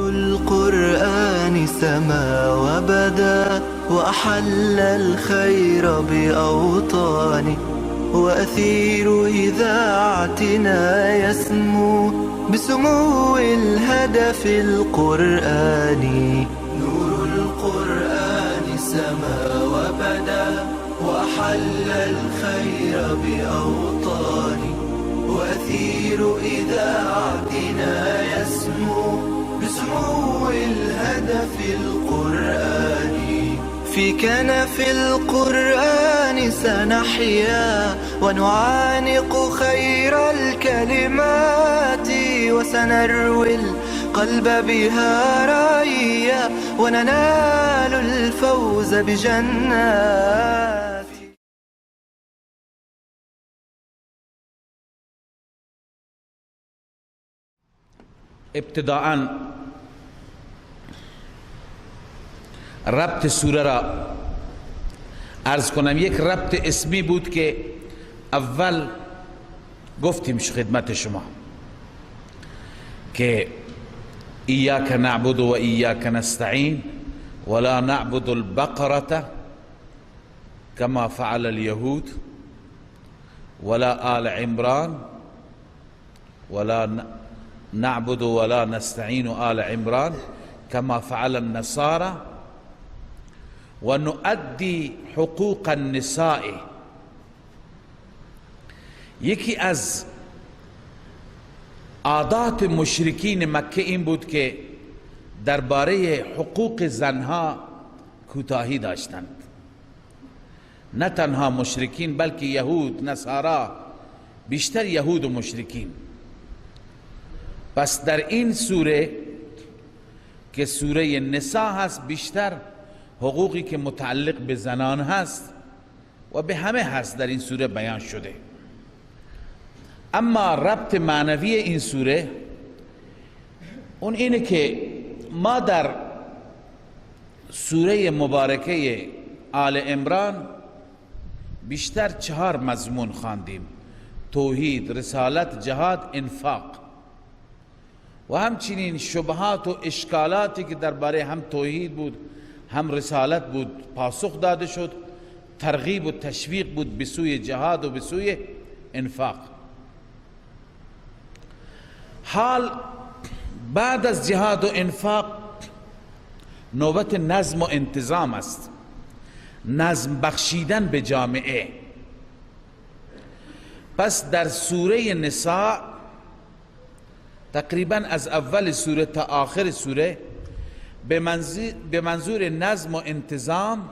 نور القرآن سما وبدا وأحل الخير بأوطاني وأثير إذاعتنا يسمو بسمو الهدف القرآني. نور القرآن سما وبدا وأحل الخير بأوطاني وأثير إذاعتنا يسمو بسمو الهدف القرآني. في كنف القرآن سنحيا ونعانق خير الكلمات وسنروي القلب بها رأيا وننال الفوز بجنات. ابتداءً ربط سوره را عرض کنم. یک ربط اسمی بود که اول گفتیم خدمت شما که ایاک نعبد و ایاک نستعین ولا نعبد البقرة كما فعل اليهود ولا آل عمران ولا نعبد ولا نستعين آل عمران كما فعل النصارى ونؤدي حقوق النساء. یکی از عادات مشرکین مکه این بود که درباره حقوق زنها کوتاهی داشتند. نه تنها مشرکین بلکه یهود، نصارا، بیشتر یهود و مشرکین. پس در این سوره که سوره نساء هست بیشتر حقوقی که متعلق به زنان هست و به همه هست در این سوره بیان شده. اما ربط معنوی این سوره اون اینه که ما در سوره مبارکه آل عمران بیشتر 4 مضمون خواندیم: توحید، رسالت، جهاد، انفاق، و همچنین شبهات و اشکالاتی که درباره هم توحید بود هم رسالت بود پاسخ داده شد، ترغیب و تشویق بود به سوی جهاد و به سوی انفاق. حال بعد از جهاد و انفاق نوبت نظم و انتظام است، نظم بخشیدن به جامعه. پس در سوره نساء تقریبا از اول سوره تا آخر سوره به منظور نظم و انتظام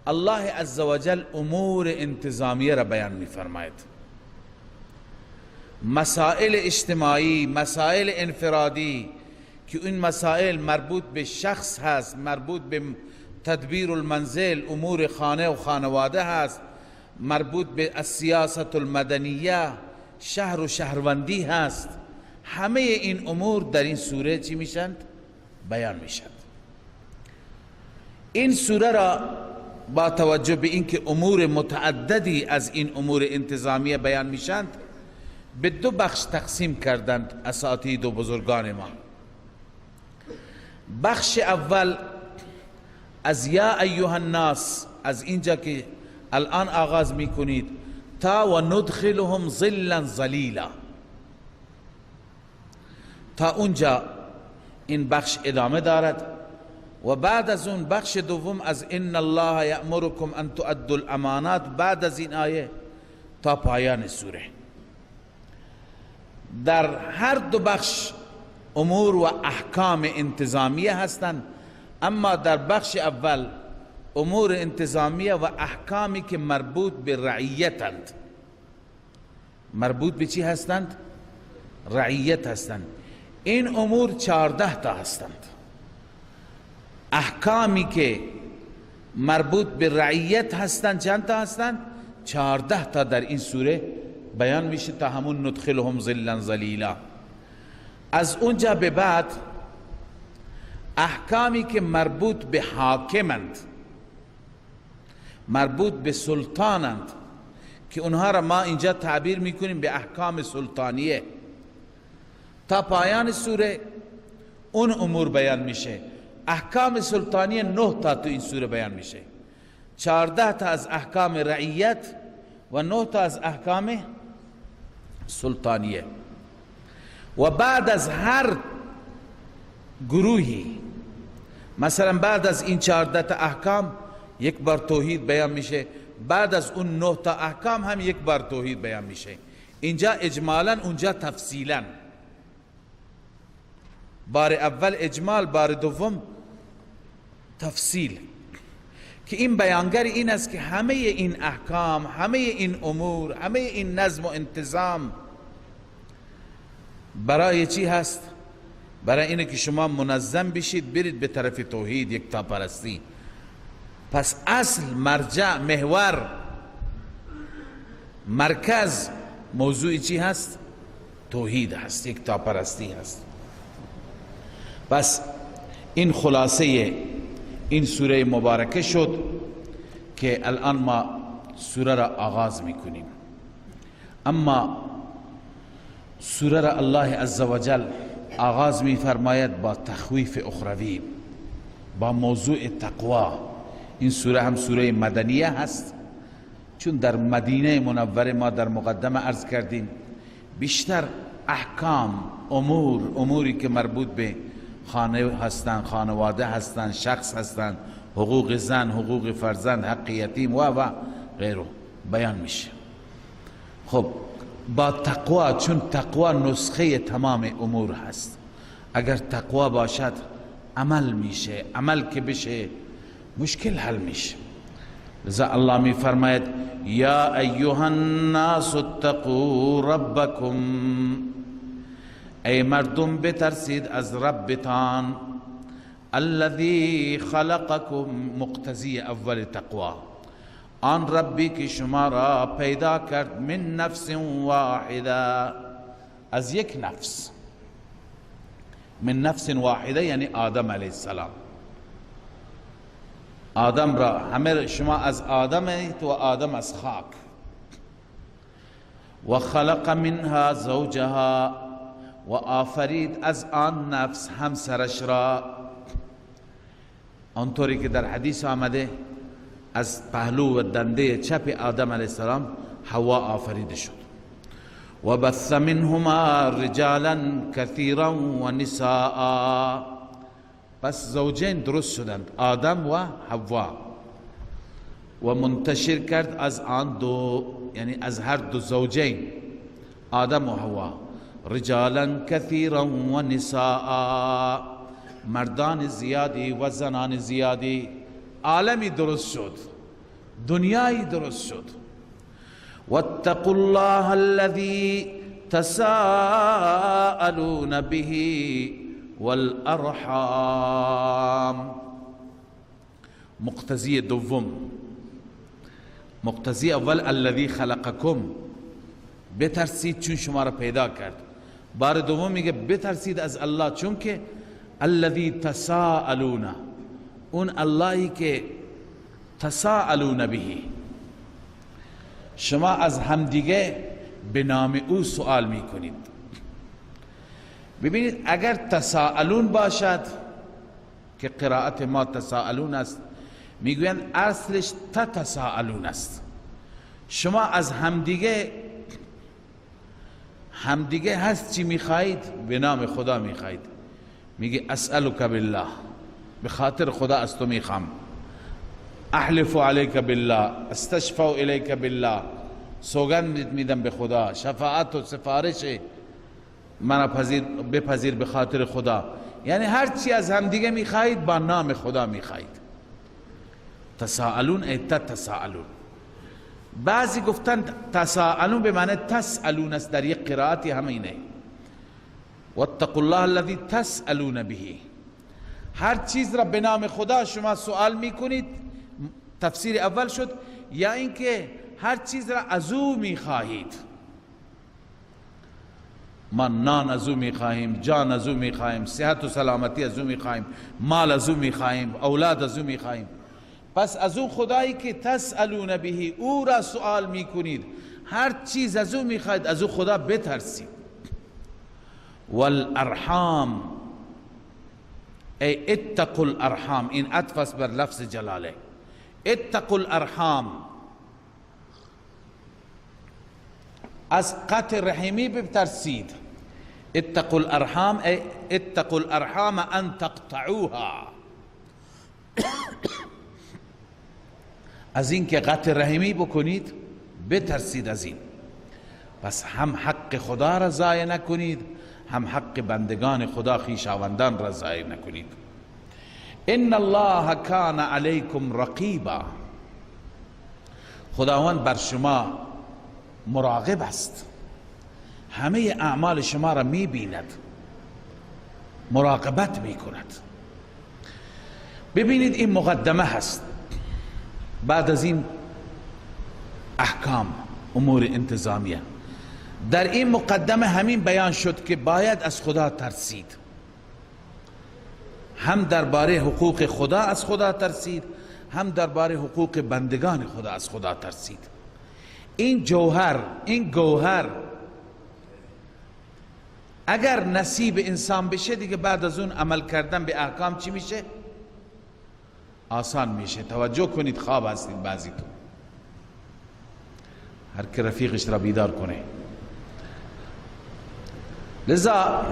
الله عزوجل امور انتظامیه را بیان می فرماید. مسائل اجتماعی، مسائل انفرادی که این مسائل مربوط به شخص هست، مربوط به تدبیر المنزل، امور خانه و خانواده هست، مربوط به السیاست المدنیه، شهر و شهروندی هست، همه این امور در این سوره چی میشند؟ بیان میشند. این سوره را با توجه به اینکه امور متعددی از این امور انتظامیه بیان میشند به 2 بخش تقسیم کردند اساتید و بزرگان ما. بخش اول از یا ایها الناس، از اینجا که الان آغاز میکنید تا و ندخلهم ظلا ظلیلا، تا اونجا این بخش ادامه دارد. و بعد از اون بخش دوم از ان الله یأمرکم ان تؤدوا الامانات، بعد از این آیه تا پایان سوره. در هر دو بخش امور و احکام انتظامیه هستند، اما در بخش اول امور انتظامیه و احکامی که مربوط به رعیتند. مربوط به چی هستند؟ رعیت هستند. این امور 14 تا هستند. احکامی که مربوط به رعیت هستند چند تا هستند؟ 14 تا در این سوره بیان میشه تا همون ندخلهم ظلا ظلیلا. از اونجا به بعد احکامی که مربوط به حاکمند، مربوط به سلطانند، که اونها را ما اینجا تعبیر میکنیم به احکام سلطانیه، تا پایان سوره. اون امور بیان میشه. احکام سلطانی 9 تا تو این سوره بیان میشه، 14 تا از احکام رعیت و 9 تا از احکام سلطانیه. و بعد از هر گروهی، مثلا بعد از این 14 تا احکام یک بار توحید بیان میشه، بعد از اون 9 تا احکام هم یک بار توحید بیان میشه. اینجا اجمالا، اونجا تفصیلا. بار اول اجمال، بار دوم تفصیل، که این بیانگر این است که همه این احکام، همه این امور، همه این نظم و انتظام برای چی هست؟ برای اینه که شما منظم بشید، برید به طرف توحید، یکتاپرستی. پس اصل، مرجع، محور، مرکز موضوع چی هست؟ توحید هست، یکتاپرستی هست. پس این خلاصه این سوره مبارکه شد که الان ما سوره را آغاز میکنیم. اما سوره را الله عزوجل آغاز میفرماید با تخویف اخروی، با موضوع تقوا. این سوره هم سوره مدنیه هست، چون در مدینه منوره ما در مقدمه عرض کردیم بیشتر احکام، اموری که مربوط به خانه هستند، خانواده هستند، شخص هستند، حقوق زن، حقوق فرزند، حق یتیم و غیره بیان میشه. خب با تقوا، چون تقوا نسخه تمام امور هست، اگر تقوا باشد عمل میشه، عمل که بشه مشکل حل میشه. لذا الله می فرماید یا ایها الناس اتقوا ربکم، ای مردم بترسید از ربتان، الذی خلقکم، مقتضی اول تقوا، آن ربی که شما را پیدا کرد، من نفس واحده، از یک نفس، من نفس واحده یعنی آدم علیه السلام. آدم را همه شما از آدم و آدم از خاک. و خلق منها زوجها، و آفرید از آن نفس همسرش را. آنطوری که در حدیث آمده از پهلو و دنده چپ آدم علیه السلام حوا آفریده شد. و بث منهما رجالا کثیرا و نساء، پس زوجین درست شدند، آدم و حوا، و منتشر کرد از آن دو، یعنی از هر دو زوجین آدم و حوا، رجالا کثیرا و نساء، مردان زیادی و زنان زیادی. عالمی درست شد، دنیایی درست شد. واتقوا الله الذي تساءلون به والارحام. مقتضی دوم، مقتضی اول الذي خلقکم، بترسید چون شما را پیدا کرد. بار دوم میگه بترسید از الله، چون که الذي تساءلون، اون اللهی که تساءلون به، شما از همدیگه به نام او سوال میکنید. ببینید اگر تساءلون باشد که قرائت ما تساءلون است، میگویند اصلش تتساءلون است. شما از همدیگه هست چی میخواهید؟ به نام خدا میخواهید. میگه اسألک بالله، به خاطر خدا از تو میخوام. احلف علیک بالله، استشفع الیک بالله، سوگند میدم به خدا، شفاعت و سفارش من بپذیر به خاطر خدا. یعنی هر چی از همدیگه میخواهید با نام خدا میخواهید. تساءلون ای تتساءلون. بعضی گفتن تساءلون به معنی تسألون است، در یک قرائتی همینه. واتقوا الله الذی تسألون به، هر چیز را به نام خدا شما سوال میکنید، تفسیر اول شد. یا اینکه هر چیز را از او میخواهید، ما نان از او میخواهیم، جان از او میخواهیم، صحت و سلامتی از او میخواهیم، مال از او میخواهیم، اولاد از او میخواهیم. پس از اون خدایی که تسألون به، او را سوال میکنید، هر چیز از او میخواهید، از او خدا بترسید. والارحام، ای اتقوا الارحام، این عطف است بر لفظ جلاله. اتقوا الارحام، از قطع رحمی بترسید. اتقوا الارحام ای اتقوا الارحام ان تقطعوها، از اینکه قطع رحمی بکنید بترسید از این. پس هم حق خدا را ضایع نکنید، هم حق بندگان خدا خویشاوندان را ضایع نکنید. ان الله کان علیکم رقیبا، خداوند بر شما مراقب است، همه اعمال شما را میبیند، مراقبت میکند. ببینید این مقدمه هست، بعد از این احکام، امور انتظامیه. در این مقدمه همین بیان شد که باید از خدا ترسید، هم درباره حقوق خدا از خدا ترسید، هم درباره حقوق بندگان خدا از خدا ترسید. این جوهر، این گوهر اگر نصیب انسان بشه دیگه بعد از اون عمل کردن به احکام چی میشه؟ آسان میشه. توجه کنید، خواب هستید بعضیتون، هر که رفیقش را بیدار کنه. لذا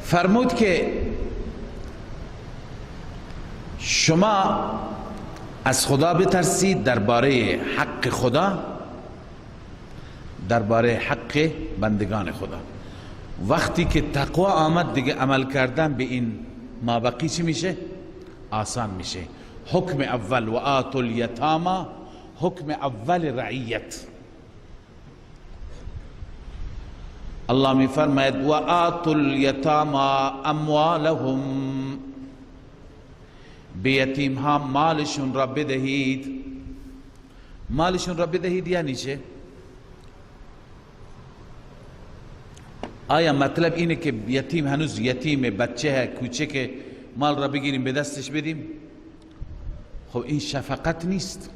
فرمود که شما از خدا بترسید درباره حق خدا، درباره حق بندگان خدا. وقتی که تقوا آمد دیگه عمل کردن به این مابقی چی میشه؟ آسان میشه. حکم اول و آتوا الیتاما، حکم اول رعیت. الله می فرماید و آتوا الیتاما اموالهم، به یتیم ها مالشون را بدهید. مالشون را بدهید یعنی چه؟ آیا مطلب اینه که یتیم هنوز یتیم، بچه کوچک، مال را بگیریم به دستش بدیم؟ خب این شفقت نیست.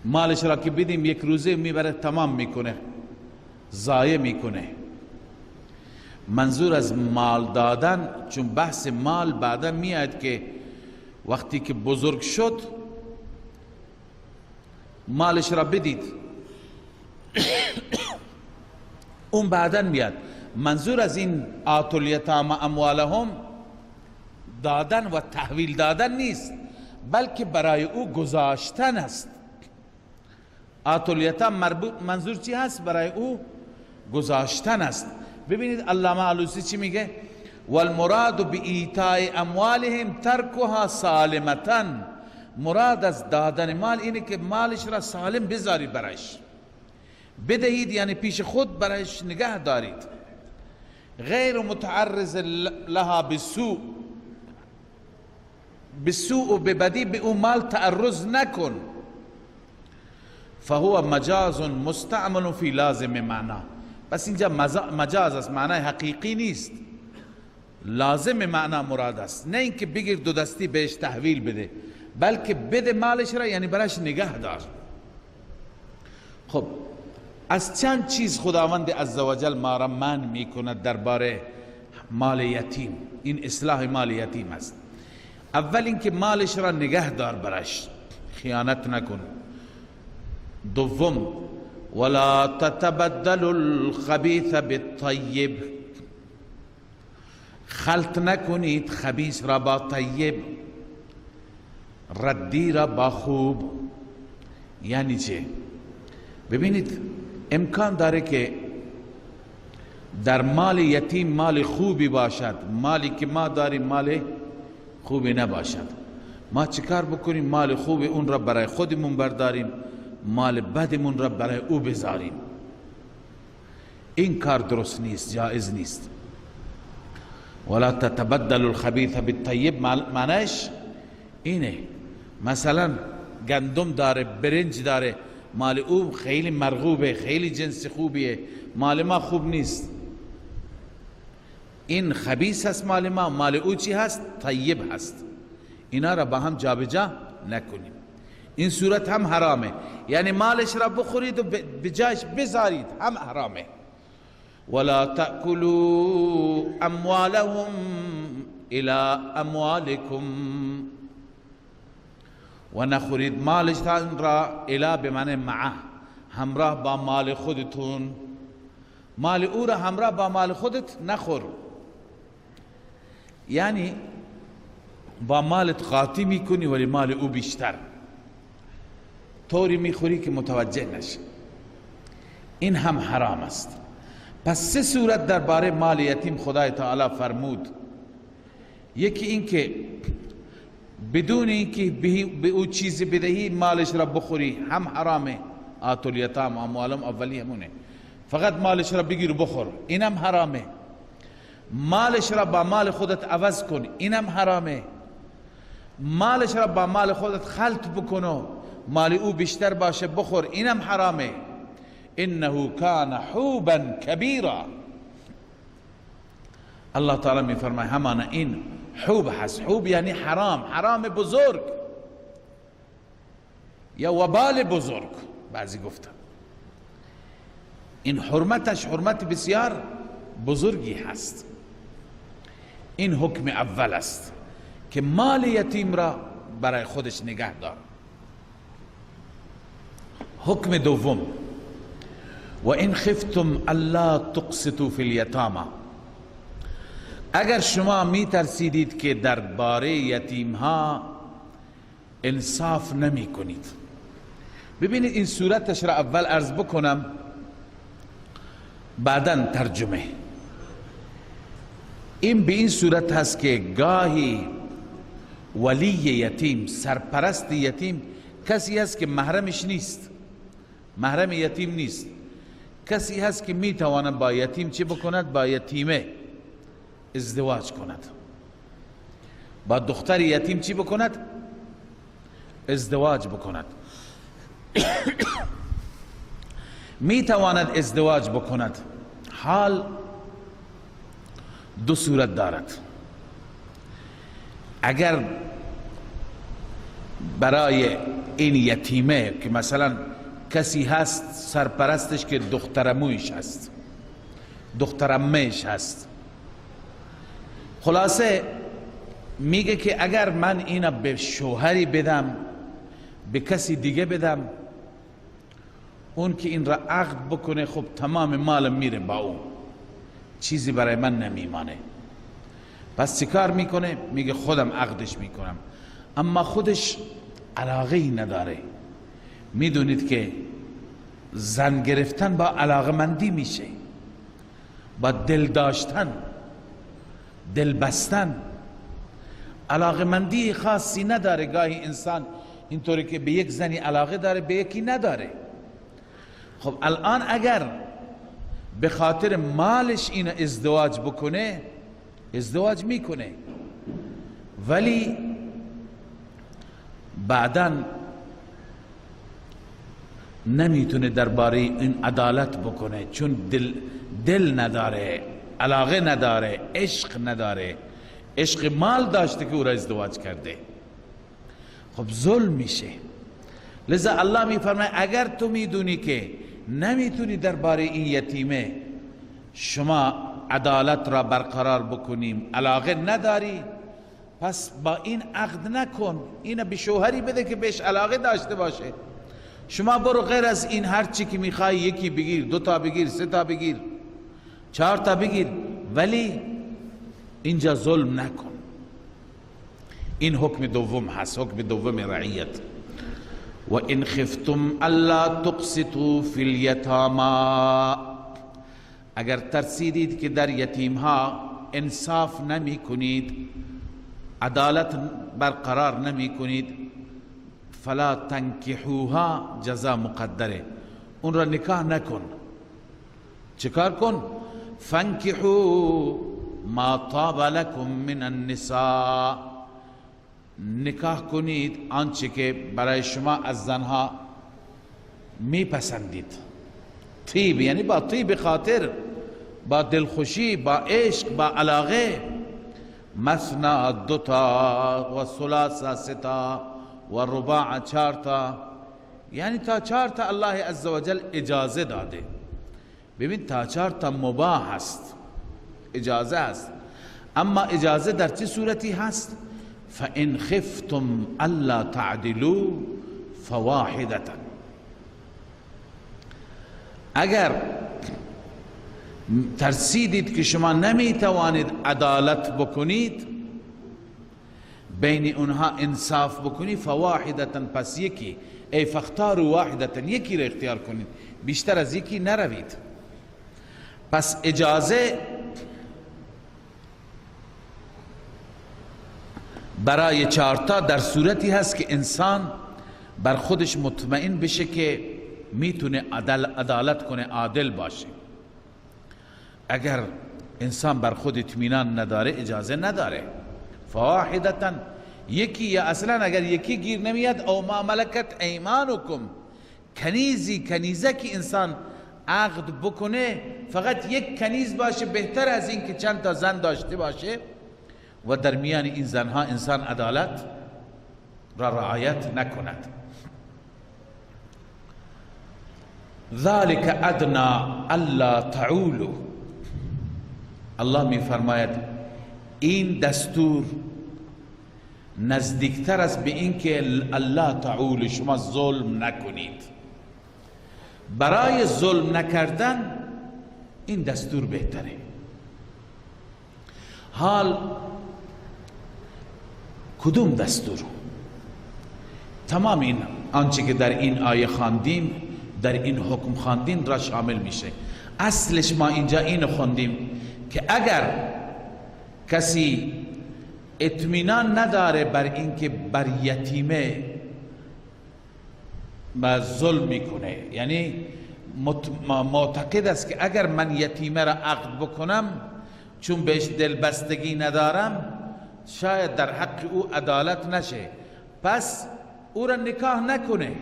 مالش را که بدیم یک روزه میبره تمام میکنه، ضایع میکنه. منظور از مال دادن، چون بحث مال بعدا میاد که وقتی که بزرگ شد مالش را بدید، اون بعدا میاد. منظور از این آتوا الیتاما اموالهم دادن و تحویل دادن نیست، بلکه برای او گذاشتن است. آتوا الیتاما منظور چی هست؟ برای او گذاشتن است. ببینید علامه علوسی چی میگه؟ والمراد بایتاء اموالهم ترکها سالمتا، مراد از دادن مال اینه که مالش را سالم بذاری برایش بدهید، یعنی پیش خود برایش نگه دارید. غیر متعرض لها بسوء، بسوء و ببدی به او مال تعرض نکن. فهو مجاز مستعمل فی لازم معنا، بس اینجا مجاز است، معنای حقیقی نیست، لازم معنا مراد است. نه اینکه بگیر دو دستی بهش تحویل بده، بلکه بده مالش را، یعنی برایش نگه دار. خب از چند چیز خداوند عزوجل ما را منع میکند درباره مال یتیم. این اصلاح مال یتیم است. اول اینکه مالش را نگه دار برش، خیانت نکن. دوم ولا تتبدل الخبیث بالطیب، خلط نکنید خبیث را با طیب، ردی را با خوب. یعنی چه؟ ببینید امکان داره که در مال یتیم مال خوبی باشد، مالی که ما داریم مال خوبی نباشد. ما چیکار بکنیم؟ مال خوب اون را برای خودمون برداریم، مال بدمون را برای او بذاریم. این کار درست نیست، جائز نیست. ولا تتبدل الخبیث بالطیب معنیش اینه. مثلا گندم داره، برنج داره، مال او خیلی مرغوبه، خیلی جنس خوبیه، مال ما خوب نیست. این خبیث هست مال ما، مال او چی هست؟ طیب هست. اینا را با هم جابجا نکنیم. این صورت هم حرامه، یعنی مالش را بخورید و به جایش بذارید هم حرامه. ولا تأکلوا اموالهم الى اموالکم، و نخورید مالشان را، الی به معنی معه، همراه با مال خودتون. مال او را همراه با مال خودت نخور، یعنی با مالت قاطی میکنی ولی مال او بیشتر، طوری میخوری که متوجه نشه. این هم حرام است. پس سه صورت درباره مال یتیم خدای تعالی فرمود. یکی این که بدون اینکه به او چیزی بدهی مالش را بخوری، هم حرامه. آتوا الیتامی اموالهم اولی همونه، فقط مالش را بگیر و بخور، اینم حرامه. مالش را با مال خودت عوض کن، اینم حرامه. مالش را با مال خودت خلط بکن و مال او بیشتر باشه بخور، اینم حرامه. انه کان حوبا کبیرا. الله تعالی می فرماید همانا این حوب هست. حوب یعنی حرام، حرام بزرگ یا وبال بزرگ. بعضی گفتن این حرمتش حرمت بسیار بزرگی هست. این حکم اول است که مال یتیم را برای خودش نگه دار. حکم دوم، و این خفتم الا تقسطوا فی الیتاما، اگر شما می ترسیدید که درباره یتیم ها انصاف نمی کنید. ببینید این صورتش را اول عرض بکنم بعدا ترجمه. این به این صورت هست که گاهی ولی یتیم، سرپرست یتیم، کسی هست که محرمش نیست، محرم یتیم نیست، کسی هست که میتواند با یتیم چه بکند؟ با یتیمه ازدواج کند، با دختر یتیم چی بکند؟ ازدواج بکند. میتواند ازدواج بکند. حال دو صورت دارد. اگر برای این یتیمه که مثلا کسی هست سرپرستش که دخترمویش هست، دخترمش هست، خلاصه میگه که اگر من اینا به شوهری بدم، به کسی دیگه بدم، اون که این را عقد بکنه، خب تمام مالم میره با اون، چیزی برای من نمیمانه. پس چیکار میکنه؟ میگه خودم عقدش میکنم، اما خودش علاقه ای نداره. میدونید که زن گرفتن با علاقه مندی میشه، با دل داشتن، دل بستن. علاقه مندی خاصی نداره. گاهی انسان اینطوری که به یک زنی علاقه داره، به یکی نداره. خب الان اگر به خاطر مالش اینو ازدواج بکنه، ازدواج میکنه، ولی بعداً نمیتونه درباره این عدالت بکنه، چون دل نداره، علاقه نداره، عشق نداره، عشق مال داشته که او را ازدواج کرده. خب ظلم میشه. لذا الله میفرماید اگر تو میدونی که نمیتونی درباره این یتیمه شما عدالت را برقرار بکنیم، علاقه نداری، پس با این عقد نکن، اینو به شوهری بده که بهش علاقه داشته باشه. شما برو غیر از این هر چی که میخوای یکی بگیر، دو تا بگیر، سه تا بگیر، چهار تا بگیر، ولی اینجا ظلم نکن. این حکم دوم هست، حکم دوم رعیت. و ان خفتم الا تقسطوا فی الیتاما، اگر ترسیدید که در یتیم ها انصاف نمی کنید، عدالت برقرار نمی کنید، فلا تنکحوها، جزا مقدره، اون را نکاح نکن. چکار کن؟ فانکحوا ما طاب لکم من النساء، نکاح کنید آنچه که برای شما از زنها میپسندید. طیب یعنی با طیب خاطر، با دلخوشی، با عشق، با علاقه. مثنا دوتا و ثلاثه ستا و رباع چهارتا، یعنی تا چهارتا الله عزوجل اجازه داده. ببین تا 4 تا مباح هست، اجازه هست، اما اجازه در چه صورتی هست؟ فَإِنْ خِفْتُمْ أَلَّا تَعْدِلُوا فَوَاحِدَةً. اگر ترسیدید که شما نمیتوانید عدالت بکنید، بین اونها انصاف بکنید، فواحدة، پس یکی، ای فاختاروا واحدة، یکی را اختیار کنید، بیشتر از یکی نروید. پس اجازه برای 4 تا در صورتی هست که انسان بر خودش مطمئن بشه که میتونه عدالت کنه، عادل باشه. اگر انسان بر خود اطمینان نداره اجازه نداره. فواحدة، یکی، یا اصلا اگر یکی گیر نمیاد، او ما ملکت ایمانکم، کنیزی، کنیزه که انسان عقد بکنه فقط یک کنیز باشه بهتر از این که چند تا زن داشته باشه و در میان این زنها انسان عدالت را رعایت نکند. ذلك ادنا الا تعولوا. الله می فرماید این دستور نزدیکتر است به این که الله تعول، شما ظلم نکنید. برای ظلم نکردن این دستور بهتره. حال کدوم دستور؟ تمام این آنچه که در این آیه خواندیم، در این حکم خواندیم را شامل میشه. اصلش ما اینجا اینو خواندیم که اگر کسی اطمینان نداره بر اینکه بر یتیمه ظلم میکنه، یعنی معتقد است که اگر من یتیمه را عقد بکنم چون بهش دلبستگی ندارم شاید در حق او عدالت نشه، پس او را نکاح نکنه،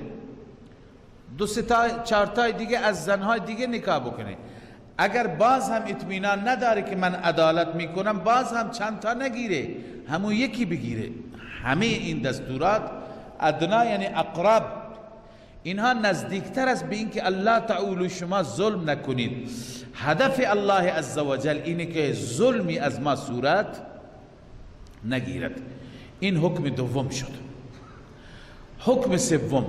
2 تا 4 تای دیگه از زنهای دیگه نکاح بکنه. اگر باز هم اطمینان نداره که من عدالت میکنم، باز هم چند تا نگیره، همون یکی بگیره. همه این دستورات ادنا یعنی اقرب، اینها نزدیکتر است به اینکه الله تعالی شما ظلم نکنید. هدف الله عزوجل اینه که ظلمی از ما صورت نگیرد. این حکم دوم شد. حکم سوم،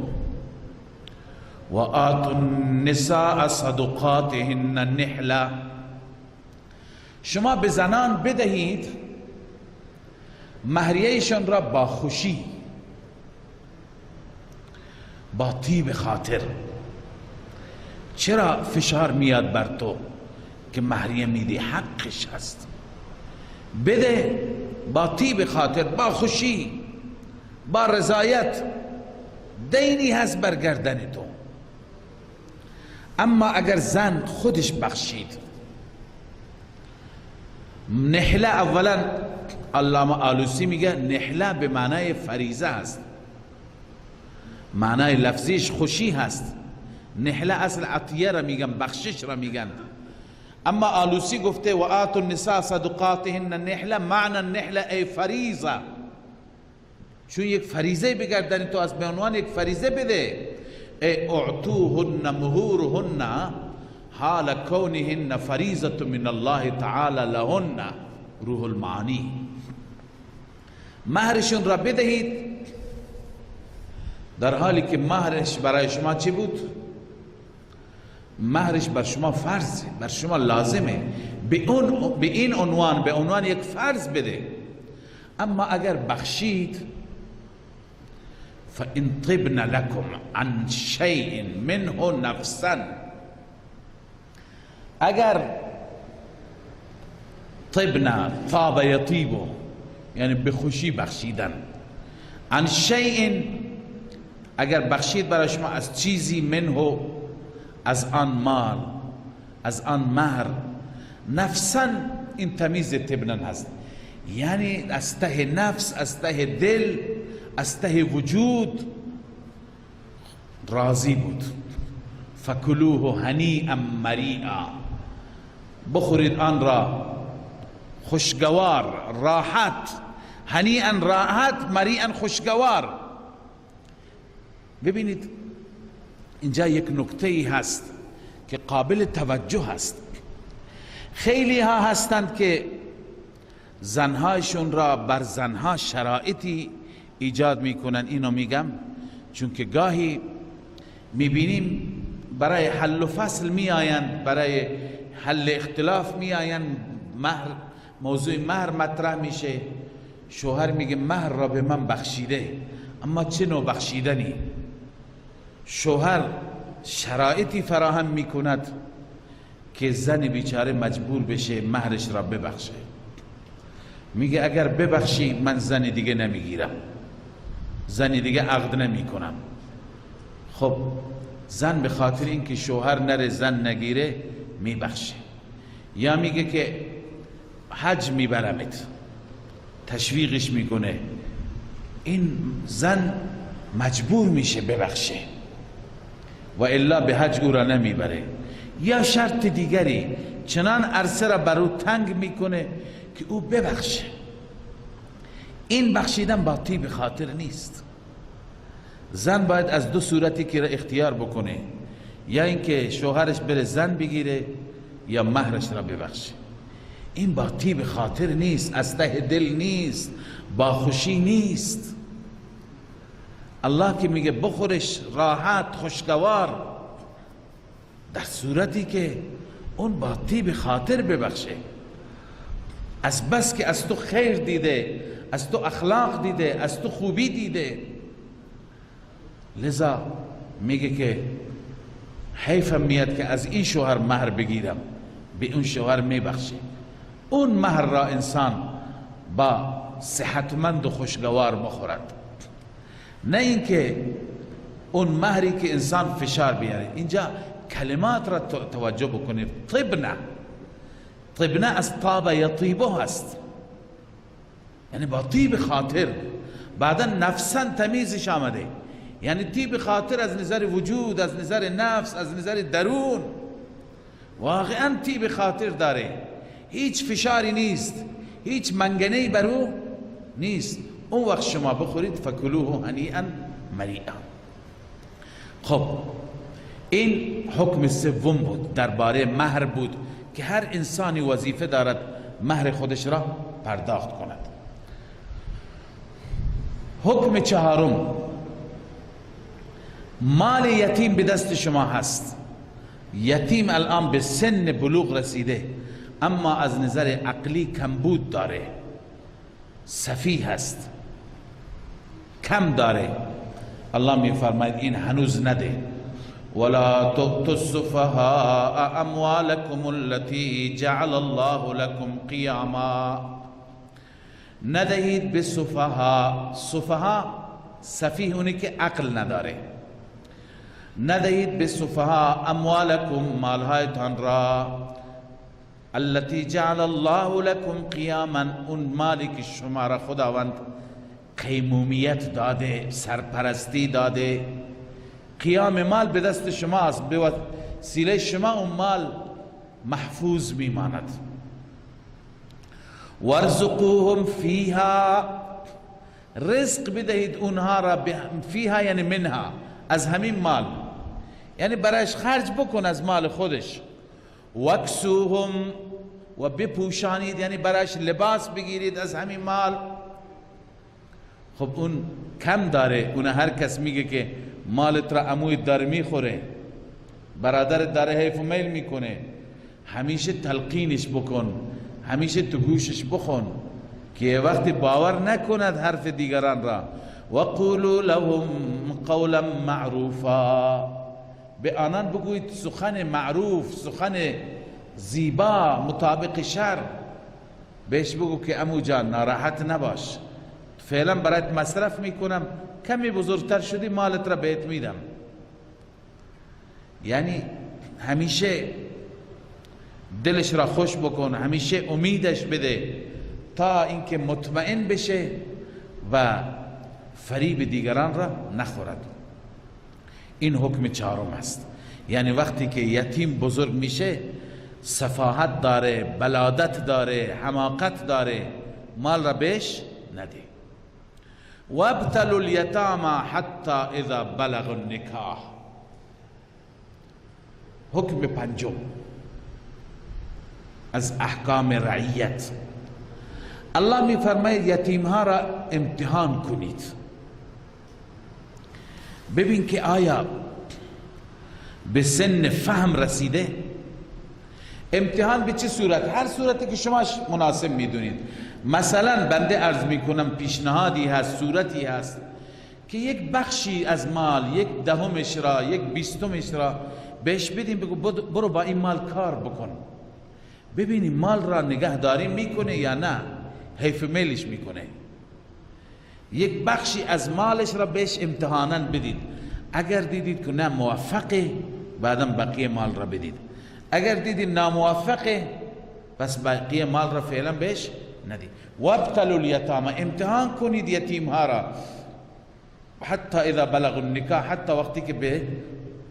وآتوا النساء صدقاتهن نحلة. شما به زنان بدهید مهریهشان را با خوشی، با طیب خاطر. چرا فشار میاد بر تو که مهریه میدی؟ حقش هست، بده با طیب خاطر، با خوشی، با رضایت. دینی هست بر گردن تو. اما اگر زن خودش بخشید، نحله، اولا علامه آلوسی میگه نحله به معنای فریضه هست، معنای لفظیش خوشی هست. نحله اصل عطیه را میگن، بخشش را میگن. اما آلوسی گفته و آتوا النساء صدقاتهن نحله، معنی النحله ای فریضه، چون یک فریضه بگردن تو از به عنوان یک فریضه بده. ای اعطوهن مهورهن حال کونهن فریضه من الله تعالی لهن، روح المعانی. مهرشون را بدهید در حالی که مهرش برای شما چی بود؟ مهرش بر شما فرض، بر شما لازمه، به این عنوان، به عنوان یک فرض بده. اما اگر بخشید، فَإِنْ طِبْنَ لَكُمْ عَنْ شَيْءٍ مِنْهُ نَفْسًا، اگر طبنا، طاب یطیب، یعنی به خوشی بخشیدن، عن شیء، اگر بخشید برای شما از چیزی، منه، از آن مال، از آن مهر، نفسا، این تمیز طبنن هست، یعنی از ته نفس، از ته دل، از ته وجود راضی بود. فکلوه هنیئا مریئا، بخورید آن را خوشگوار، راحت. هنیئا راحت، مریئا خوشگوار. ببینید اینجا یک نکته ای هست که قابل توجه است. خیلی ها هستند که زنهایشون را بر زنها شرایطی ایجاد میکنن. اینو میگم چون که گاهی میبینیم برای حل و فصل میآیند، برای حل اختلاف میآیند، مهر، موضوع مهر مطرح میشه، شوهر میگه مهر را به من بخشیده، اما چه نوع بخشیدنی؟ شوهر شرایطی فراهم میکند که زن بیچاره مجبور بشه مهرش را ببخشه. میگه اگر ببخشی من زن دیگه نمیگیرم، زن دیگه عقد نمیکنم. خب زن به خاطر اینکه شوهر نره زن نگیره میبخشه. یا میگه که حج میبرمت، تشویقش میکنه، این زن مجبور میشه ببخشه و الا به حج او را نمیبره. یا شرط دیگری چنان عرصه را بر او تنگ میکنه که او ببخشه. این بخشیدن با طیب خاطر نیست. زن باید از دو صورتی که اختیار بکنه، یا اینکه شوهرش بره زن بگیره یا مهرش را ببخشه. این با طیب خاطر نیست، از ته دل نیست، با خوشی نیست. الله که میگه بخورش راحت خوشگوار، در صورتی که اون با طیب خاطر ببخشه، از بس که از تو خیر دیده، از تو اخلاق دیده، از تو خوبی دیده، لذا میگه که حیفم میاد که از این شوهر مهر بگیرم، به اون شوهر میبخشه. اون مهر را انسان با صحتمند و خوشگوار مخورد، نه اینکه اون مهری که انسان فشار بیاره. اینجا کلمات را توجه بکنید. طبنه، طبنه از طاب یطیبه هست، یعنی با طیب خاطر. بعدا نفسا تمیزش آمده، یعنی طیب خاطر از نظر وجود، از نظر نفس، از نظر درون واقعا طیب خاطر داره، هیچ فشاری نیست، هیچ منگنه‌ای بر او نیست. اون وقت شما بخورید فکلوه هنیئا مریئا. خب این حکم سوم بود، درباره مهر بود که هر انسانی وظیفه دارد مهر خودش را پرداخت کند. حکم چهارم، مال یتیم به دست شما هست. یتیم الان به سن بلوغ رسیده، اما از نظر عقلی کمبود داره، سفیه هست، کم داره. الله می فرماید این هنوز نده. ولا تؤتوا السفهاء اموالكم التي جعل الله لكم قیاما. ندهید به سفها، سفها سفیه اونی که عقل نداره، ندهید به سفها اموالکم مالهایتان را، التي جعل الله لكم قیاما، اون مالی که شما را خداوند قیمومیت داده، سرپرستی داده. قیام مال به دست شما است، به وسیله شما اون مال محفوظ میماند. وارزقوهم فیها، رزق بدهید اونها را، فیها یعنی منها، از همین مال، یعنی برایش خرج بکن از مال خودش. وکسوهم، و بپوشانید، یعنی برایش لباس بگیرید از همین مال. خب اون کم داره، اون هر کس میگه که مالت را عمویت داره میخوره، برادرت داره حیف و میل میکنه، همیشه تلقینش بکن، همیشه تو گوشش بخون که وقتی باور نکند حرف دیگران را. وقولوا لهم قولا معروفا، به آنان بگویید سخن معروف، سخن زیبا مطابق شرع. بهش بگو که عمو جان ناراحت نباش، فعلا برایت مصرف میکنم، کمی بزرگتر شدی مالت را بهت میدم. یعنی همیشه دلش را خوش بکن، همیشه امیدش بده تا اینکه مطمئن بشه و فریب دیگران را نخورد. این حکم چهارم است. یعنی وقتی که یتیم بزرگ میشه، سفاهت داره، بلادت داره، حماقت داره، مال را بهش نده. وابتلوا اليتامى حتى اذا بلغوا النکاح. حکم پنجم از احکام رعیت، الله می فرماید یتیم ها را امتحان کنید، ببین که آیا به سن فهم رسیده. امتحان به چه صورت؟ هر صورتی که شما مناسب میدونید. مثلا بنده عرض میکنم پیشنهادی هست، صورتی هست که یک بخشی از مال، 1/10 را، 1/20 را بهش بدیم، بگو برو با این مال کار بکن، ببینیم مال را نگهداری میکنه یا نه، حیف میلش میکنه. یک بخشی از مالش را بهش امتحانا بدید، اگر دیدید که نه موفقه، بعدم بقیه مال را بدید. اگر دیدید ناموفقه، پس بقیه مال را فعلا بهش ندید. وابتلوا الیتامى، امتحان کنید یتیم ها را، حتی اذا بلغوا النکاح، حتی وقتی که به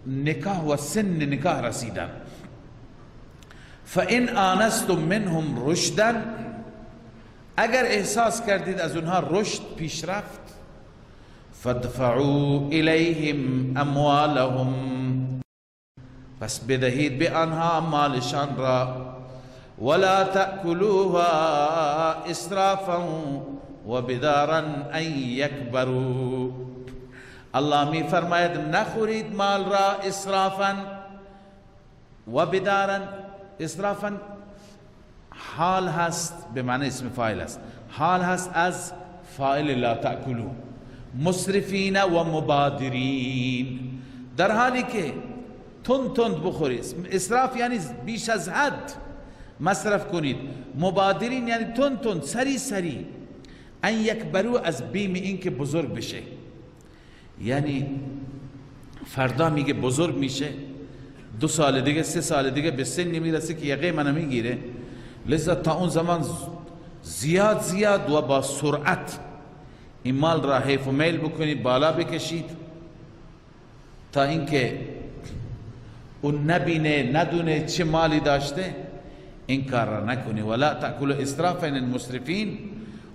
نکاح و سن نکاح رسیدن. فإن آنستم منهم رشدا، اگر احساس کردید از اونها رشد، پیشرفت، فادفعوا الیهم اموالهم، پس بدهید به آنها مالشان را. ولا تأکلوها اسرافا وبدارا ان یکبروا، الله می فرماید نخورید مال را اسرافا و بدارا. اسرافا حال هست به معنی اسم فاعل است، حال هست از فاعل لا تأکلو، مسرفین و مبادرین، در حالی که تند تند بخورید. اسراف یعنی بیش از حد مصرف کنید، مبادرین یعنی تند تند، سری سری، ان یکبرو، از بیم این که بزرگ بشه. یعنی فردا میگه بزرگ میشه، 2 سال دیگه، 3 سال دیگه به سن میرسه که یقه منو میگیره، لذا تا اون زمان زیاد زیاد و با سرعت این مال را حیف و میل بکنید، بالا بکشید، تا اینکه اون نبینه، ندونه چه مالی داشته. این کار را نکنی. ولا تأکلوا اسرافا المسرفین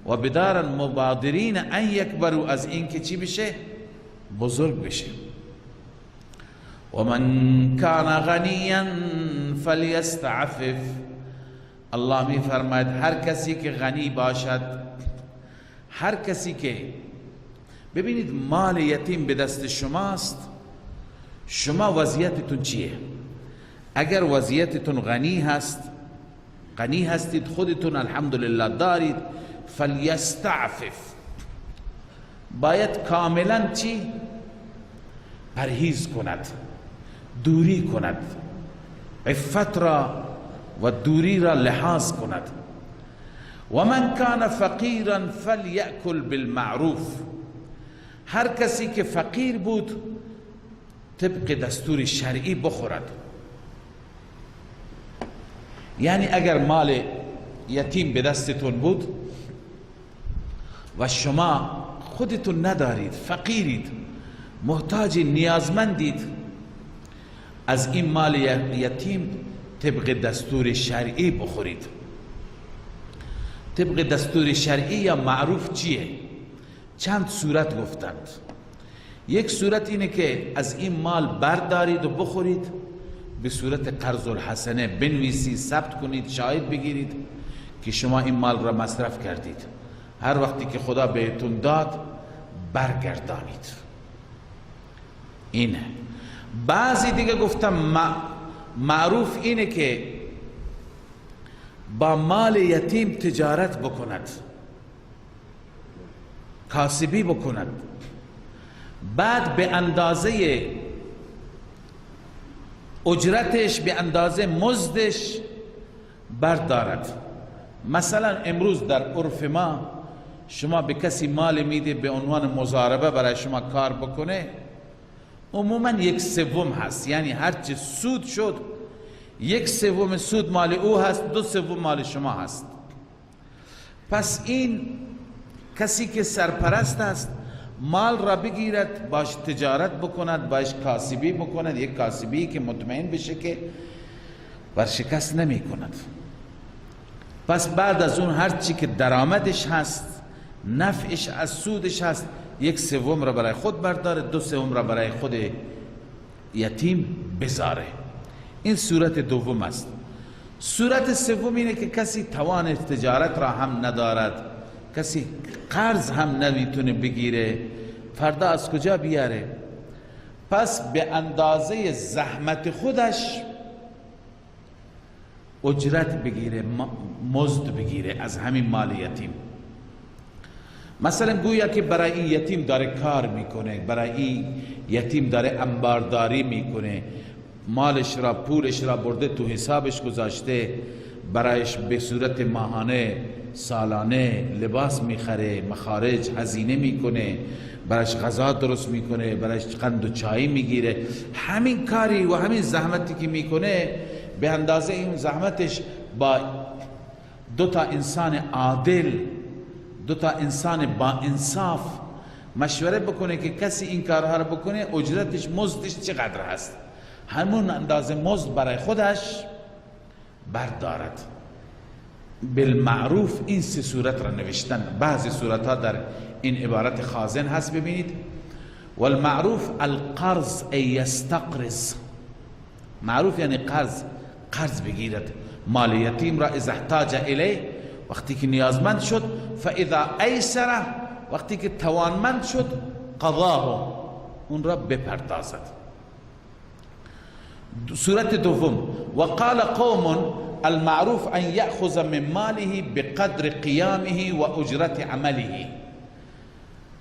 و بدارا مبادرین ان یکبروا، از اینکه چی بشه؟ بزرگ بشه. و من کان غنیا فلیستعفف، الله می فرماید هر کسی که غنی باشد، هر کسی که، ببینید مال یتیم به دست شماست، شما وضعیتتون چیه؟ اگر وضعیتتون غنی هست، غنی هستید خودتون الحمدلله دارید، فلیستعفف، باید کاملا چی؟ پرهیز کند، دوری کند، عفت را و دوری را لحاظ کند. و من کان فقیرا فلیأکل بالمعروف، هر کسی که فقیر بود طبق دستور شرعی بخورد. یعنی اگر مال یتیم به دستتون بود و شما خودتون ندارید، فقیرید، محتاج، نیازمندید، از این مال یتیم طبق دستور شرعی بخورید. طبق دستور شرعی یا معروف چیه؟ چند صورت گفتند. یک صورت اینه که از این مال بردارید و بخورید، به صورت قرض الحسنه بنویسید، ثبت کنید، شاهد بگیرید که شما این مال را مصرف کردید. هر وقتی که خدا بهتون داد برگردانید. اینه. بعضی دیگه گفتم معروف اینه که با مال یتیم تجارت بکند، کاسبی بکند، بعد به اندازه اجرتش، به اندازه مزدش بردارد. مثلا امروز در عرف ما شما به کسی مال میده به عنوان مضاربه برای شما کار بکنه، عموما 1/3 هست، یعنی هرچه سود شد 1/3 سود مال او هست، 2/3 مال شما هست. پس این کسی که سرپرست است مال را بگیرد، باش تجارت بکند، باش کاسبی بکند، یک کاسبی که مطمئن بشه که ورشکست نمی کند. پس بعد از اون هرچی که درآمدش هست، نفعش از سودش هست، 1/3 را برای خود برداره، 2/3 را برای خود یتیم بذاره. این صورت دوم است. صورت سوم اینه که کسی توان تجارت را هم ندارد، کسی قرض هم نمیتونه بگیره، فردا از کجا بیاره؟ پس به اندازه زحمت خودش اجرت بگیره، مزد بگیره از همین مال یتیم. مثلا گویا که برای این یتیم داره کار میکنه، برای این یتیم داره انبارداری میکنه، مالش را، پولش را برده تو حسابش گذاشته، برایش به صورت ماهانه سالانه لباس میخره، مخارج هزینه میکنه، برایش غذا درست میکنه، برایش قند و چای میگیره. همین کاری و همین زحمتی که میکنه به اندازه این زحمتش با دو تا انسان عادل، دو تا انسان با انصاف مشوره بکنه که کسی این کارها رو بکنه اجرتش، مزدش چقدر هست، همون اندازه مزد برای خودش بردارد. بالمعروف این سه صورت را نوشتن. بعضی صورت ها در این عبارت خازن هست، ببینید. والمعروف القرض ای یستقرض. معروف یعنی قرض، قرض بگیرد مال یتیم را، اذا احتاج الیه، وقتی که نیازمند شد، فاذا ایسره، وقتی که توانمند شد، قضاه، اون را بپردازد. صورت دوم، وقال قوم المعروف ان یأخذ من ماله بقدر قیامه و اجرت عمله.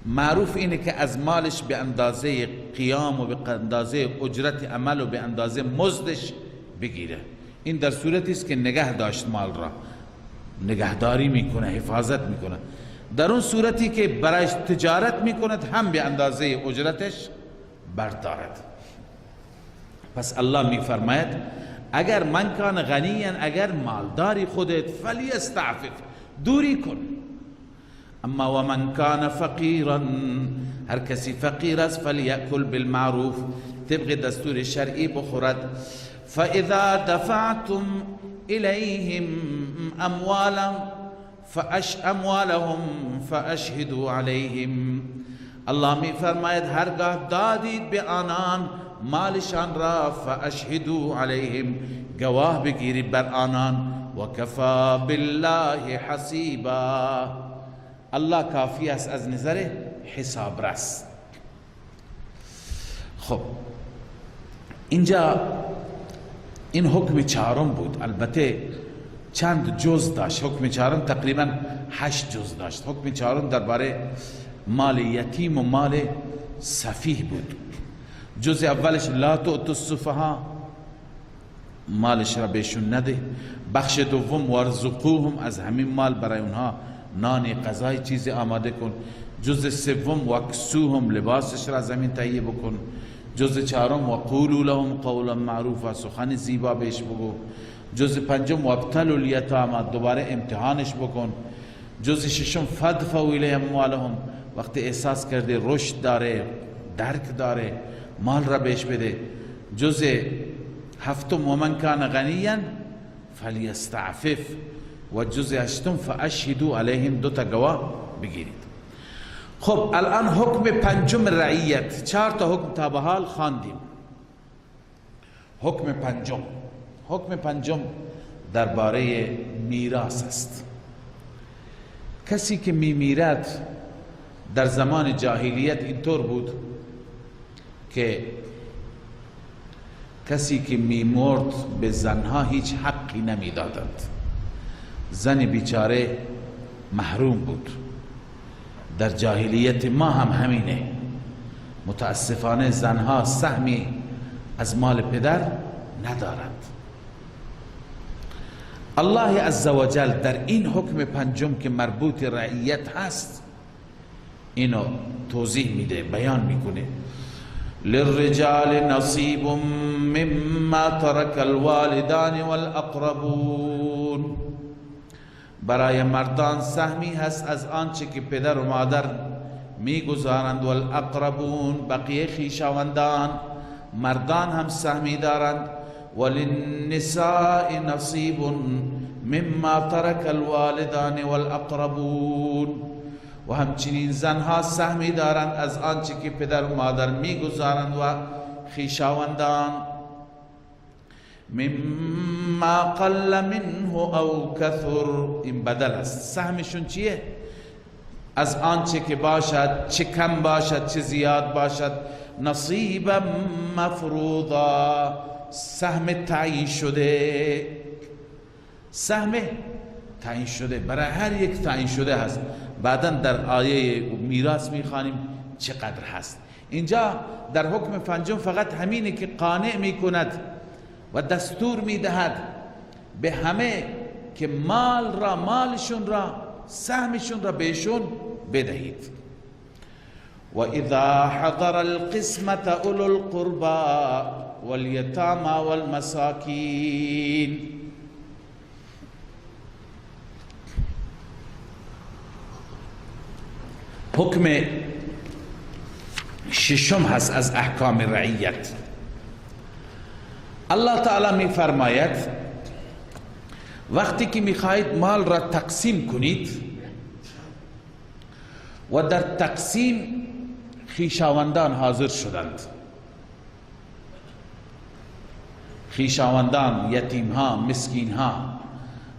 معروف اینه که از مالش به اندازه قیام و به اندازه اجرت عمل و به اندازه مزدش بگیره. این در صورتی است که نگه داشت مال را، نگهداری میکنه، حفاظت میکنه. در اون صورتی که برایش تجارت میکند هم به اندازه اجرتش بردارد. پس الله میفرماید اگر من کان غنیا، اگر مالداری خودت، فلیستعفف، دوری کن. اما و من کان فقیرا، هر کسی فقیر است، فلیأکل بالمعروف، طبق دستور شرعی بخورد. فاذا دفعتم الیهم اموالهم فاشهدوا علیهم. الله می فرماید هرگاه دادید به آنان مالشان را، فاشهدوا علیهم، گواه بگیرید بر آنان. و کفا بالله حسیبا، الله کافی است از نظر حسابرس. خب اینجا این حکم چهارم بود. البته چند جز داشت حکم چهارم، تقریبا 8 جز داشت. حکم چهارم درباره مال یتیم و مال سفیه بود. جز اولش لا تؤتوا السفهاء، مالش را بهشون نده. بخش دوم وارزقوهم، از همین مال برای اونها نان، غذای، چیزی آماده کن. جز سوم واکسوهم، لباسش را زمین تهیه بکن. جز چهارم وقولوا لهم قولا معروفا، سخن زیبا بهش بگو. جز پنجم وابتلوا الیتاما، دوباره امتحانش بکن. جز ششم فادفعوا الیهم اموالهم، وقتی احساس کرده رشد داره، درک داره، مال را بهش بده. جز هفتم ومن کان غنیا فلیستعفف، و جز هشتم فاشهدوا علیهم، دو تا گواه بگیرید. خب الان حکم پنجم رعیت، 4 تا حکم تا به حال خواندیم. حکم پنجم، حکم پنجم درباره میراث است. کسی که میمیرد، در زمان جاهلیت اینطور بود که کسی که میمرد به زنها هیچ حقی نمیدادند. زن بیچاره محروم بود. در جاهلیت ما هم همینه، متاسفانه زنها سهمی از مال پدر ندارند. الله عزوجل در این حکم پنجم که مربوط رعیت هست اینو توضیح میده، بیان میکنه. للرجال نصیب مما ترک الوالدان والاقربون، برای مردان سهمی هست از آنچه که پدر و مادر میگذارند، والاقربون، بقیه خویشاوندان، مردان هم سهمی دارند. وللنساء نصیب مما ترک الوالدان والاقربون، و همچنین زنها سهمی دارند از آنچه که پدر و مادر میگذارند و خویشاوندان. مما قل منه او کثر. این بدل است. سهمشون چیه؟ از آنچه که باشد، چه کم باشد چه زیاد باشد. نصیبا مفروضا، سهم تعیین شده، سهم تعیین شده برای هر یک تعیین شده هست. بعدا در آیه میراث میخوانیم چقدر هست. اینجا در حکم پنجم فقط همینه که قانع میکند و دستور میدهد به همه که مال را، مالشون را، سهمشون را بهشون بدهید. و اذا حضر القسمة اولو القربى والیتامى والمساکین. حکم ششم هست از احکام رعیت. الله تعالی می فرماید وقتی که میخواهید مال را تقسیم کنید و در تقسیم خویشاوندان حاضر شدند، خویشاوندان، یتیم ها، مسکین ها،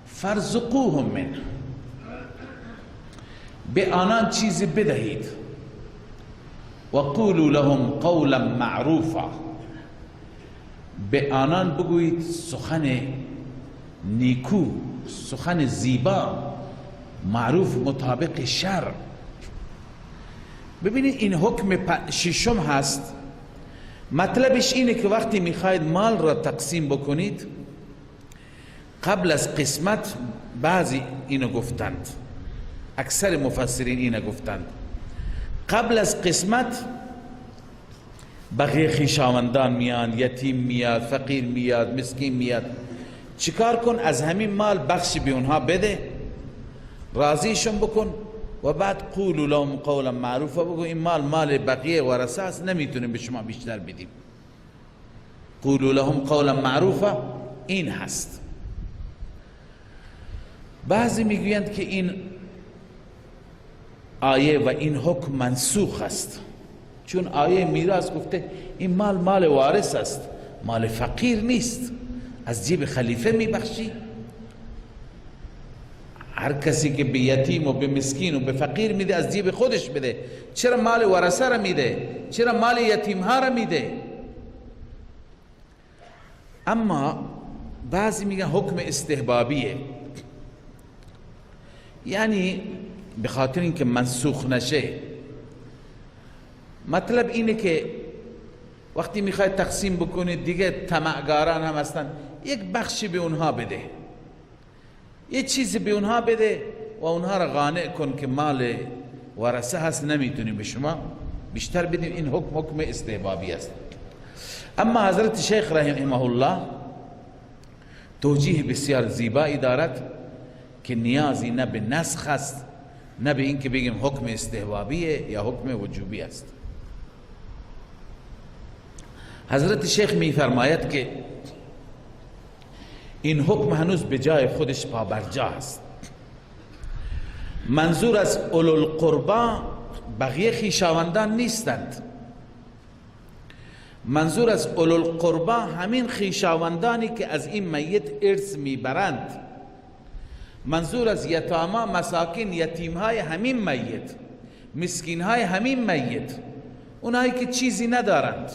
فرزقوهم من، به آنان چیزی بدهید، و قولوا لهم قولا معروفا، به آنان بگویید سخن نیکو، سخن زیبا، معروف مطابق شرع. ببینید این حکم ششم هست. مطلبش اینه که وقتی میخواید مال را تقسیم بکنید، قبل از قسمت بعضی اینو گفتند، اکثر مفسرین اینو گفتند، قبل از قسمت بقیه خویشاوندان میان، یتیم میاد، فقیر میاد، مسکین میاد، چیکار کن؟ از همین مال بخشی به اونها بده، راضیشون بکن و بعد قولوا لهم قولا معروفا، بگو این مال مال بقیه ورثه است، نمیتونیم به شما بیشتر بدیم. قولوا لهم قولا معروفا این هست. بعضی میگویند که این آیه و این حکم منسوخ است، چون آیه میراث گفته این مال مال وارث است، مال فقیر نیست، از جیب خلیفه میبخشی. هر کسی که به یتیم و به مسکین و به فقیر میده از جیب خودش بده، چرا مال ورثه را میده؟ چرا مال یتیم ها را میده؟ اما بعضی میگن حکم استحبابیه، یعنی به خاطر اینکه منسوخ نشه. مطلب اینه که وقتی میخوای تقسیم بکنید دیگه طمعگاران هم هستن، یک بخشی به اونها بده، یه چیزی به اونها بده و اونها را قانع کن که مال ورثه هست، نمیتونیم به شما بیشتر بدیم. این حکم حکم استحبابی است. اما حضرت شیخ رحمه الله توجیه بسیار زیبایی دارد که نیازی نه به نسخ است، نه به اینکه بگیم حکم استحبابیه یا حکم وجوبی است. حضرت شیخ میفرماید که این حکم هنوز به جای خودش پابرجا است. منظور از اولو القربا بقیه خویشاوندان نیستند، منظور از اولو القربا همین خویشاوندانی که از این میت ارث میبرند. منظور از یتاما، مساکین، یتیمهای همین میت، مسکینهای همین میت، اونهایی که چیزی ندارند،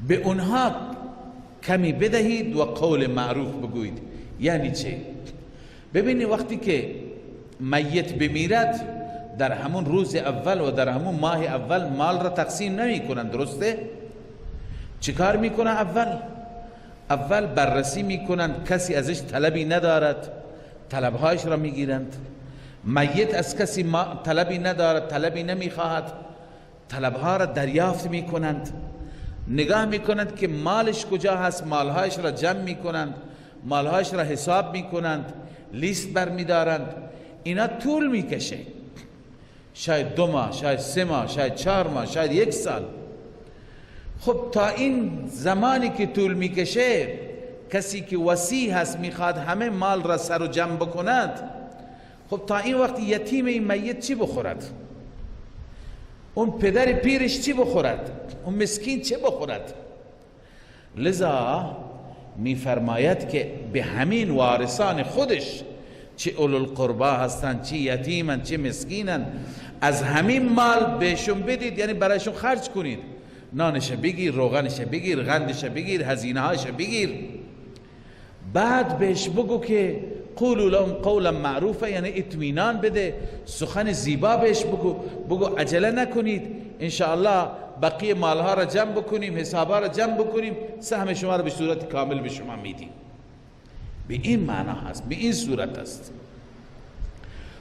به اونها کمی بدهید و قول معروف بگویید. یعنی چه؟ ببینید وقتی که میت بمیرد در همون روز اول و در همون ماه اول مال را تقسیم نمی کنند، درسته؟ چیکار میکنن؟ اول بررسی میکنند کسی ازش طلبی ندارد، طلبهایش را میگیرند. میت از کسی طلبی ندارد، طلبی نمیخواهد، طلبها را دریافت میکنند، نگاه میکنند که مالش کجا هست، مالهایش را جمع میکنند، مالهایش را حساب میکنند، لیست برمیدارند. اینا طول میکشه، شاید 2 ماه، شاید 3 ماه، شاید 4 ماه، شاید 1 سال. خب تا این زمانی که طول میکشه کسی که وصی هست میخواد همه مال را سر و جمع بکند، خب تا این وقت یتیم این میت چی بخورد؟ اون پدر پیرش چی بخورد؟ اون مسکین چه بخورد؟ لذا میفرماید که به همین وارثان خودش، چه اولو القربا هستند، چه یتیمن، چه مسکینن، از همین مال بهشون بدید، یعنی برایشون خرج کنید. نانش بگیر، روغنش بگیر، غندش بگیر، هزینه هاش بگیر. بعد بهش بگو که قولوا لهم قولا معروفا، یعنی اطمینان بده، سخن زیبا بهش بگو، بگو عجله نکنید، انشاءالله بقیه مالها را جمع بکنیم، حسابها را جمع بکنیم، سهم شما را به صورت کامل به شما میدیم. به این معنا هست، به این صورت است.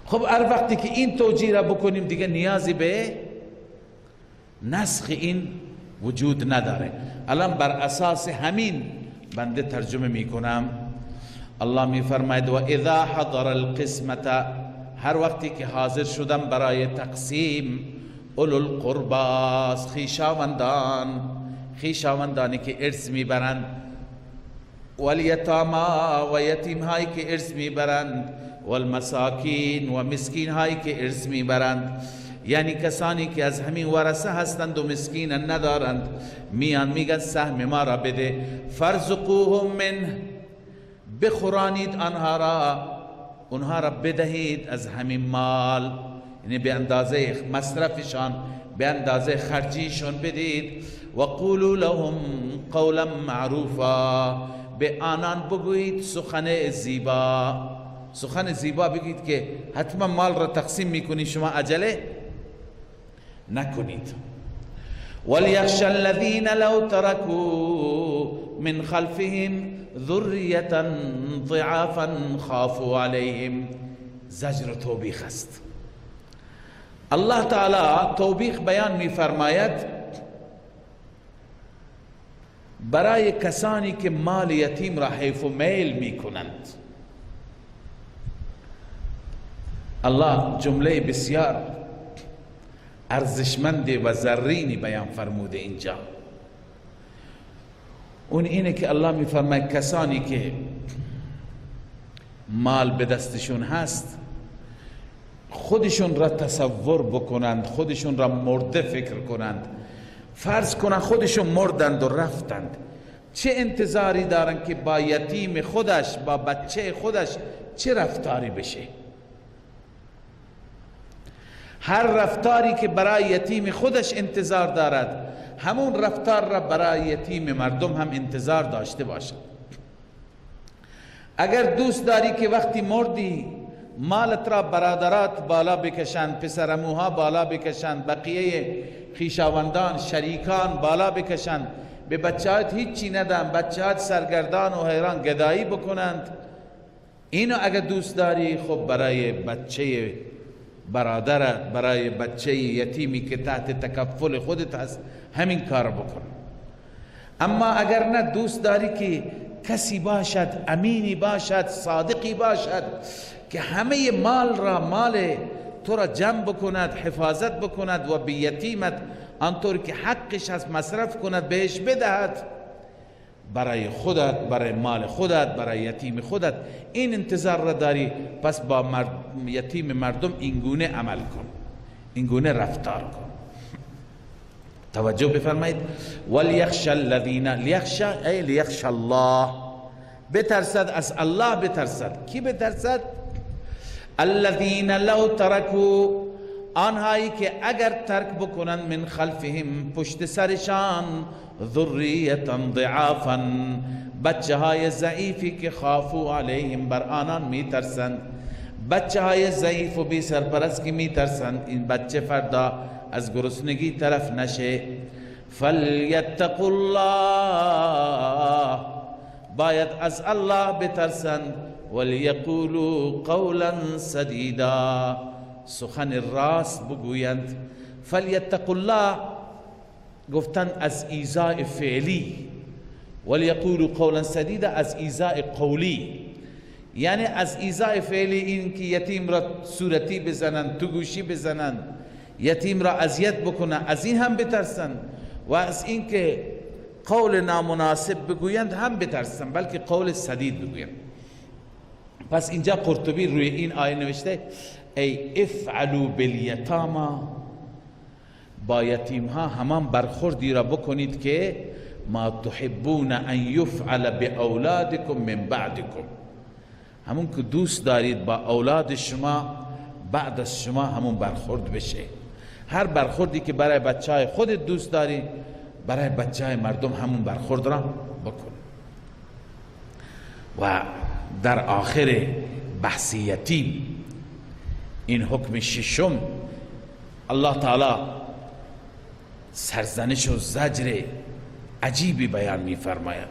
خب هر وقتی که این توجیه را بکنیم دیگه نیازی به نسخ این وجود نداره. الان بر اساس همین بنده ترجمه میکنم. الله میفرماید و اذا حضر القسمت، هر وقتی که حاضر شدم برای تقسیم، اولو القربا، خویشاوندان، خویشاوندانی که ارث میبرند، والیتاما و یتیم هایی که ارث میبرند، والمساکین و مسکین هایی که ارث میبرند، یعنی کسانی که از همین ورثه هستند و مسکین ندارند، میان میگن سهم ما را بده. فرزقوهم منه، بخورانید آنها را، اونها را بدهید از همین مال، یعنی به اندازه مصرفشان، به اندازه خرجیشون بدید. و قولوا لهم قولا معروفا، به آنان بگویید سخن زیبا. سخن زیبا بگید که حتما مال را تقسیم میکنید، شما عجله نکنید. ولیخشى الذین لو ترکوا من خلفهم ذریة ضعافا خافوا علیهم. زجر و توبیخ است. الله تعالی توبیخ بیان میفرماید برای کسانی که مال یتیم را حیف و میل میکنند. الله جمله بسیار ارزشمند و زرینی بیان فرموده اینجا. اون اینه که الله میفرماید کسانی که مال به دستشون هست خودشون را تصور بکنند، خودشون را مرده فکر کنند، فرض کنند خودشون مردند و رفتند، چه انتظاری دارند که با یتیم خودش، با بچه خودش چه رفتاری بشه؟ هر رفتاری که برای یتیم خودش انتظار دارد، همون رفتار را برای یتیم مردم هم انتظار داشته باشد. اگر دوست داری که وقتی مردی مالت را برادرات بالا بکشند، پسرعموها بالا بکشند، بقیه خویشاوندان، شریکان بالا بکشند، به بچه‌هات هیچی ندن، بچه‌هات سرگردان و حیران گدایی بکنند، اینو اگر دوست داری، خب برای بچه برادرت، برای بچه یتیمی که تحت تکفل خودت هست همین کار بکن. اما اگر نه، دوست داری که کسی باشد، امینی باشد، صادقی باشد که همه مال را، مال تو را جمع بکند، حفاظت بکند و به یتیمت آنطور که حقش هست مصرف کند، بهش بدهد، برای خودت، برای مال خودت، برای یتیم خودت این انتظار را داری، پس با یتیم مردم اینگونه عمل کن، اینگونه رفتار کن. توجه بفرمایید. ولیخشى الذین، لیخشى ای لیخشى الله، بترسد از الله، بترسد. کی بترسد؟ الذین لو ترکوا، آنهایی که اگر ترک بکنند، من خلفهم، پشت سرشان، ذریة ضعافا، بچه های ضعیفی که خافو علیهم، بر آنان میترسند، بچه های ضعیف و بی سرپرست که میترسند این بچه فردا از گرسنگی طرف نشه. فلیتقوا الله، باید از الله بترسند. ولیقولوا قولا سدیدا، سخن راست بگویند. فلیتقوا الله گفتن از ایذاء فعلی، ولیقولوا قولا سدیدا از ایذاء قولی، یعنی از ایذاء فعلی این که یتیم را صورتی بزنند، تو گوشی بزنند، یتیم را اذیت بکنند، از این هم بترسند، و از این که قول نامناسب بگویند هم بترسند، بلکه قول سدید بگویند. پس اینجا قرطبی روی این آیه نوشته ای افعلوا بالیتاما، با یتیم ها همان برخوردی را بکنید که ما تحبون ان یفعل باولادکم من بعدکم، همون که دوست دارید با اولاد شما بعد از شما همون برخورد بشه. هر برخوردی که برای بچه های خودت دوست داری، برای بچه های مردم همون برخورد را بکن. و در آخر بحث یتیم، این حکم ششم، الله تعالی سرزنش و زجر عجیبی بیان می فرماید.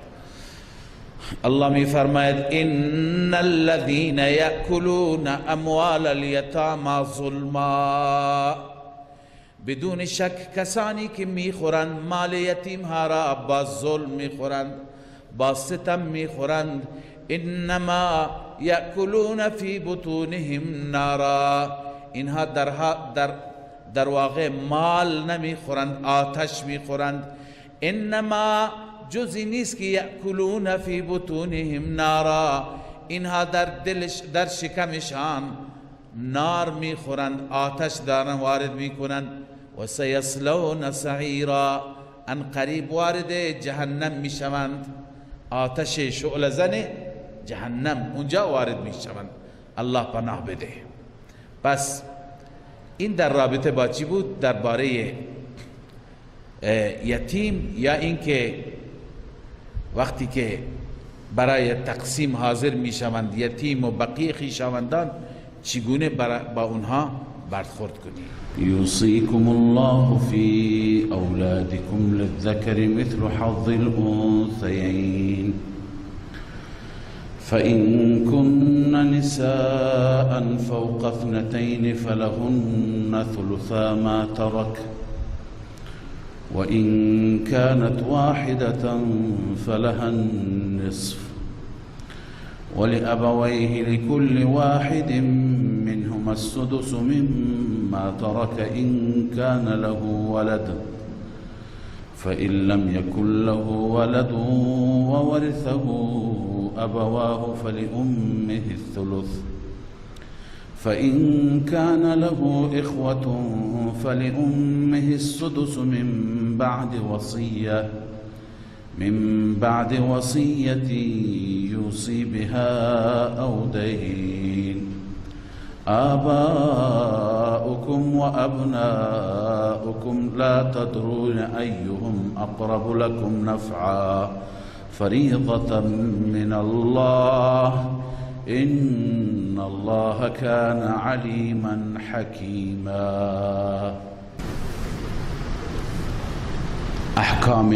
الله می فرماید ان الذين یأکلون اموال الیتاما ظلما، بدون شک کسانی که میخورند مال یتیم ها را با ظلم میخورند، با ستم میخورند. انما یأکلون فی بطونهم نارا، اینها در واقع مال نمیخورند، آتش میخورند. انما جزی نیست که یأکلون فی بطونهم نارا، اینها در شکمشان نار میخورند، آتش دارن وارد میکنند. و سیصلون سعیرا، ان قریب وارد جهنم میشوند، آتش شعله زن جهنم اونجا وارد میشوند. الله پناه بده. پس این در رابطه با چی بود؟ درباره یتیم، یا اینکه وقتی که برای تقسیم حاضر میشوند یتیم و بقیه خویشاوندان، چگونه با اونها برخورد کنی. یوصیکم الله فی اولادکم للذکر مثل حظ الانثیین فإن كن نساء فوق اثنتين فلهن ثلثا ما ترك وإن كانت واحدة فلها النصف ولأبويه لكل واحد منهما السدس مما ترك إن كان له ولد فإن لم يكن له ولد وورثه أبواه فلأمه الثلث فإن كان له إخوة فلأمه السدس من بعد وصية يوصي بها أو دين آباؤكم وأبناؤكم لا تدرون أيهم أقرب لكم نفعا فريضة من الله إن الله كان عليما حكيما. احکام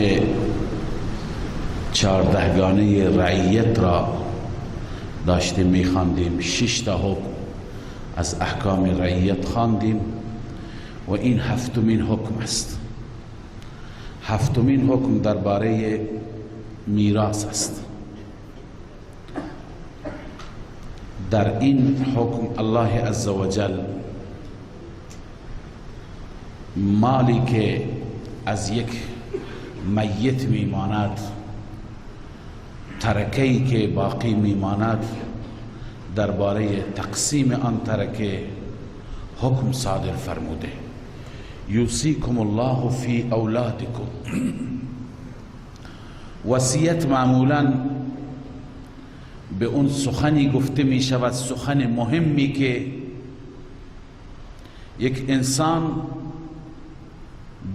چهاردهگانه رعیت را داشتیم میخواندیم. 6 تا حکم از احکام رعیت خواندیم و این هفتمین حکم است. هفتمین حکم درباره میراث است. در این حکم الله عزوجل مالی که از یک میت میماند، ترکه‌ای که باقی میماند، درباره تقسیم آن ترکه حکم صادر فرموده. یوصیکم الله فی اولادکم. وصیت معمولاً به اون سخنی گفته می شود، سخن مهمی که یک انسان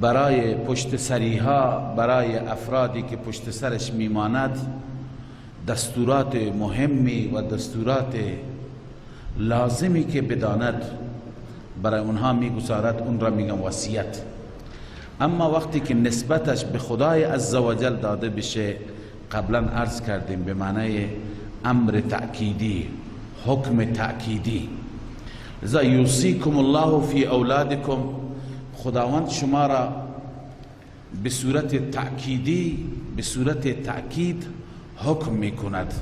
برای پشت سریها، برای افرادی که پشت سرش میماند، دستورات مهمی و دستورات لازمی که بداند برای اونها میگذارد، اون را میگن وصیت. اما وقتی که نسبتش به خدای عزوجل داده بشه، قبلا عرض کردیم به معنای امر تأکیدی، حکم تأکیدی. لذا یوصیکم الله فی اولادکم، خداوند شما را به صورت تأکیدی، به صورت تأکید حکم میکند،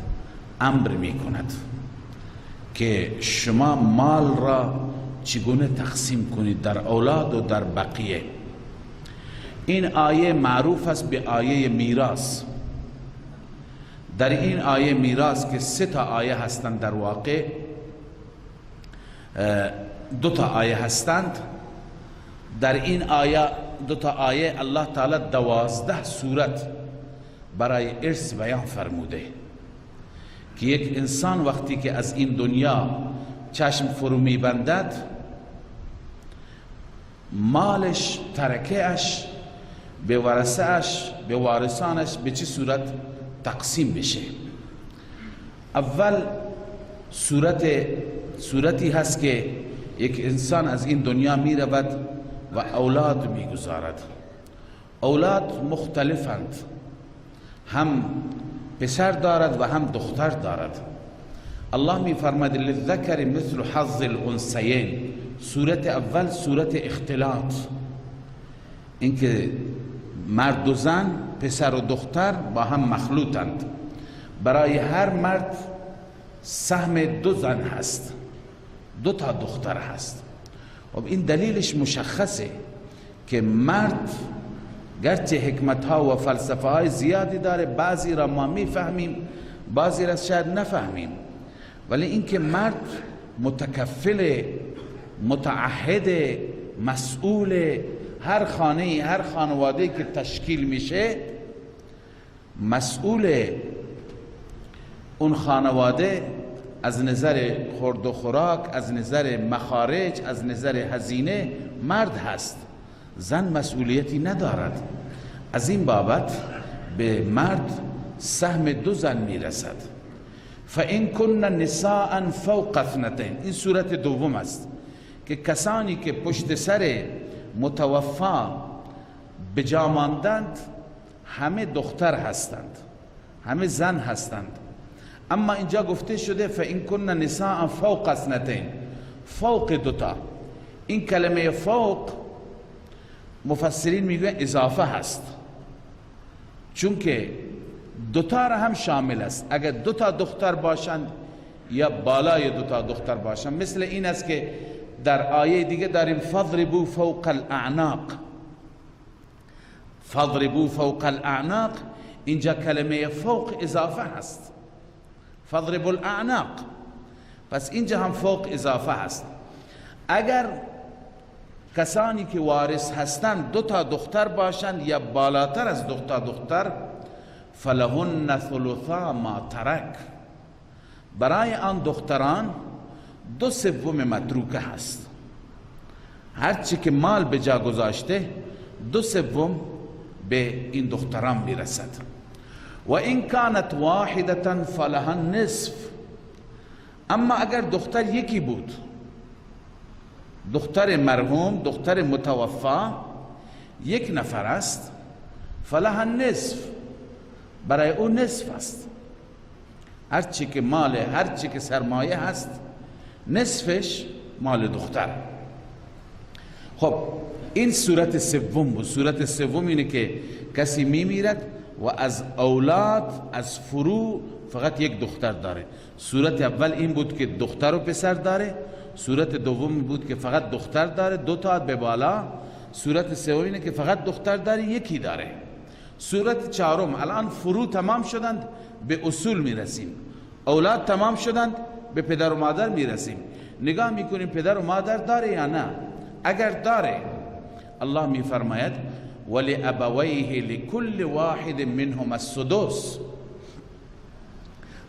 امر میکند که شما مال را چگونه تقسیم کنید در اولاد و در بقیه. این آیه معروف است به آیه میراث. در این آیه میراث که 3 تا آیه هستند، در واقع 2 تا آیه هستند. در این آیه 2 تا آیه الله تعالی 12 صورت برای ارث بیان فرموده که یک انسان وقتی که از این دنیا چشم فرو میبندد، مالش، ترکه اش به ورثه اش، به وارثانش به چه صورت تقسیم بشه. اول صورتی هست که یک انسان از این دنیا می رود و اولاد می گذارد. اولاد مختلفند، هم پسر دارد و هم دختر دارد. الله می فرماید للذکر مثل حظ الانثیین. صورت اول صورت اختلاط، اینکه مرد و زن، پسر و دختر با هم مخلوطند. برای هر مرد سهم دو زن هست، دو تا دختر هست. خب این دلیلش مشخصه که مرد گرچه حکمت ها و فلسفه های زیادی داره، بعضی را ما میفهمیم، بعضی را شاید نفهمیم، ولی اینکه مرد متکفل، متعهد، مسئول هر خانه، هر خانواده که تشکیل میشه، مسئول اون خانواده از نظر خورد و خوراک، از نظر مخارج، از نظر هزینه مرد هست. زن مسئولیتی ندارد. از این بابت به مرد سهم دو زن میرسد. فإن كن نساء فوق اثنتين، این صورت دوم است که کسانی که پشت سر متوفا به جا ماندند همه دختر هستند، همه زن هستند. اما اینجا گفته شده فإن كن نساء فوق اثنتين، فوق دوتا. این کلمه فوق مفسرین میگن اضافه هست، چون که دوتا را هم شامل است. اگر دوتا دختر باشند یا بالای دوتا دختر باشند، مثل این است که در آیه دیگه داریم فاضربوا فوق الاعناق. فاضربوا فوق الاعناق، اینجا کلمه فوق اضافه هست، فاضربوا الاعناق، پس اینجا هم فوق اضافه هست. اگر کسانی که وارث هستند دو تا دختر باشند یا بالاتر از دو تا دختر، فلهن ثلثا ما ترک، برای آن دختران 2/3 متروکه هست. هرچی که مال به جا گذاشته 2/3 به این دختران میرسد. و این کانت واحدة فلها النصف، اما اگر دختر یکی بود، دختر مرحوم، دختر متوفا یک نفر است، فلها النصف، برای او نصف است. هرچی که مال، هرچی که سرمایه هست، نصفش مال دختر. خب این صورت سوم بود. صورت سوم اینه که کسی میمیرد و از اولاد، از فروع فقط یک دختر داره. صورت اول این بود که دختر و پسر داره، صورت دوم بود که فقط دختر داره، دو تا به بالا. صورت سوم اینه که فقط دختر داره، یکی داره. صورت چهارم، الان فروع تمام شدند، به اصول میرسیم. اولاد تمام شدند، به پدر و مادر میرسیم. نگاه میکنیم پدر و مادر داره یا نه. اگر داره، الله میفرماید ولأبویه لکل واحد منهم السدس،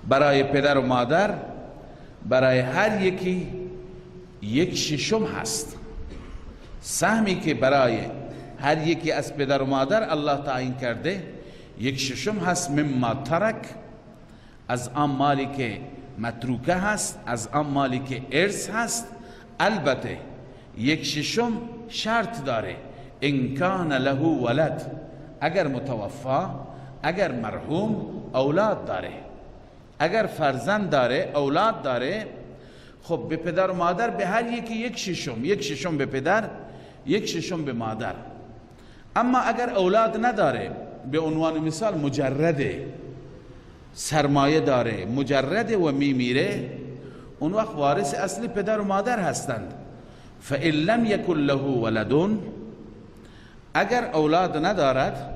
برای پدر و مادر برای هر یکی 1/6 هست. سهمی که برای هر یکی از پدر و مادر الله تعیین کرده 1/6 هست، مما ترک، از آن مالی که متروکه هست، از آن مالی که ارث هست. البته 1/6 شرط داره، ان کان له ولد، اگر متوفا، اگر مرحوم اولاد داره، اگر فرزند داره، اولاد داره، خب به پدر و مادر به هر یکی 1/6، 1/6 به پدر، 1/6 به مادر. اما اگر اولاد نداره، به عنوان مثال مجرده، سرمایه داره، مجرده و میمیره، اون وقت وارث اصلی پدر و مادر هستند. فإن لم يكن له ولد، اگر اولاد ندارد،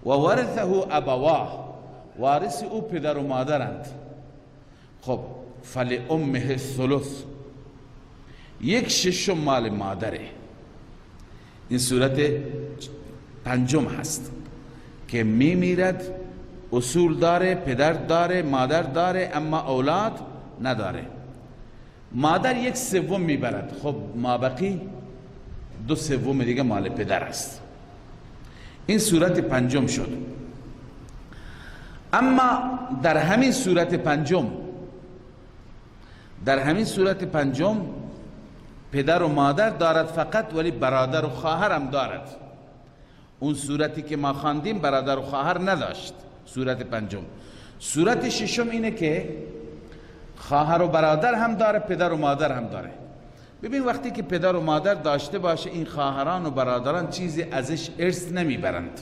و ورثه ابواه، وارث او پدر و مادرند، خب فلأمه الثلث، 1/6 مال مادره. این صورت پنجم هست که میمیرد، اصول داره، پدر داره، مادر داره، اما اولاد نداره. مادر 1/3 میبرد، خب مابقی 2/3 دیگه مال پدر است. این صورت پنجم شد. اما در همین صورت پنجم، در همین صورت پنجم پدر و مادر دارد فقط، ولی برادر و خواهر هم دارد. اون صورتی که ما خواندیم برادر و خواهر نداشت، صورت پنجم. صورت ششم اینه که خواهر و برادر هم داره، پدر و مادر هم داره. ببین وقتی که پدر و مادر داشته باشه، این خواهران و برادران چیزی ازش ارث نمیبرند.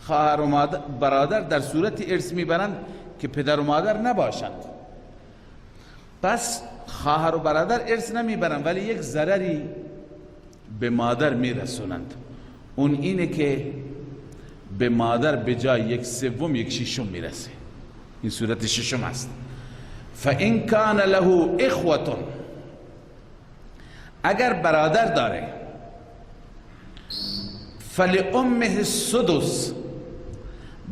خواهر و برادر در صورت ارث میبرند که پدر و مادر نباشند. پس خواهر و برادر ارث نمیبرند، ولی یک ضرری به مادر میرسونند. اون اینه که به مادر به جای 1/3 1/6 میرسه. این صورت ششم است. فَإِنْ كَانَ لَهُ إِخْوَةٌ، اگر برادر داره، فَلِأُمِّهِ السُّدُسُ،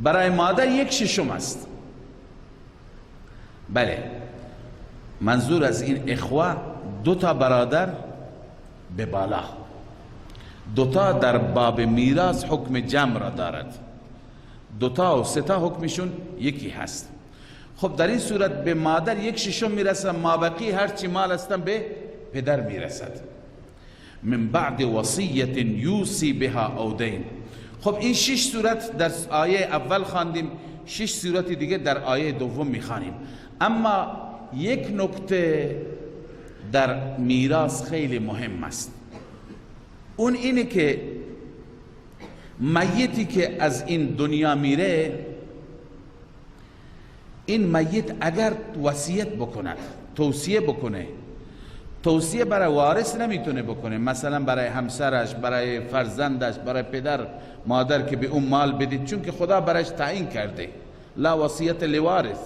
برای مادر 1/6 است. بله، منظور از این اخوه 2 تا برادر به بالا، 2 تا در باب میراث حکم جمع را دارد، 2 تا و 3 تا حکمشون یکی هست. خب در این صورت به مادر 1/6 میرسد، مابقی هرچی مال هستن به پدر میرسد. من بعد وصیت یوصی بها او دین. خب این 6 صورت در آیه اول خواندیم، 6 صورت دیگه در آیه دوم میخوانیم. اما یک نکته در میراث خیلی مهم است، اون اینه که میتی که از این دنیا میره، این میت اگر وصیت بکند، توصیه بکنه، توصیه برای وارث نمیتونه بکنه، مثلا برای همسرش، برای فرزندش، برای پدر مادر که به اون مال بدید، چون که خدا برایش تعیین کرده لا وصیت لوارث.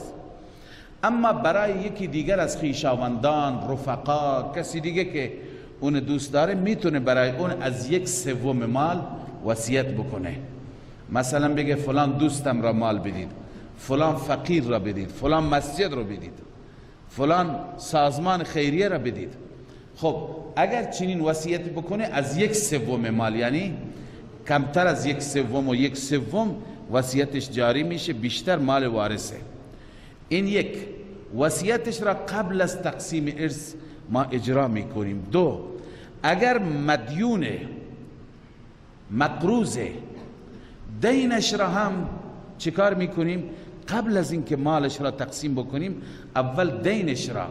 اما برای یکی دیگر از خویشاوندان، رفقا، کسی دیگه که اون دوست داره، میتونه برای اون از 1/3 مال وصیت بکنه. مثلا بگه فلان دوستم را مال بدید، فلان فقیر را بدید، فلان مسجد را بدید، فلان سازمان خیریه را بدید. خب اگر چنین وصیت بکنه از 1/3 مال، یعنی کمتر از 1/3 و 1/3 وصیتش جاری میشه، بیشتر مال وارثه. این یک، وصیتش را قبل از تقسیم ارث ما اجرا میکنیم. دو، اگر مدیون مقروضه، دینش را هم چیکار میکنیم؟ قبل از اینکه مالش را تقسیم بکنیم، اول دینش را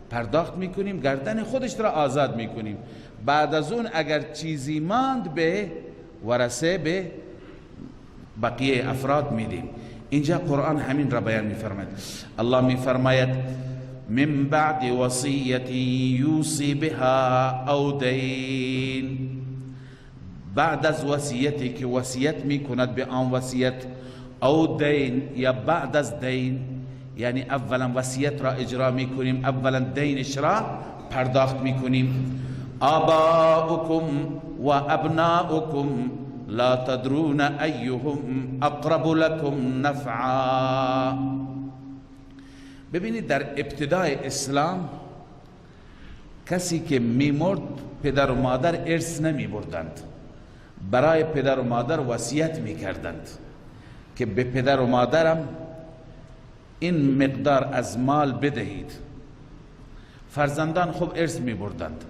پرداخت میکنیم، گردن خودش را آزاد میکنیم. بعد از اون اگر چیزی ماند به ورثه، به بقیه افراد میدیم. اینجا قرآن همین را بیان میفرماید. الله میفرماید من بعد وصیت یوصی بها او دین، بعد از وصیتی که وصیت میکند به آن وصیت، او دین یا بعد از دین، یعنی اولا وصیت را اجرا میکنیم، اولا دینش را پرداخت میکنیم. آباؤکم و ابناؤکم لا تدرون ایهم اقرب لکم نفعا. ببینید در ابتدای اسلام کسی که میمرد پدر و مادر ارث نمیبردند، برای پدر و مادر وصیت میکردند که به پدر و مادرم این مقدار از مال بدهید. فرزندان خب ارث میبردند.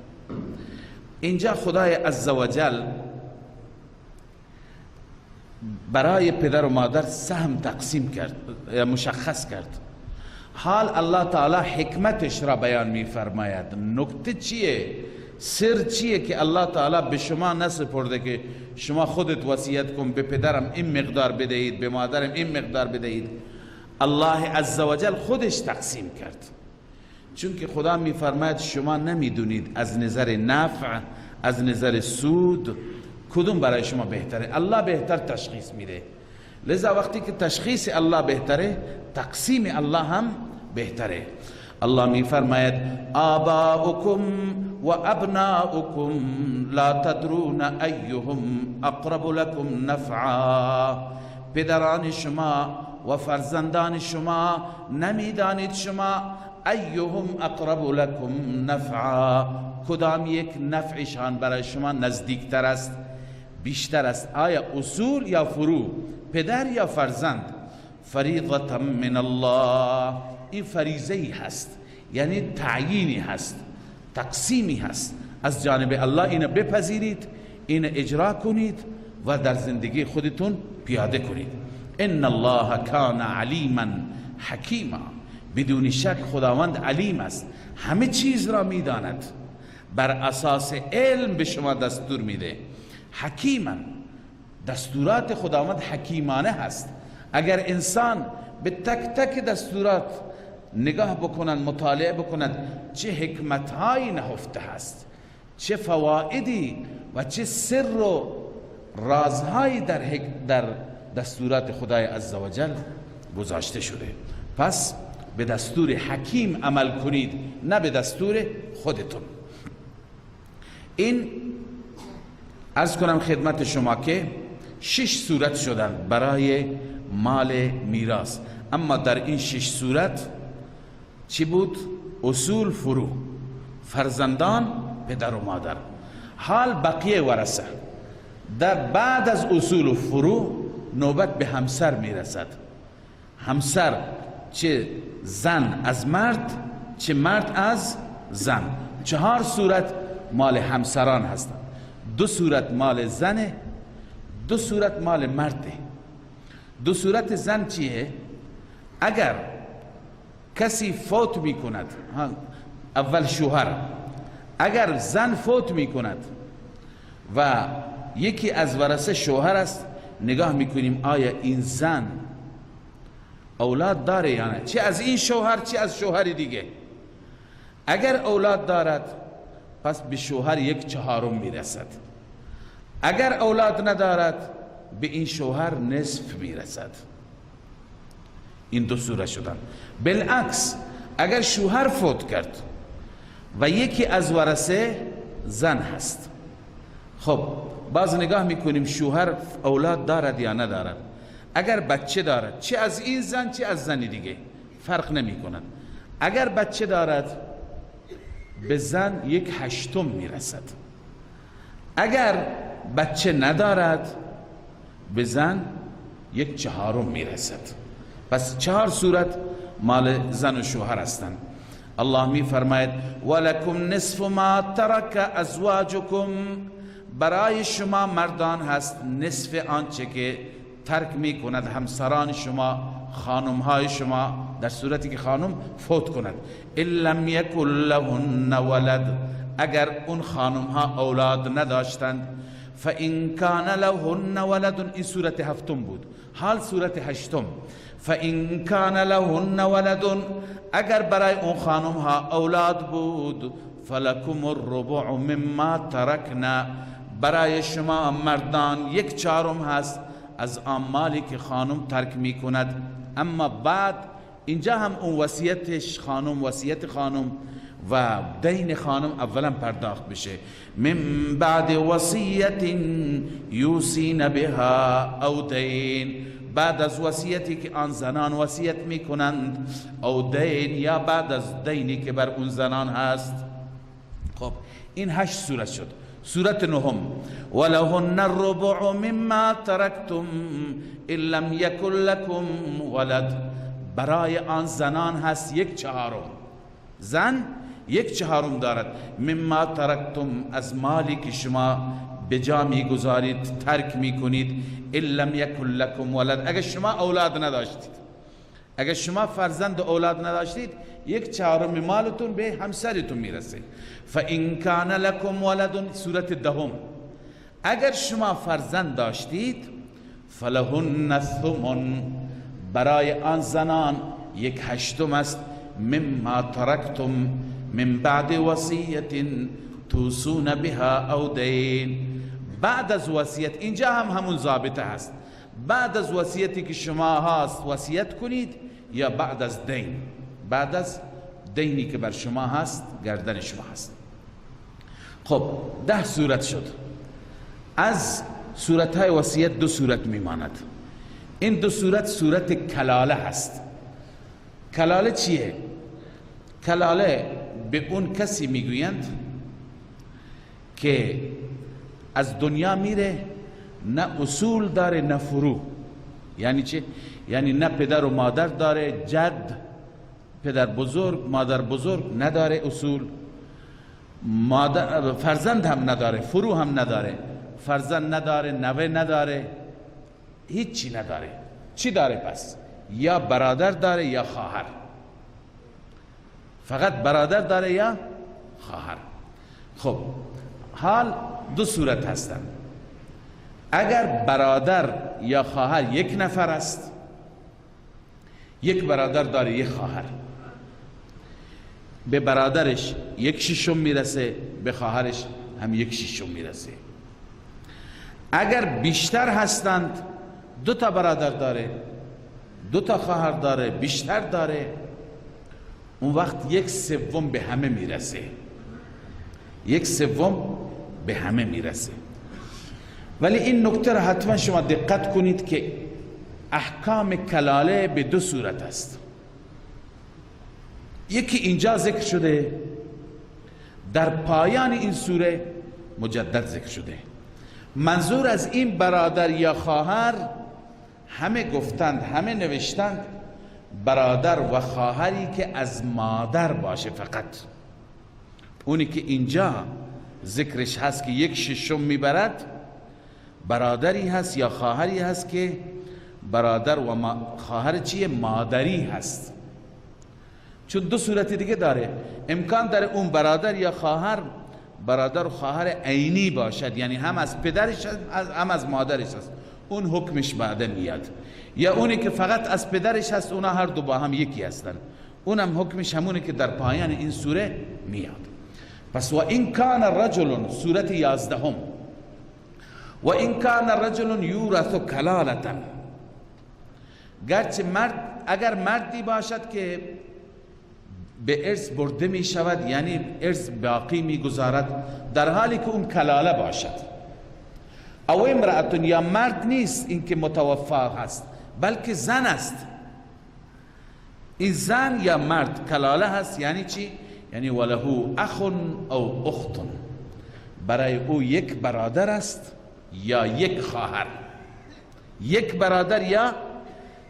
اینجا خدای عزوجل برای پدر و مادر سهم تقسیم کرد، مشخص کرد. حال الله تعالی حکمتش را بیان میفرماید. نکته چیه؟ سر چیه که الله تعالی به شما نسپرده که شما خودت وصیت کن به پدرم این مقدار بدهید، به مادرم این مقدار بدهید؟ الله عزوجل خودش تقسیم کرد، چون که خدا میفرماید شما نمیدونید از نظر نفع، از نظر سود کدوم برای شما بهتره. الله بهتر تشخیص میده. لذا وقتی که تشخیص الله بهتره، تقسیم الله هم بهتره. الله میفرماید آباؤکم و ابناؤکم لا تدرون ایهم اقرب لکم نفعا. پدران شما و فرزندان شما، نمیدانید شما ایهم اقرب لکم نفعا، کدام یک نفعشان برای شما نزدیکتر است، بیشتر است، آیا اصول یا فروع، پدر یا فرزند. فریضة من الله، این فریضه هست، یعنی تعیینی هست، تقسیمی هست از جانب الله. اینو بپذیرید، اینو اجرا کنید و در زندگی خودتون پیاده کنید. ان الله کان علیما حکیما، بدون شک خداوند علیم است، همه چیز را میداند، بر اساس علم به شما دستور میده. حکیما، دستورات خداوند حکیمانه هست. اگر انسان به تک تک دستورات نگاه بکنند، مطالعه بکنند، چه حکمتهایی نهفته هست، چه فوائدی و چه سر و رازهایی در دستورات خدای عزوجل گذاشته شده. پس به دستور حکیم عمل کنید، نه به دستور خودتون. این عرض کنم خدمت شما که 6 صورت شدن برای مال میراث. اما در این 6 صورت چی بود؟ اصول، فروع، فرزندان، پدر و مادر. حال بقیه ورثه، در بعد از اصول و فروع نوبت به همسر میرسد. همسر چه زن از مرد، چه مرد از زن. 4 صورت مال همسران هستند. 2 صورت مال زنه، 2 صورت مال مرده. 2 صورت زن چیه؟ اگر کسی فوت میکند، اول شوهر، اگر زن فوت میکند و یکی از ورثه شوهر است، نگاه میکنیم آیا این زن اولاد داره یا نه، چه از این شوهر چه از شوهر دیگه. اگر اولاد دارد پس به شوهر 1/4 میرسد، اگر اولاد ندارد به این شوهر نصف میرسد. این 2 صورت شدن. بالعکس اگر شوهر فوت کرد و یکی از ورثه زن هست، خب باز نگاه میکنیم شوهر اولاد دارد یا ندارد. اگر بچه دارد، چه از این زن چه از زن دیگه فرق نمی کند، اگر بچه دارد به زن 1/8 میرسد، اگر بچه ندارد به زن 1/4 میرسد. پس 4 صورت مال زن و شوهر هستند. الله می فرماید ولکم نصف ما ترک ازواجکم، برای شما مردان هست نصف آنچه که ترک می کند همسران شما، خانمهای شما، در صورتی که خانم فوت کند. ان لم یکن لهن ولد، اگر اون خانمها اولاد نداشتند. فان کان لهن ولد، این صورت 7 بود. حال صورت 8، فان کان لهن ولد، اگر برای اون خانمها اولاد بود، فلکم الربع مما ترکنا، برای شما مردان 1/4 هست از آن مالی که خانم ترک می کند. اما بعد اینجا هم اون وصیتش خانم، وصیت خانم و دین خانم اولا پرداخت بشه. من بعد وصیت یوصین بها او دین، بعد از وصیتی که آن زنان وصیت میکنند، او دین، یا بعد از دینی که بر اون زنان هست. خب این 8 صورت شد. صورت 9، ولهن الربع مما ترکتم ان لم یکن لکم ولد، برای آن زنان هست 1/4. زن 1/4 دارد. مما ترکتم، از مالی که شما به جا میگذارید، ترک میکنید. ان لم یکن لکم ولد، اگر شما اولاد نداشتید، اگر شما فرزند اولاد نداشتید، 1/4 مالتون به همسرتون میرسه. فان کان لکم ولد، صورت 10، اگر شما فرزند داشتید، فلهن الثمن، برای آن زنان 1/8 است. مما ترکتم من بعد وصیت توصون بها او دین، بعد از وصیت، اینجا هم همون ضابطه هست، بعد از وصیتی که شما هست وصیت کنید، یا بعد از دین، بعد از دینی که بر شما هست، گردن شما هست. خب 10 صورت شد. از صورتهای وصیت 2 صورت میماند. این دو صورت صورت کلاله هست. کلاله چیه؟ کلاله به اون کسی میگویند که از دنیا میره، نه اصول داره نه فروع. یعنی چه؟ یعنی نه پدر و مادر داره، جد، پدر بزرگ، مادر بزرگ نداره اصول، مادر فرزند هم نداره، فروع هم نداره، فرزند نداره، نوه نداره، هیچی نداره. چی داره پس؟ یا برادر داره یا خواهر. فقط برادر داره یا خواهر. خب حال دو صورت هستند. اگر برادر یا خواهر یک نفر است، یک برادر داره یک خواهر، به برادرش 1/6 میرسه، به خواهرش هم 1/6 میرسه. اگر بیشتر هستند، دو تا برادر داره، دو تا خواهر داره، بیشتر داره، اون وقت 1/3 به همه میرسه، 1/3 به همه میرسه. ولی این نکته را حتما شما دقت کنید که احکام کلاله به دو صورت است. یکی اینجا ذکر شده، در پایان این سوره مجدد ذکر شده. منظور از این برادر یا خواهر، همه گفتند، همه نوشتند برادر و خواهری که از مادر باشه فقط. اونی که اینجا ذکرش هست که 1/6 میبرد، برادری هست یا خواهری هست که برادر و خواهر چیه؟ مادری هست. چون دو صورت دیگه داره، امکان داره اون برادر یا خواهر برادر و خواهر عینی باشد، یعنی هم از پدرش هست هم از مادرش هست، اون حکمش بعدا میاد. یا اونی که فقط از پدرش هست، اونا هر دو با هم یکی هستن، اونم حکمش همونه که در پایان این سوره میاد. پس و این کان رجل، سورت 11، و این کان رجل یورث کلالة، گرچه مرد، اگر مردی باشد که به ارث برده می شود، یعنی ارث باقی می گذارد در حالی که اون کلاله باشد، او امرأة، یا مرد نیست این که متوفا هست، بلکه زن است. این زن یا مرد کلاله هست، یعنی چی؟ یعنی وله اخ او اخت، برای او یک برادر است یا یک خواهر، یک برادر یا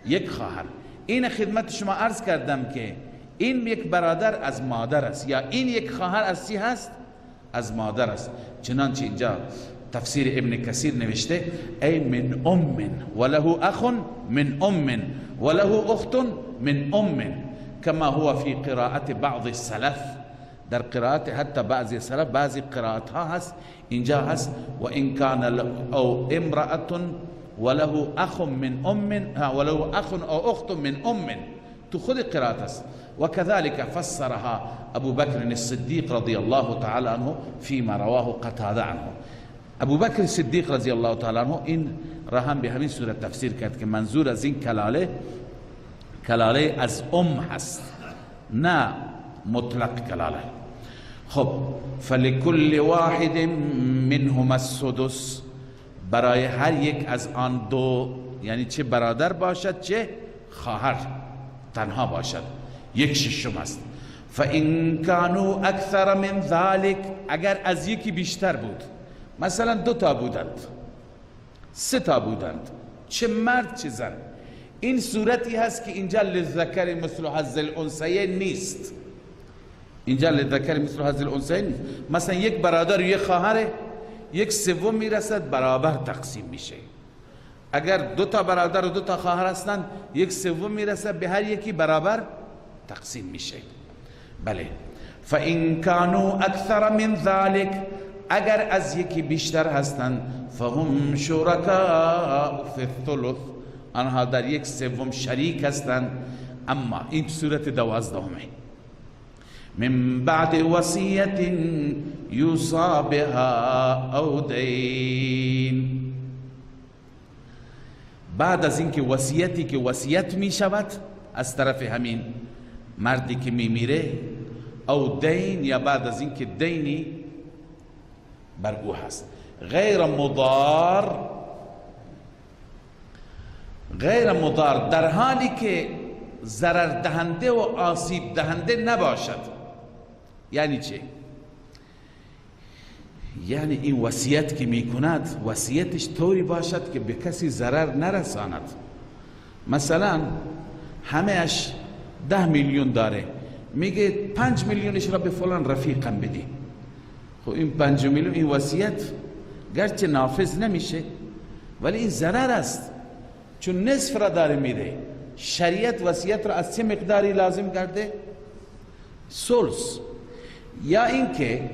یک خواهر. این خدمت شما عرض کردم که این یک برادر از مادر است یا این یک خواهر از چی هست؟ از مادر است. چنانچه اینجا تفسیر ابن کثیر نوشته ای من ام وله اخ من ام وله اخت من ام، كما هو في قراءة بعض السلف. در قراءت حتی بعضی سلف، بعضی قراءت ها هست اینجا هست و این کان او امرأة وله اخ من ام وله اخ او اخت من ام، تو خود قراءت است. وكذلك فسرها ابو بكر الصديق رضي الله تعالى عنه فيما رواه قتاده عنه. ابو بکر صدیق رضی الله تعالی عنه این را هم به همین صورت تفسیر کرد که منظور از این کلاله، کلاله از ام هست، نه مطلق کلاله. خب فلکل واحد منهما السدس، برای هر یک از آن دو، یعنی چه برادر باشد چه خواهر تنها باشد، 1/6 است. فإن كانوا اکثر من ذلك، اگر از یکی بیشتر بود، مثلا 2 تا بودند، 3 تا بودند، چه مرد چه زن، این صورتی هست که اینجا للذکر مثل حظ الانثیین نیست. اینجا للذکر مثل حظ الانثیین نیست. مثلا یک برادر و یک خواهر، 1/3 میرسد، برابر تقسیم میشه. اگر 2 تا برادر و 2 تا خواهر هستند، 1/3 میرسد، به هر یکی برابر تقسیم میشه. بله. فإن كانوا اکثر من ذلك، اگر از یکی بیشتر هستند، فهم شرکاء فی الثلث، آنها در 1/3 شریک هستند. اما این صورت 12، من بعد وصیت یوصی بها او دین، بعد از اینکه وصیتی که وصیت می شود از طرف همین مردی که می میره، او دین، یا بعد از اینکه دینی بر او هست، غیر مضار، غیر مضار در حالی که ضرر دهنده و آسیب دهنده نباشد. یعنی چه؟ یعنی این وصیت که میکند وصیتش طوری باشد که به کسی ضرر نرساند. مثلا همهش 10 میلیون داره، میگه 5 میلیونش را به فلان رفیقم بدی. خب این 5 میلیون، این وصیت گرچه نافذ نمیشه ولی این ضرر است، چون نصف را داره میده. شریعت وصیت را از چه مقداری لازم کرده؟ ثلث. یا اینکه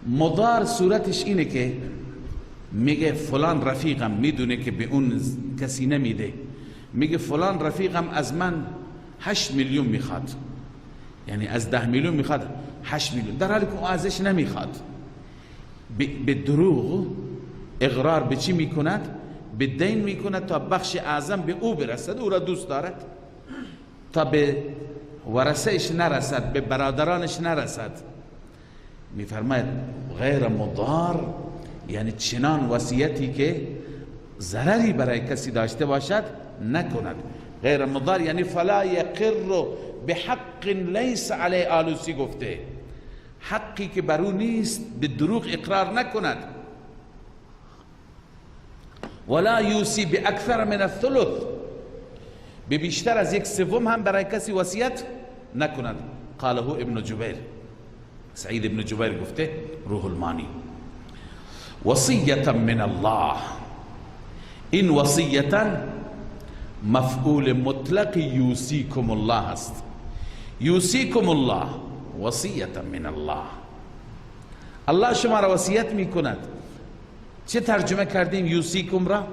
مضار صورتش اینه که میگه فلان رفیقم، میدونه که به اون کسی نمیده، میگه فلان رفیقم از من 8 میلیون میخواد، یعنی از 10 میلیون میخواد 8 میلیون، در حالی که او ازش نمیخواد. به دروغ اقرار به چی میکند؟ به دین میکند تا بخش اعظم به او برسد، او را دوست دارد، تا به ورثه‌اش نرسد، به برادرانش نرسد. میفرماید غیر مضار، یعنی چنان وصیتی که ضرری برای کسی داشته باشد نکند. غیر مضار یعنی فلا یقر بحق لیس علیه. آلوسی گفته حقی که بر او نیست به دروغ اقرار نکند. ولا یوسی باکثر من الثلث، به بیشتر از 1/3 هم برای کسی وصیت نکند. قاله ابن جبیر، سعید ابن جبیر گفته، روح المانی. وصیتا من الله، این وصیتا مفعول مطلق یوصیکم الله است. یوصیکم الله وصیتا من الله، الله شما را وصیت میکند. چه ترجمه کردیم یوصیکم را؟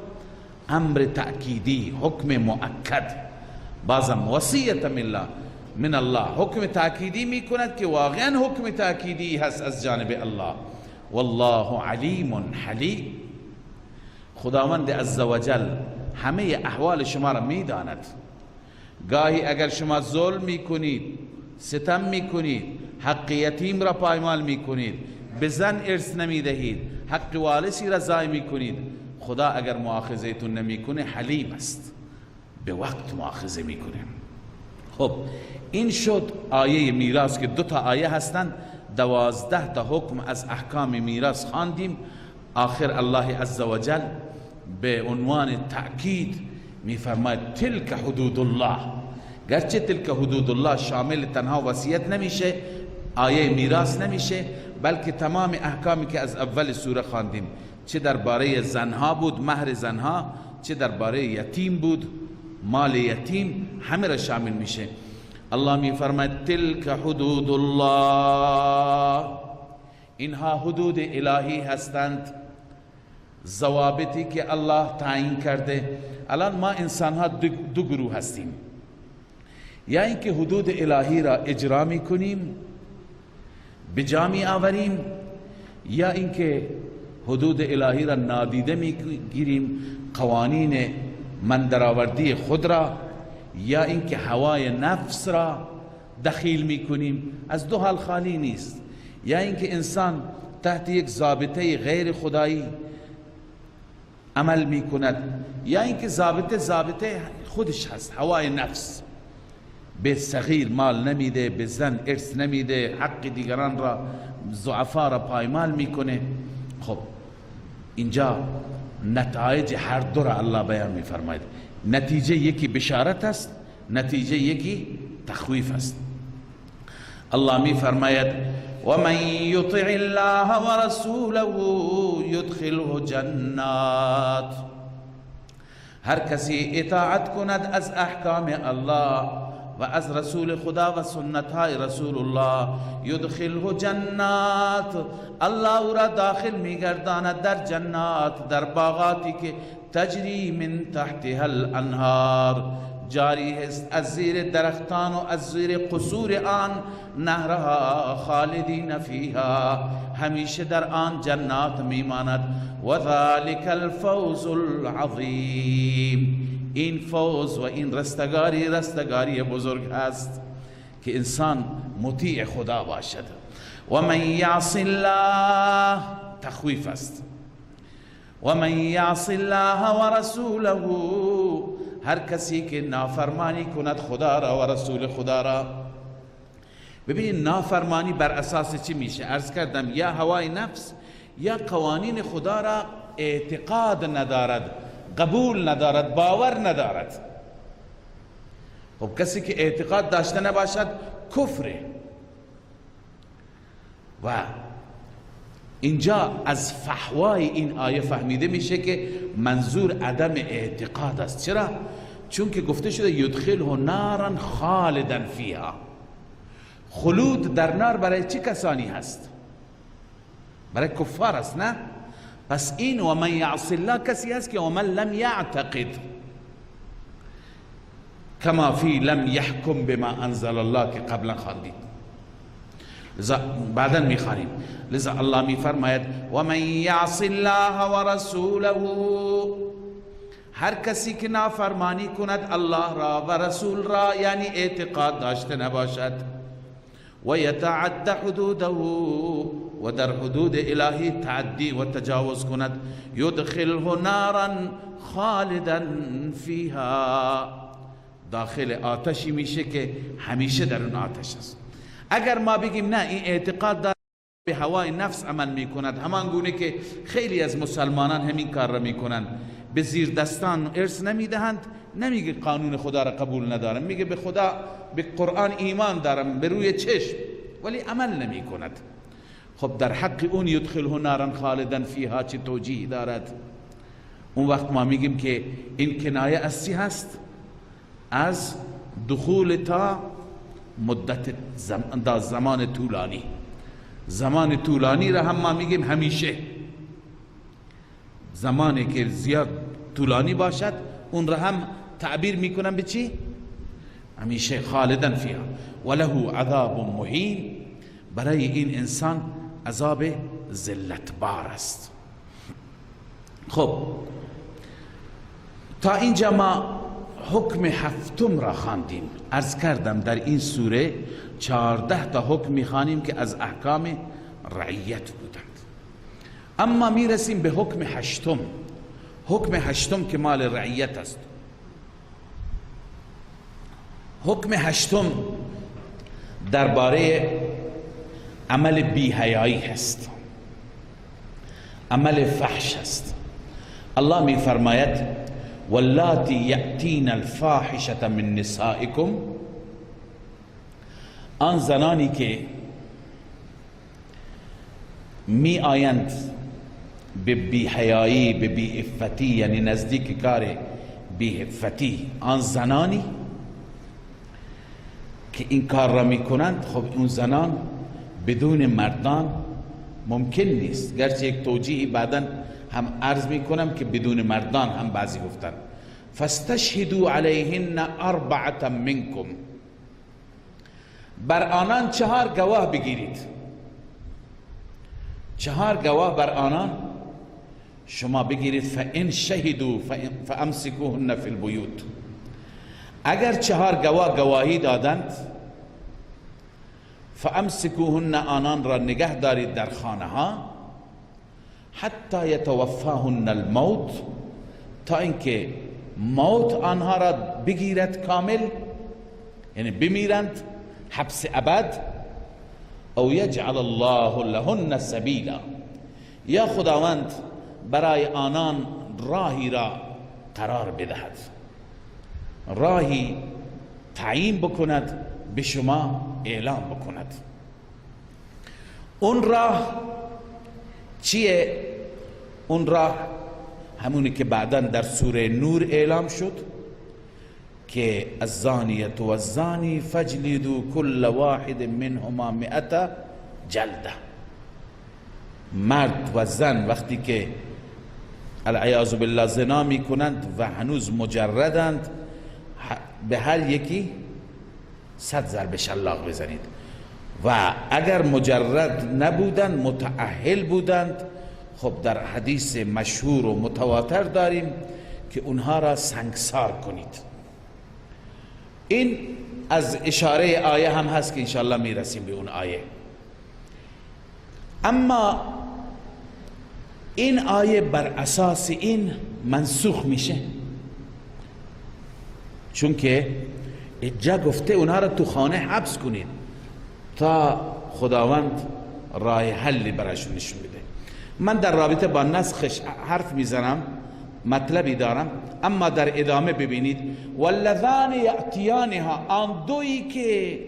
امر تأکیدی، حکم مؤکد. بازم وصیتا من الله حکم تأکیدی میکند که واقعا حکم تأکیدی هست از جانب الله. والله علیم حلیم، خداوند عزوجل همه احوال شما را میداند. گاهی اگر شما ظلم میکنید، ستم میکنید، حق یتیم را پایمال میکنید، به زن ارث نمیدهید، حق وارثی را ضایع میکنید، خدا اگر مؤاخذه تون نمیکنه حلیم است، به وقت مؤاخذه میکنه. خب این شد آیه میراث که 2 تا آیه هستند، 12 تا حکم از احکام میراث خواندیم. آخر الله عزوجل به عنوان تأکید میفرماید تلک حدود الله. گرچه تلک حدود الله شامل تنها وصیت نمیشه، آیه میراث نمیشه، بلکه تمام احکامی که از اول سوره خواندیم، چه درباره زنها بود، مهر زنها، چه درباره یتیم بود، مال یتیم، همه را شامل میشه. الله میفرماید تلک حدود الله، اینها حدود الهی هستند، ضوابطی که الله تعیین کرده. الان ما انسان ها دو گروه هستیم، یا اینکه حدود الهی را اجرا میکنیم، به جا می آوریم، یا اینکه حدود الهی را نادیده میگیریم، قوانین من درآوردی خود را، یا اینکه هوای نفس را دخیل میکنیم. از دو حال خالی نیست. یا اینکه انسان تحت یک ضابطه غیر خدایی عمل میکند، یا اینکه ضابطه خودش هست، هوای نفس، به صغیر مال نمیده، به زن ارث نمیده، حق دیگران را، ضعفا را پایمال میکنه. خب اینجا نتایج هر دو را الله بیان میفرماید. نتیجه یکی بشارت است، نتیجه یکی تخویف است. الله میفرماید و من یطع الله و رسوله یدخله جنات، هر کسی اطاعت کند از احکام الله و از رسول خدا و سنت های رسول الله، یدخله جنات، الله او را داخل میگرداند در جنات، در باغاتی که تجری من تحتها الانهار، جاری است از زیر درختان و از زیر قصور آن نهرها، خالدین فیها، همیشه در آن جنات میماند. و ذلک الفوز العظیم، این فوز و این رستگاری، رستگاری بزرگ هست که انسان مطیع خدا باشد. و من یعص الله، تخویف است. و من یعص الله و رسوله، هر کسی که نافرمانی کند خدا را و رسول خدا را. ببینید نافرمانی بر اساس چی میشه؟ عرض کردم یا هوای نفس یا قوانین خدا را اعتقاد ندارد، قبول ندارد، باور ندارد. خب کسی که اعتقاد داشته نباشد کفره. و اینجا از فحوای این آیه فهمیده میشه که منظور عدم اعتقاد است. چرا؟ چون که گفته شده یدخله نارا خالدا فیها. خلود در نار برای چه کسانی هست؟ برای کفار است، نه؟ پس این و من یعص الله کسی هست که و من لم یعتقد، کما فی لم یحکم بما انزل الله که قبلا خواندید، لذا بعدا میخوانیم. لذا الله میفرماید و من یعص الله و رسوله، هر کسی که نافرمانی کند الله را و رسول را، یعنی اعتقاد داشته نباشد، و یتعد حدوده، و در حدود الهی تعدی و تجاوز کند، یدخله نارا خالدا فیها، داخل آتشی میشه که همیشه در اون آتش است. اگر ما بگیم نه این اعتقاد داره به هوای نفس عمل میکند، همان گونه که خیلی از مسلمانان همین کار را میکنند، به زیر دستان ارث نمیدهند، نمیگه قانون خدا را قبول ندارم، میگه به خدا به قرآن ایمان دارم به روی چشم، ولی عمل نمیکند. خب در حق اون یدخله نارا خالدا فیها چه توجیه دارد؟ اون وقت ما میگیم که این کنایه از چی هست؟ از دخول تا مدت زمان طولانی. زمان طولانی را هم ما میگیم همیشه، زمانی که زیاد طولانی باشد اون را هم تعبیر میکنن به چی؟ همیشه، خالدا فیها وله عذاب مهین، برای این انسان عذاب ذلت بار است. خب تا اینجا ما حکم هفتم را خواندیم. عرض کردم در این سوره 14 تا حکم میخوانیم که از احکام رعیت بودند. اما میرسیم به حکم هشتم. حکم هشتم که مال رعیت است. حکم هشتم درباره عمل بی‌حیایی هست، عمل فحش است. الله میفرماید واللاتی یأتین الفاحشة من نسائکم، آن زنانی که می آیند به بی‌حیایی، به بی‌عفتی، یعنی نزدیک کار بی‌عفتی، آن زنانی که این کار را می کنند، خب اون زنان بدون مردان ممکن نیست. گرچه یک توجیهی بعدا هم عرض می کنم که بدون مردان هم بعضی گفتن. فاستشهدوا علیهن اربعة منکم، بر آنان 4 گواه بگیرید. 4 گواه بر آنان شما بگیرید. فان شهدوا فامسکوهن فی البیوت، اگر 4 گواه گواهی دادند، فامسکوهن، آنان را نگه دارید در خانه ها، حتی یتوفاهن الموت، تا اینکه موت آنها را بگیرد کامل، یعنی بمیرند، حبس ابد، او یجعل الله لهن سبیلا، یا خداوند برای آنان راهی را قرار بدهد، راهی تعیین بکند، به شما اعلام بکند. اون راه چیه؟ اون راه همونی که بعدا در سوره نور اعلام شد که الزانیة والزانی فاجلدوا كل واحد منهما 100 جلده. مرد و زن وقتی که العیاذ بالله زنا میکنند و هنوز مجردند، به هر یکی 100 ضربه شلاق بزنید، و اگر مجرد نبودند، متأهل بودند، خب در حدیث مشهور و متواتر داریم که اونها را سنگسار کنید. این از اشاره آیه هم هست که انشاءالله میرسیم به اون آیه. اما این آیه بر اساس این منسوخ میشه. چون که اینجا گفته اونها را تو خانه حبس کنید تا خداوند راه حلی برایشون نشون بده. من در رابطه با نسخش حرف میزنم، مطلبی دارم، اما در ادامه ببینید واللذان یأتیانها، آن دویی که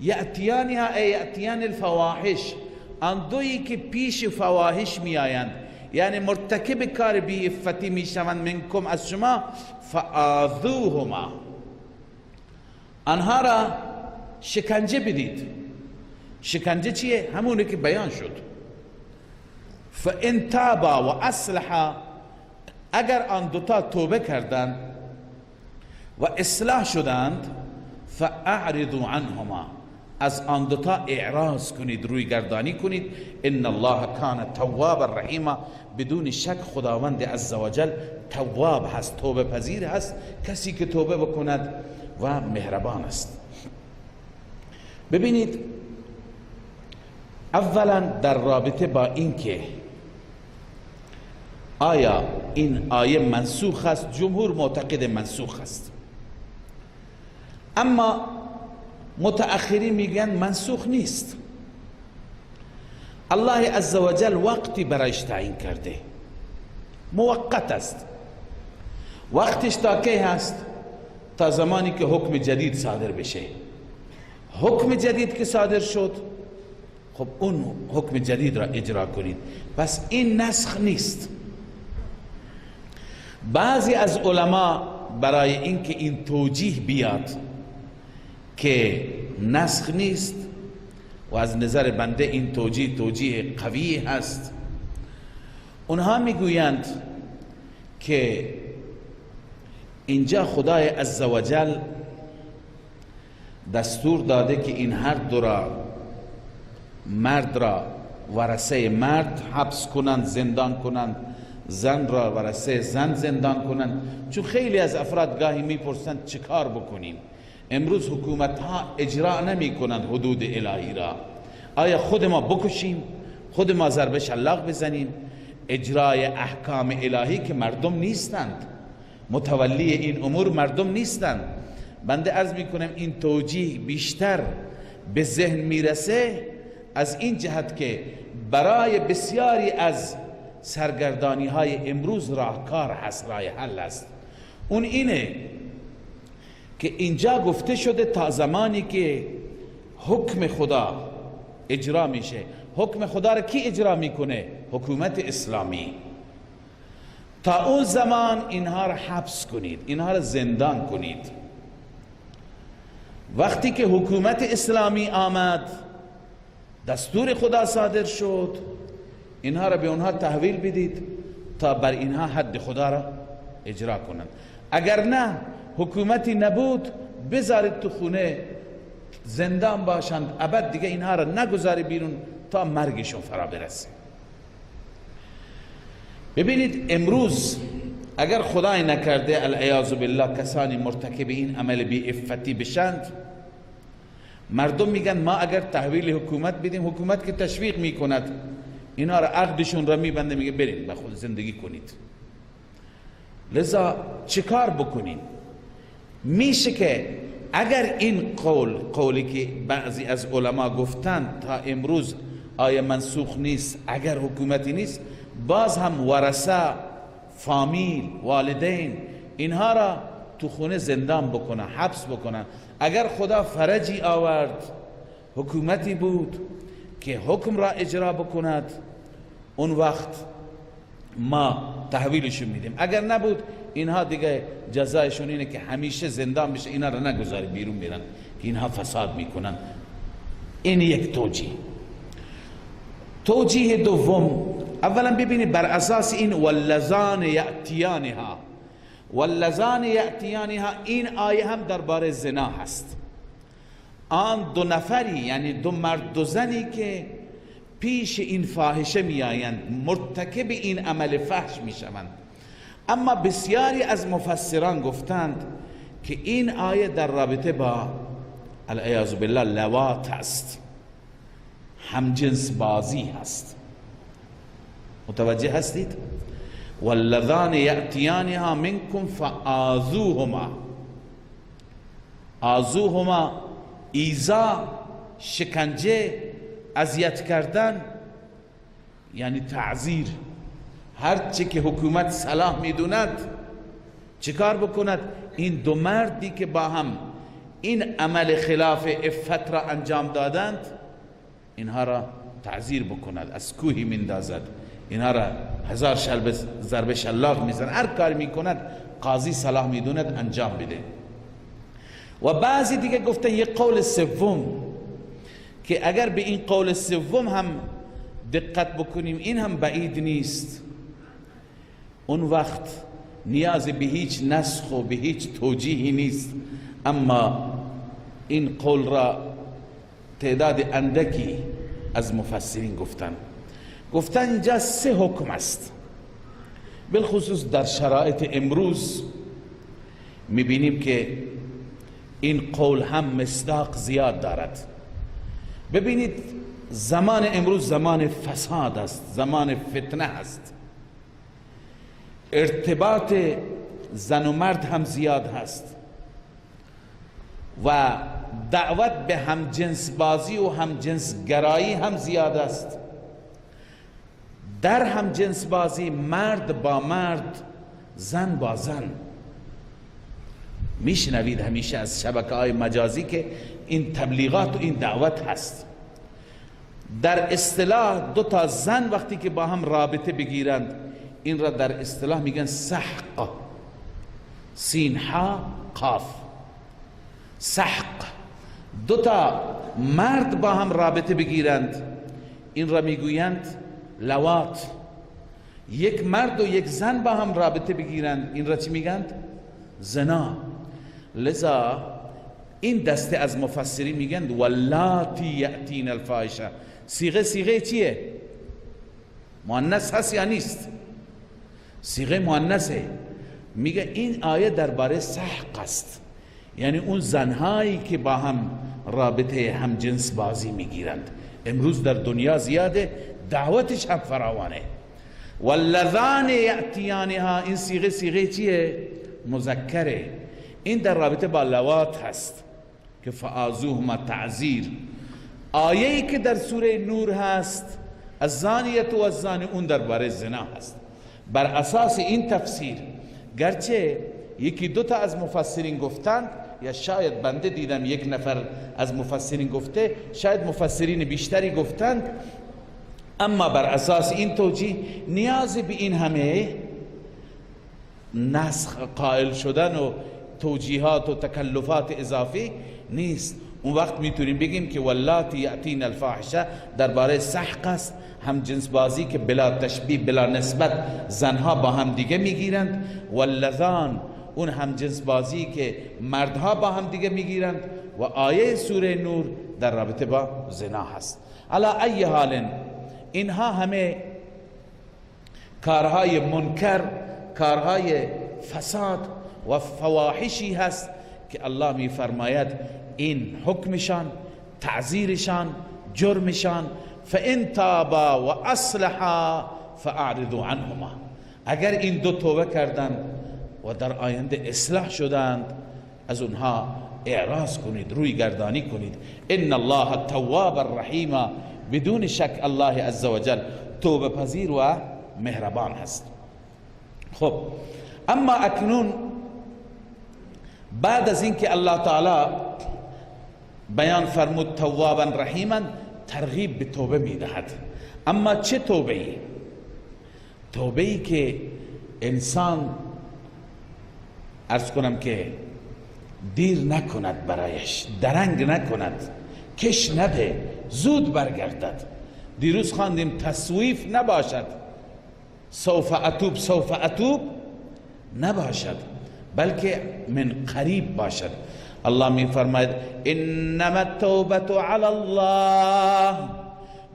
یأتیانها ای یأتیان الفواحش، آن دویی که پیش فواحش میآیند، یعنی مرتکب کار بی عفتی میشوند، منکم از شما، فآذوهما، آنها را شکنجه بدید. شکنجه چیه؟ همونه که بیان شد. فان تابا و اصلحا، اگر آن دوتا توبه کردند و اصلاح شدند، فاعرضوا عنهما، از آن دوتا اعراض کنید، روی گردانی کنید. ان الله کان توابا رحیما، بدون شک خداوند عزوجل تواب هست، توبه پذیر هست، کسی که توبه بکند و مهربان است. ببینید اولا در رابطه با این که آیا این آیه منسوخ است، جمهور معتقد منسوخ است، اما متأخرین میگن منسوخ نیست. الله عزوجل وقتی برایش تعیین کرده، موقت است. وقتش تا کی هست؟ تا زمانی که حکم جدید صادر بشه. حکم جدید که صادر شد، خب اون حکم جدید را اجرا کنید. پس این نسخ نیست. بعضی از علما برای اینکه این توجیه بیاد که نسخ نیست و از نظر بنده این توجیه توجیه قوی هست، اونها میگویند که اینجا خدای عزوجل دستور داده که این هر دو را، مرد را ورثه مرد حبس کنند، زندان کنند، زن را ورثه زن زندان کنند. چون خیلی از افراد گاهی میپرسند چه کار بکنیم، امروز حکومت ها اجرا نمی کنند حدود الهی را، آیا خود ما بکشیم، خود ما ضربه شلاق بزنیم؟ اجرای احکام الهی که مردم نیستند، متولی این امور مردم نیستند. بنده عرض میکنم این توجیه بیشتر به ذهن میرسه از این جهت که برای بسیاری از سرگردانی های امروز راهکار هست، راه حل است. اون اینه که اینجا گفته شده تا زمانی که حکم خدا اجرا میشه. حکم خدا را کی اجرا میکنه؟ حکومت اسلامی. تا اون زمان اینها را حبس کنید، اینها را زندان کنید. وقتی که حکومت اسلامی آمد، دستور خدا صادر شد، اینها را به اونها تحویل بدید تا بر اینها حد خدا را اجرا کنند. اگر نه حکومتی نبود، بذارید تو خونه زندان باشند ابد، دیگه اینها را نگذاری بیرون تا مرگشون فرا برسه. ببینید امروز اگر خدای نکرده العیاذ بالله کسانی مرتکب این عمل بی عفتی بشند، مردم میگن ما اگر تحویل حکومت بدیم، حکومت که تشویق میکند، اینا را عقدشون را میبنده، میگه بریم به خود زندگی کنید. لذا چیکار بکنیم؟ میشه که اگر این قول، قولی که بعضی از علما گفتند تا امروز آیا منسوخ نیست، اگر حکومتی نیست، باز هم ورثه، فامیل، والدین اینها را تو خونه زندان بکنن، حبس بکنن. اگر خدا فرجی آورد، حکومتی بود که حکم را اجرا بکند، اون وقت ما تحویلشون میدیم. اگر نبود، اینها دیگه جزایشون اینه که همیشه زندان بشه، اینها را نگذاری بیرون میرن که اینها فساد میکنن. این یک توجیه. توجیه دوم، اولا ببینید بر اساس این واللذان یأتیانها، واللذان یأتیانها، این آیه هم درباره زنا هست. آن دو نفری، یعنی دو مرد دو زنی که پیش این فاحشه میآیند، مرتکب این عمل فحش میشوند. اما بسیاری از مفسران گفتند که این آیه در رابطه با العیاذ بالله لواط است، همجنس بازی هست. متوجه هستید؟ واللذان یأتیانها منکم فآذوهما، آذوهما ایذا، شکنجه، اذیت کردن، یعنی تعذیر. هر چه که حکومت صلاح میدوند چیکار بکند؟ این دو مردی که با هم این عمل خلاف عفت را انجام دادند، اینها را تعذیر بکند، از کوهی میندازد، اینها را 1000 ضربه شلاق میزند، هر کار میکند قاضی صلاح میدوند انجام بده. و بعضی دیگه گفتن یک قول سوم که اگر به این قول سوم هم دقت بکنیم این هم بعید نیست، اون وقت نیاز به هیچ نسخ و به هیچ توجیهی نیست. اما این قول را تعداد اندکی از مفسرین گفتن. گفتن اینجا سه حکم است، بالخصوص در شرایط امروز میبینیم که این قول هم مصداق زیاد دارد. ببینید زمان امروز زمان فساد است، زمان فتنه است، ارتباط زن و مرد هم زیاد هست و دعوت به همجنس بازی و همجنس گرایی هم زیاد است. در همجنس بازی مرد با مرد، زن با زن، میشنوید همیشه از شبکه های مجازی که این تبلیغات و این دعوت هست. در اصطلاح دو تا زن وقتی که با هم رابطه بگیرند، این را در اصطلاح میگن سحق، سین ها قاف، سحق. دو تا مرد با هم رابطه بگیرند، این را میگویند لواط. یک مرد و یک زن با هم رابطه بگیرند، این را چی میگند؟ زنا. لذا این دسته از مفسرین میگند واللاتی یأتین الفاحشه. صیغه صیغه چیه؟ مؤنث هست یا نیست؟ صیغه مؤنثه. میگه این آیه درباره سحق است، یعنی اون زنهایی که با هم رابطه همجنس بازی میگیرند. امروز در دنیا زیاده، دعوتش هم فراوانه. واللذان یأتیانها، این صیغه صیغه چیه؟ مذکره. این در رابطه با لواط هست که فآذوهما تعذیر. آیه‌ای که در سوره نور هست الزانیة و الزانی، اون درباره زنا هست. بر اساس این تفسیر، گرچه یکی دو تا از مفسرین گفتند، یا شاید بنده دیدم یک نفر از مفسرین گفته، شاید مفسرین بیشتری گفتند، اما بر اساس این توجیه نیاز به این همه نسخ قائل شدن و توجیهات و تکلفات اضافی نیست. اون وقت میتونیم بگیم که واللاتی یأتین الفاحشه درباره سحق است، هم جنس بازی که بلا تشبیه بلا نسبت زنها با هم دیگه میگیرند، واللذان اون هم جنس بازی که مردها با هم دیگه میگیرند، و آیه سوره نور در رابطه با زنا هست. علی ای حال اینها همه کارهای منکر، کارهای فساد و فواحشی هست که الله میفرماید این حکمشان، تعذیرشان، جرمشان. فإن تابا و اصلحا فاعرضوا عنهما، اگر این دو توبه کردند و در آینده اصلاح شدند، از اونها اعراض کنید، روی گردانی کنید. ان الله التواب الرحیم، بدون شک الله عزوجل توبه پذیر و مهربان هست. خب اما اکنون بعد از اینکه الله تعالی بیان فرمود توابا رحیما، ترغیب به توبه میدهد. اما چه توبه ای؟ توبه ای که انسان عرض کنم که دیر نکند برایش، درنگ نکند، کش نده، زود برگردد. دیروز خواندیم تسویف نباشد، سوف اتوب سوف اتوب نباشد، بلکه من قریب باشد. الله می فرماید انما التوبة علی الله،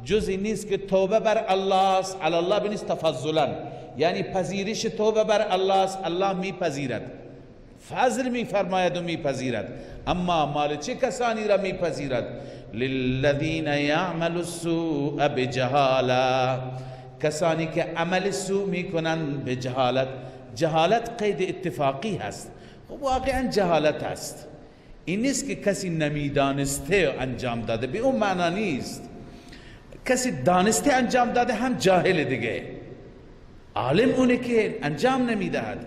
جزی نیست که توبه بر الله است. علی الله بنیست تفضلا، یعنی پذیرش توبه بر الله است، الله می پذیرد، فضل می فرماید و می پذیرد. اما مال چه کسانی را می پذیرد؟ للذین یعملوا السوء بجهاله، کسانی که عمل سوء می کنند به جهالت. جهالت قید اتفاقی هست، خب واقعا جهالت هست، این نیست که کسی نمیدانسته انجام داده، به اون معنا نیست. کسی دانسته انجام داده هم جاهل دیگه، عالم اونه که انجام نمیدهد.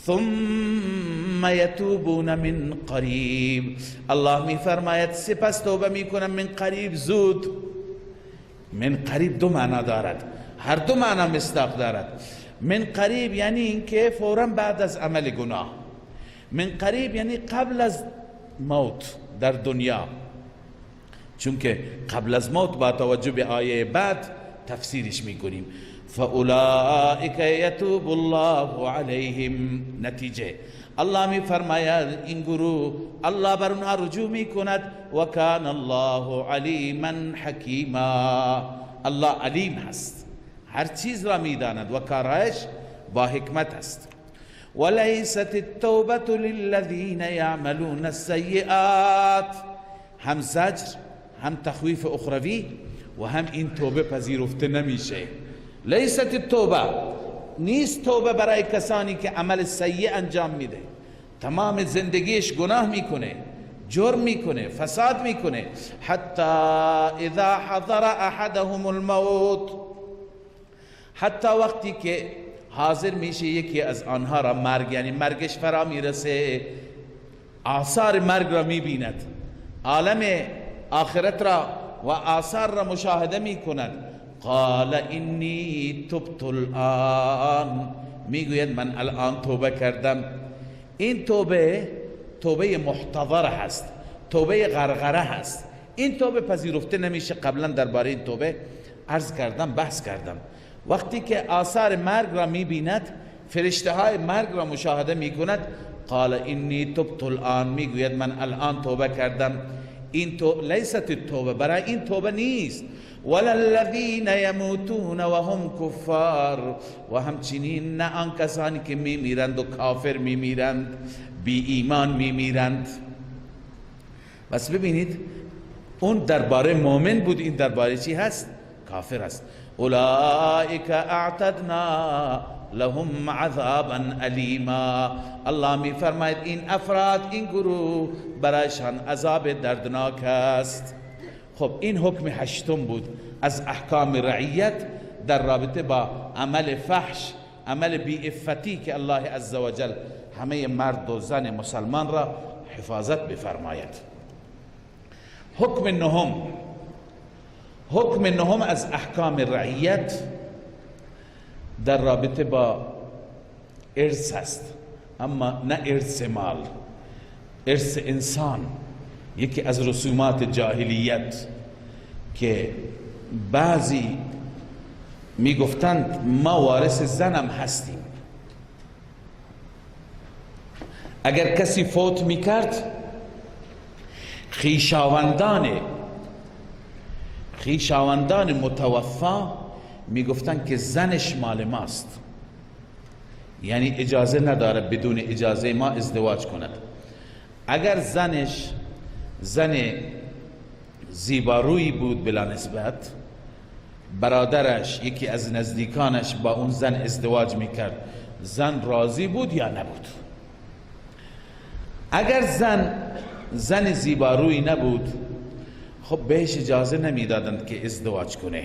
ثم یتوبون من قریب، الله میفرماید سپس توبه میکنن من قریب، زود. من قریب دو معنا دارد، هر دو معنا مصداق دارد. من قریب یعنی اینکه فورا بعد از عمل گناه، من قریب یعنی قبل از موت در دنیا، چون که قبل از موت با توجه به آیه بعد تفسیرش میکنیم. فاولئک یتوب الله علیهم، نتیجه الله می فرماید این گروه الله بر اونها رجوع می کند. و کان الله علیما حکیما، الله علیم هست، هر چیز را میداند و کارهایش با حکمت است. ولیست التوبة للذین یعملون السیئات، هم زجر هم تخویف اخروی و هم این توبه پذیرفته نمیشه. لیست التوبه، نیست توبه برای کسانی که عمل سیء انجام میده، تمام زندگیش گناه میکنه، جرم میکنه، فساد میکنه. حتی اذا حضر احدهم الموت، حتی وقتی که حاضر میشه یکی از آنها را مرگ، یعنی مرگش فرا میرسه، آثار مرگ را میبیند، عالم آخرت را و آثار را مشاهده میکند. قال انی تبت الان، میگوید من الان توبه کردم. این توبه توبه محتضر هست، توبه غرغره هست. این توبه پذیرفته نمیشه. قبلا درباره این توبه عرض کردم، بحث کردم. وقتی که آثار مرگ را میبیند، فرشته های مرگ را مشاهده میکند، قال انی تبت الان، میگوید من الان توبه کردم. این تو لیست التوبه، برای این توبه نیست. ولا الذین یموتون وهم کفار، و همچنین نه آن کسانی که میمیرند و کافر میمیرند، بی ایمان میمیرند. بس ببینید اون درباره مؤمن بود، این درباره چی هست؟ کافر است. اولئک اعتدنا لهم عذابا الیما، الله می فرماید این افراد، این گروه برایشان عذاب دردناک است. خب این حکم هشتم بود از احکام رعیت در رابطه با عمل فحش، عمل بی عفتی که الله عزوجل همه مرد و زن مسلمان را حفاظت بفرماید. حکم نهم، حکم نهم از احکام رعیت در رابطه با ارث است، اما نه ارث مال، ارث انسان. یکی از رسومات جاهلیت که بعضی میگفتند ما وارث زنم هستیم، اگر کسی فوت میکرد خیشاوندان متوفا میگفتند که زنش مال ماست، یعنی اجازه نداره بدون اجازه ما ازدواج کند. اگر زنش زن زیبارویی بود بلا نسبت، برادرش یکی از نزدیکانش با اون زن ازدواج میکرد، زن راضی بود یا نبود؟ اگر زن زیبارویی نبود، خب بهش اجازه نمیدادند که ازدواج کنه.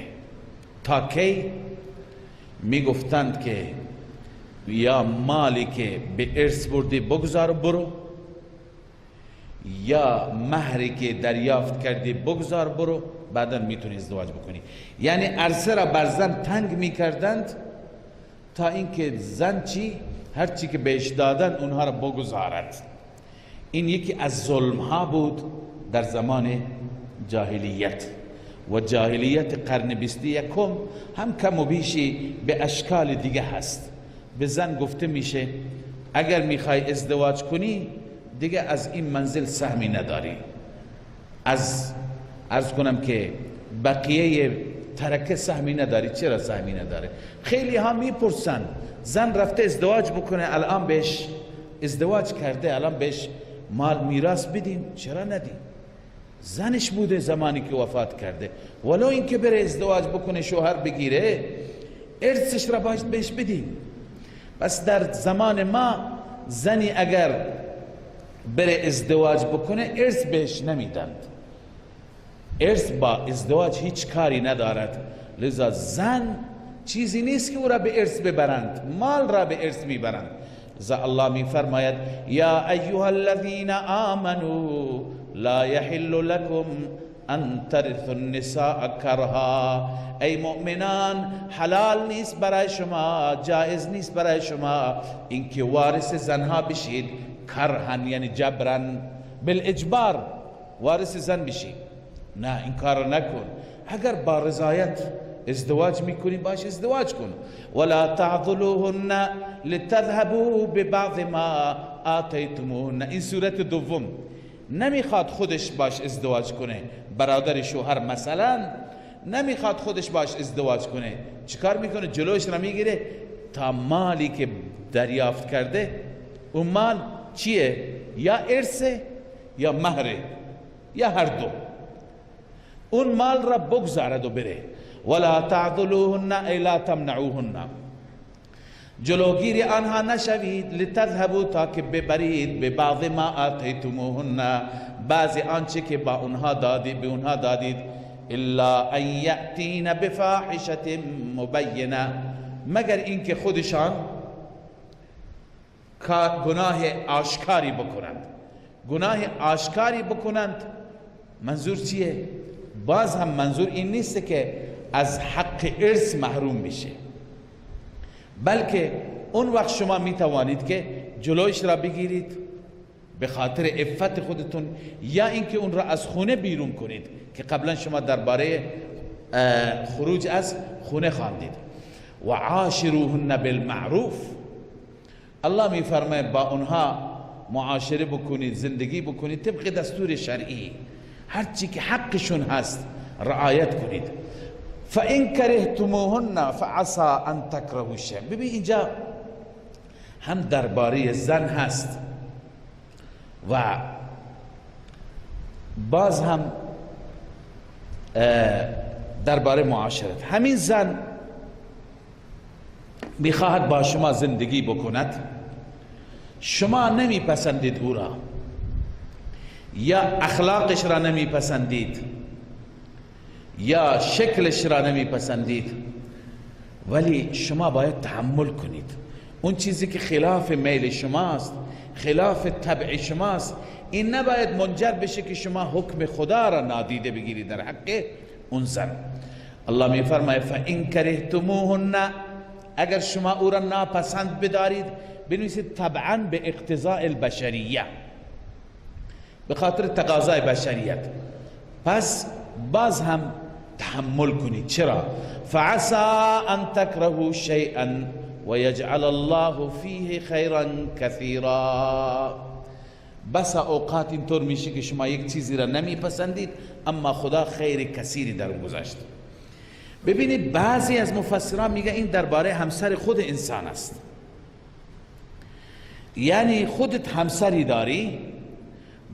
تا کی؟ میگفتند که یا مالی که به ارث بردی بگذار برو، یا مهری که دریافت کردی بگذار برو، بعدا میتونی ازدواج بکنی. یعنی عرصه را بر زن تنگ میکردند تا اینکه زن چی؟ هر چی که بهش دادن اونها را بگذارد. این یکی از ظلم ها بود در زمان جاهلیت، و جاهلیت قرن 21 هم کم و بیشی به اشکال دیگه هست. به زن گفته میشه اگر میخوای ازدواج کنی دیگه از این منزل سهمی نداری، از عرض کنم که بقیه ترکه سهمی نداری. چرا سهمی نداره؟ خیلی ها میپرسن زن رفته ازدواج بکنه، الان بهش ازدواج کرده، الان بهش مال میراث بدیم، چرا ندیم؟ زنش بوده زمانی که وفات کرده، ولو اینکه بره ازدواج بکنه شوهر بگیره، ارثش را باید بهش بدیم. بس در زمان ما زنی اگر بره ازدواج بکنه ارث بهش نمیدند. ارث با ازدواج هیچ کاری ندارد. لذا زن چیزی نیست که او را به ارث ببرند، مال را به ارث میبرند. لذا الله میفرماید یا ایها الذین آمنوا لا یحل لکم ان ترثوا النساء کرها. ای مؤمنان، حلال نیست برای شما، جایز نیست برای شما اینکه وارث زنها بشید. کرهن یعنی جبرا، بالاجبار وارث زن بشید. نه، این کار نکن. اگر با رضایت ازدواج میکنی باش ازدواج کن. ولا تعضلوهن لتذهبوا ببعض ما آتیتموهن. این صورت دوم، نمیخواد خودش باش ازدواج کنه، برادر شوهر مثلا نمیخواد خودش باش ازدواج کنه، چیکار میکنه؟ جلوش را میگیره تا مالی که دریافت کرده، اون مال چیه؟ یا ارثه یا مهره یا هر دو، اون مال را بگذارد و بره. ولا تعضلوهن ای لا تمنعوهن، جلوگیر آنها نشوید، لتذهبوا تا که ببرید، به بعض ما آتیتموهن، بعضی آنچه که با اونها دادید، به اونها دادید. الا ان یأتین بفاحشة مبینه، مگر اینکه خودشان گناه آشکاری بکنند. گناه آشکاری بکنند منظور چیه؟ باز هم منظور این نیست که از حق ارث محروم میشه، بلکه اون وقت شما میتوانید که جلوش را بگیرید به خاطر عفت خودتون، یا اینکه اون را از خونه بیرون کنید که قبلا شما درباره خروج از خونه خواندید. و عاشروهن بالمعروف، الله میفرماید با اونها معاشره بکنید، زندگی بکنید طبق دستور شرعی، هرچی که حقشون هست رعایت کنید. فَإِنْ كَرِهْتُمُوهُنَّ فَعَسَىٰ أَنْ تَكْرَهُوا شَيْئًا. ببین اینجا هم درباره زن هست و باز هم درباره معاشرت. همین زن میخواهد با شما زندگی بکند، شما نمیپسندید او را، یا اخلاقش را نمیپسندید، یا شکلش را نمیپسندید، ولی شما باید تحمل کنید. اون چیزی که خلاف میل شماست، خلاف طبع شماست، این نباید منجر بشه که شما حکم خدا را نادیده بگیرید در حق اون زن. الله میفرماید فَإِنْ كَرِهْتُمُوهُنَّ، اگر شما او را ناپسند بدارید، بنویسید طبعا به اقتضاء البشریه، به خاطر تقاضای بشریت، پس باز هم تحمل کنید. چرا؟ فعسى ان تكرهوا شيئا ويجعل الله فيه خيرا كثيرا. بس اوقات اینطور میشه که شما یک چیزی را نمیپسندید، اما خدا خیر کثیری در اون گذاشت. ببینید بعضی از مفسران میگه این درباره همسر خود انسان است، یعنی خودت همسری داری،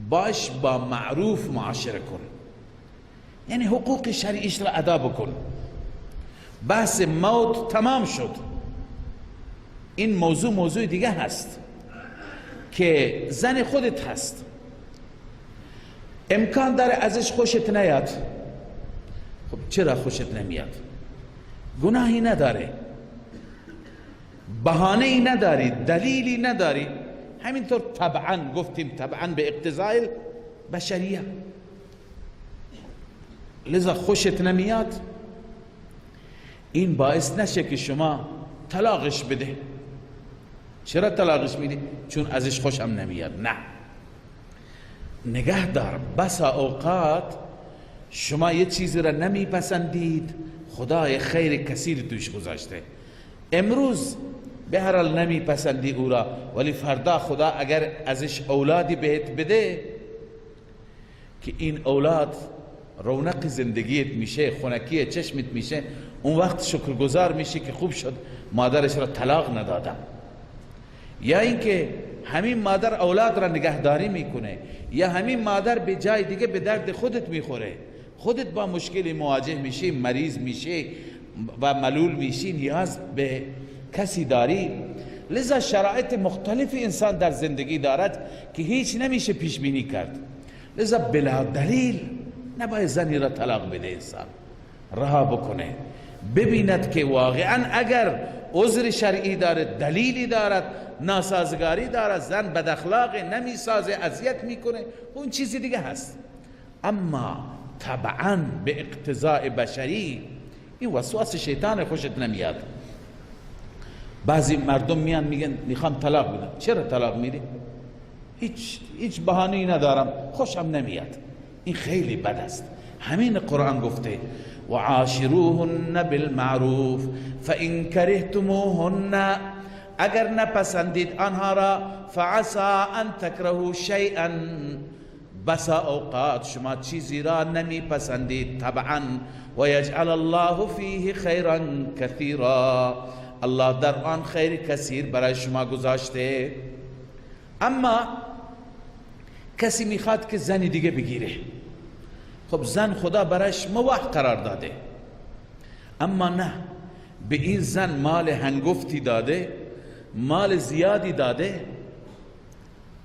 باش با معروف معاشره کن، یعنی حقوق شرعیش را ادا بکن. بحث موت تمام شد، این موضوع موضوع دیگه هست که زن خودت هست، امکان داره ازش خوشت نیاد. خب چرا خوشت نمیاد؟ گناهی نداره، بهانه‌ای نداری، دلیلی نداری، همینطور طبعا گفتیم طبعا به اقتضای بشریه، لذا خوشت نمیاد، این باعث نشه که شما طلاقش بده. چرا طلاقش میدی؟ چون ازش خوشم نمیاد. نه، نگه دار. بسا اوقات شما یه چیزی را نمیپسندید، خدای خیر کثیر توش گذاشته. امروز به هر حال نمیپسندی او را، ولی فردا خدا اگر ازش اولادی بهت بده که این اولاد رونق زندگیت میشه، خنکی چشمت میشه، اون وقت شکرگزار میشه که خوب شد مادرش را طلاق ندادم. یا اینکه همین مادر اولاد را نگهداری میکنه، یا همین مادر به جای دیگه به درد خودت میخوره، خودت با مشکلی مواجه میشی، مریض میشی و ملول میشی، نیاز به کسی داری. لذا شرایط مختلف انسان در زندگی دارد که هیچ نمیشه پیش بینی کرد. لذا بلا دلیل نباید زنی را طلاق بده، انسان رها بکنه، ببیند که واقعا اگر عذر شرعی داره، دلیلی دارد، ناسازگاری دارد، زن بد اخلاق، نمیسازه، اذیت میکنه، اون چیزی دیگه هست. اما طبعا به اقتضاء بشری این وسواس شیطان خوشت نمیاد. بعضی مردم میان میگن میخوام طلاق بدم. چرا طلاق میدی؟ هیچ بهانه‌ای ندارم، خوشم نمیاد. این خیلی بد است. همین قرآن گفته و عاشروهن بالمعروف فإن کرهتموهن، اگر نپسندید آنها را، فعسى ان تکرهوا شیئا، بسا اوقات شما چیزی را نمیپسندید طبعا، و یجعل الله فیه خیرا کثیرا، الله در آن خیر کثیر برای شما گذاشته. اما کسی میخواد که زنی دیگه بگیره، خب زن خدا برایش مباح قرار داده، اما نه، به این زن مال هنگفتی داده، مال زیادی داده،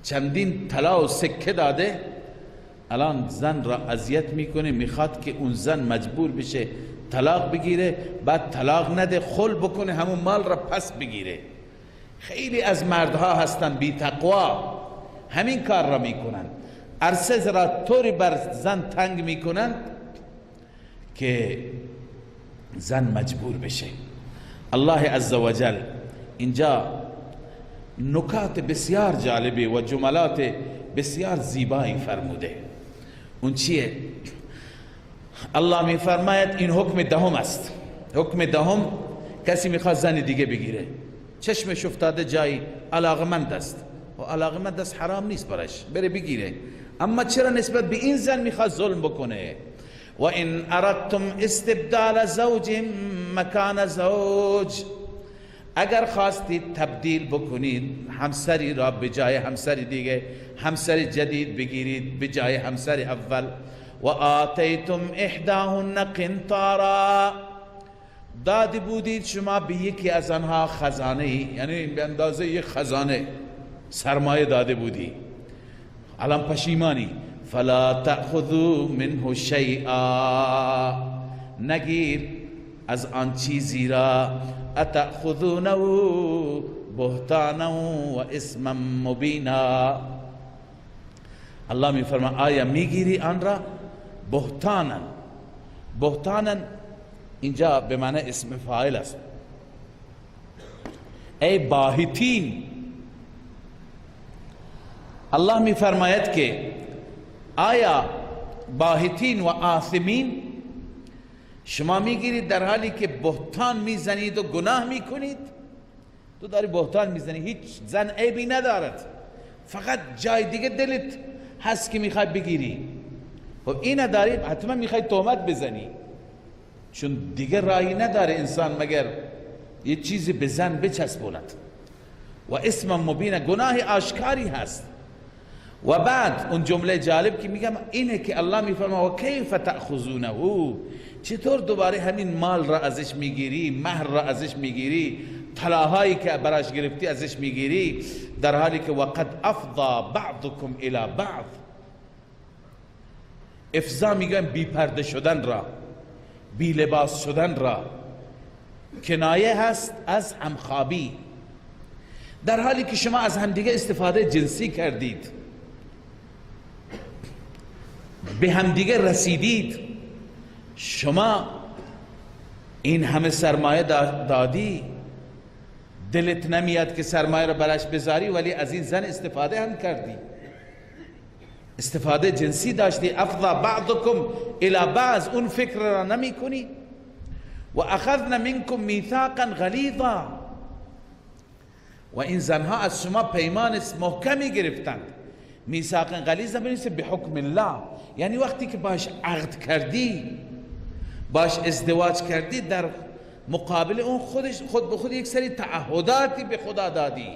چندین طلا و سکه داده، الان زن را اذیت میکنه، میخواد که اون زن مجبور بشه طلاق بگیره، بعد طلاق نده، خل بکنه، همون مال را پس بگیره. خیلی از مردها هستن بی تقوا، همین کار را میکنن، عرصه را طوری بر زن تنگ میکنند که زن مجبور بشه. الله عزوجل اینجا نکات بسیار جالبه و جملات بسیار زیبایی فرموده. اون چیه؟ الله میفرماید این حکم دهم است. حکم دهم، کسی میخواد زن دیگه بگیره، چشمش افتاده جایی، علاقمند است، و علاقمند است حرام نیست برش بره بگیره، اما چرا نسبت به این زن میخواد ظلم بکنه؟ و این اردتم استبدال زوج مکان زوج، اگر خواستید تبدیل بکنید همسری را به جای همسری دیگه، همسر جدید بگیرید به جای همسر اول، و آتیتم احداهن قنطارا، داده بودید شما به یکی از آنها خزانه، یعنی به اندازه یک خزانه سرمایه داده بودی، الان پشیمانی، فلا تأخذوا منه شیئا، نگیر از آن چیزی را، اتأخذونه بهتانا و اسما مبینا. الله می فرما آیا میگیری آن را؟ بهتانا، بهتانا اینجا به معنی اسم فاعل است، ای باهتین. الله می فرماید که آیا باهتین و آثمین شما میگیرید در حالی که بهتان میزنید و گناه میکنید؟ تو داری بهتان میزنی، هیچ زن عیبی ندارد، فقط جای دیگه دلت هست که میخوای بگیری. خب این نداری، حتما میخوای تهمت بزنی، چون دیگه راهی نداره انسان مگر یه چیزی به زن بچسبوند. و اسم مبین، گناه آشکاری هست. و بعد اون جمله جالب که میگم اینه که الله میفرما و کیف تأخذونه، چطور دوباره همین مال را ازش میگیری، مهر را ازش میگیری، طلاهایی که براش گرفتی ازش میگیری، در حالی که وقد افضا بعضکم الی بعض. افضا میگن بی پرده شدن را، بی لباس شدن را، کنایه هست از همخوابی، در حالی که شما از همدیگه استفاده جنسی کردید، به همدیگه رسیدید، شما این همه سرمایه دادی، دلت نمیاد که سرمایه رو براش بذاری، ولی از این زن استفاده هم کردی، استفاده جنسی داشتی. افضا بعضکم الی بعض، اون فکر را نمی کنی. و اخذنا منکم میثاقا غلیظا، و این زنها از شما پیمان محکمی گرفتند. میثاقا غلیظا بنویسه به حکم الله، یعنی وقتی که باش عقد کردی، باش ازدواج کردی، در مقابل اون خودش خود به خود یک سری تعهداتی به خدا دادی.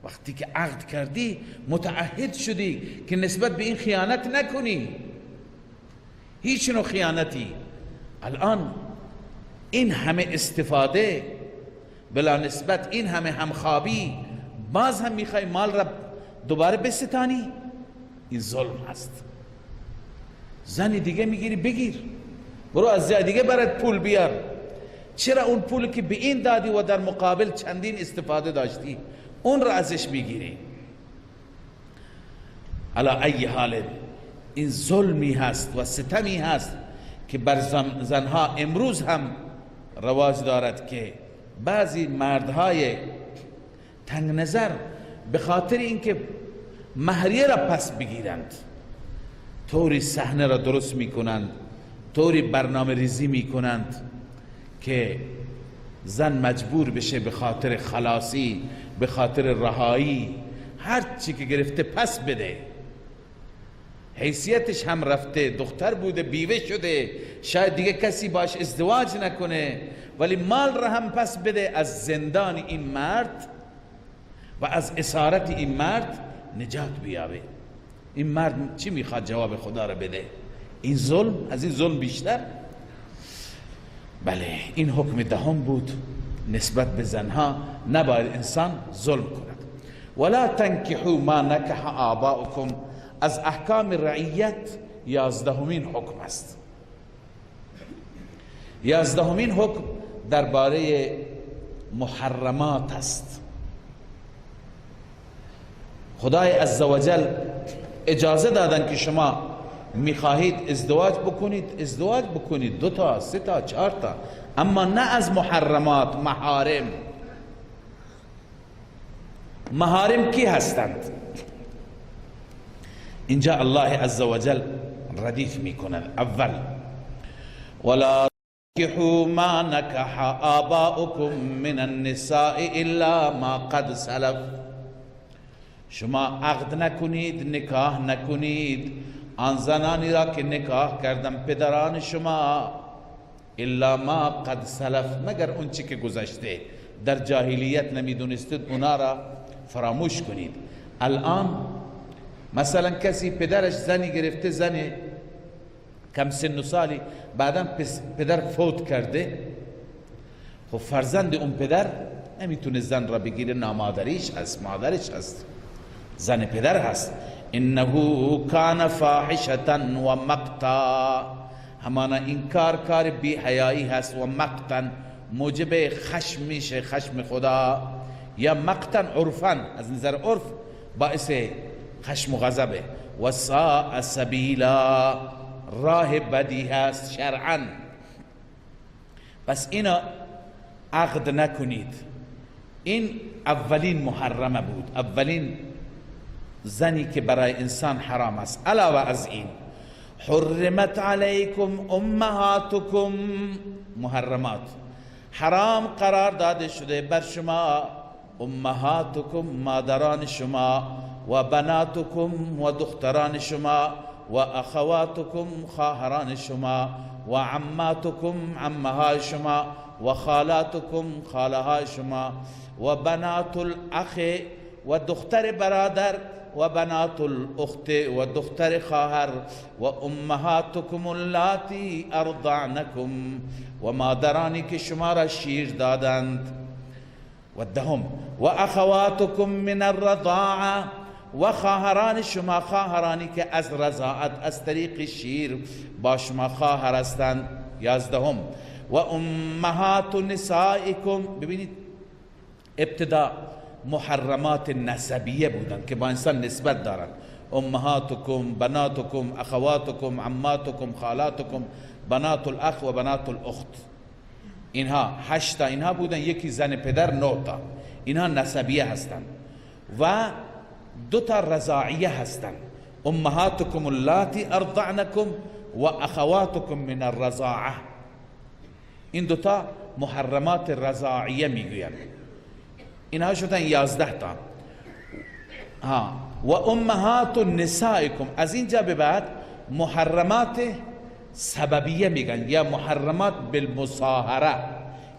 وقتی که عقد کردی متعهد شدی که نسبت به این خیانت نکنی، هیچ نوع خیانتی. الان این همه استفاده بلا نسبت این همه همخوابی، باز هم میخوای مال را دوباره بستانی؟ این ظلم هست. زن دیگه میگیری، بگیر، برو از جای دیگه برات پول بیار. چرا اون پول که به این دادی و در مقابل چندین استفاده داشتی اون را ازش میگیری؟ علی ای حال این ظلمی هست و ستمی هست که بر زنها امروز هم رواج دارد که بعضی مردهای تنگ نظر به خاطر اینکه مهریه را پس بگیرند طوری صحنه را درست میکنند، طوری برنامه ریزی میکنند که زن مجبور بشه به خاطر خلاصی، به خاطر رهایی، هر چی که گرفته پس بده. حیثیتش هم رفته، دختر بوده بیوه شده، شاید دیگه کسی باش ازدواج نکنه، ولی مال را هم پس بده، از زندان این مرد و از اسارت این مرد نجات بیابه. این مرد چی میخواد جواب خدا را بده؟ این ظلم، از این ظلم بیشتر؟ بله، این حکم دهم بود نسبت به زنها، نباید انسان ظلم کند. ولا تنکحوا ما نکح آباؤکم، از احکام رعیت 11مین حکم است. 11مین حکم درباره محرمات است. خدای عزوجل اجازه دادن که شما میخواهید ازدواج بکنید، ازدواج بکنید، 2 تا 3 تا 4 تا، اما نه از محرمات، محارم. محارم کی هستند؟ اینجا الله عزوجل ردیف میکند. اول، ولا تنكحوا ما نكح آباؤكم من النساء الا ما قد سلف. شما عقد نکنید، نکاح نکنید آن زنانی را که نکاح کردن پدران شما، الا ما قد سلف، مگر اون چی که گذشته در جاهلیت نمیدونستید اونا را فراموش کنید. الان مثلا کسی پدرش زنی گرفته، زن کم سن و سالی، بعدا پدر فوت کرده، خب فرزند اون پدر نمیتونه زن را بگیره، نامادریش هست، مادرش هست، زن پدر هست. انه کان فاحشة و مقتا، همانا این کار کار بی حیایی هست، و مقتا موجب خشم میشه، خشم خدا، یا مقتا عرفا از نظر عرف باعث خشم و غضبه، و ساء سبیلا، راه بدی هست شرعا. پس اینا عقد نکنید. این اولین محرمه بود، اولین زنی که برای انسان حرام است. علاوه از این، حرمت علیکم امهاتکم، محرمات حرام قرار داده شده بر شما، امهاتکم مادران شما، و بناتکم و دختران شما، و اخواتکم خواهران شما، و عماتکم عمهای شما، و خالاتکم خاله شما، و بنات الاخ و دختر برادر، و بنات الاخت و دختر خواهر، و امهاتکم اللاتی ارضعنکم، و مادرانی که شما را شیر دادند. و دهم، و اخواتکم من الرضاعه، و خواهران شما، خواهرانی که از رضاعت از طریق شیر با شما خواهر هستند. 11، و امهات نسائکم. ببینید ابتدا محرمات نسبیه بودند که با انسان نسبت دارند، امهاتکم، بناتکم، اخواتکم، عماتکم، خالاتکم، بنات الاخ و بنات الاخت. اینها 8 تا اینها بودن، یکی زن پدر 9 تا، اینها نسبیه هستند. و 2 تا رضاعیه هستند، امهاتکم اللاتی ارضعنکم و اخواتکم من الرضاعه. این 2 تا محرمات رضاعیه میگویند. اینها شدن 11 تا. ها، و امهات نسائکم، از اینجا به بعد محرمات سببیه میگن یا محرمات بالمصاهره،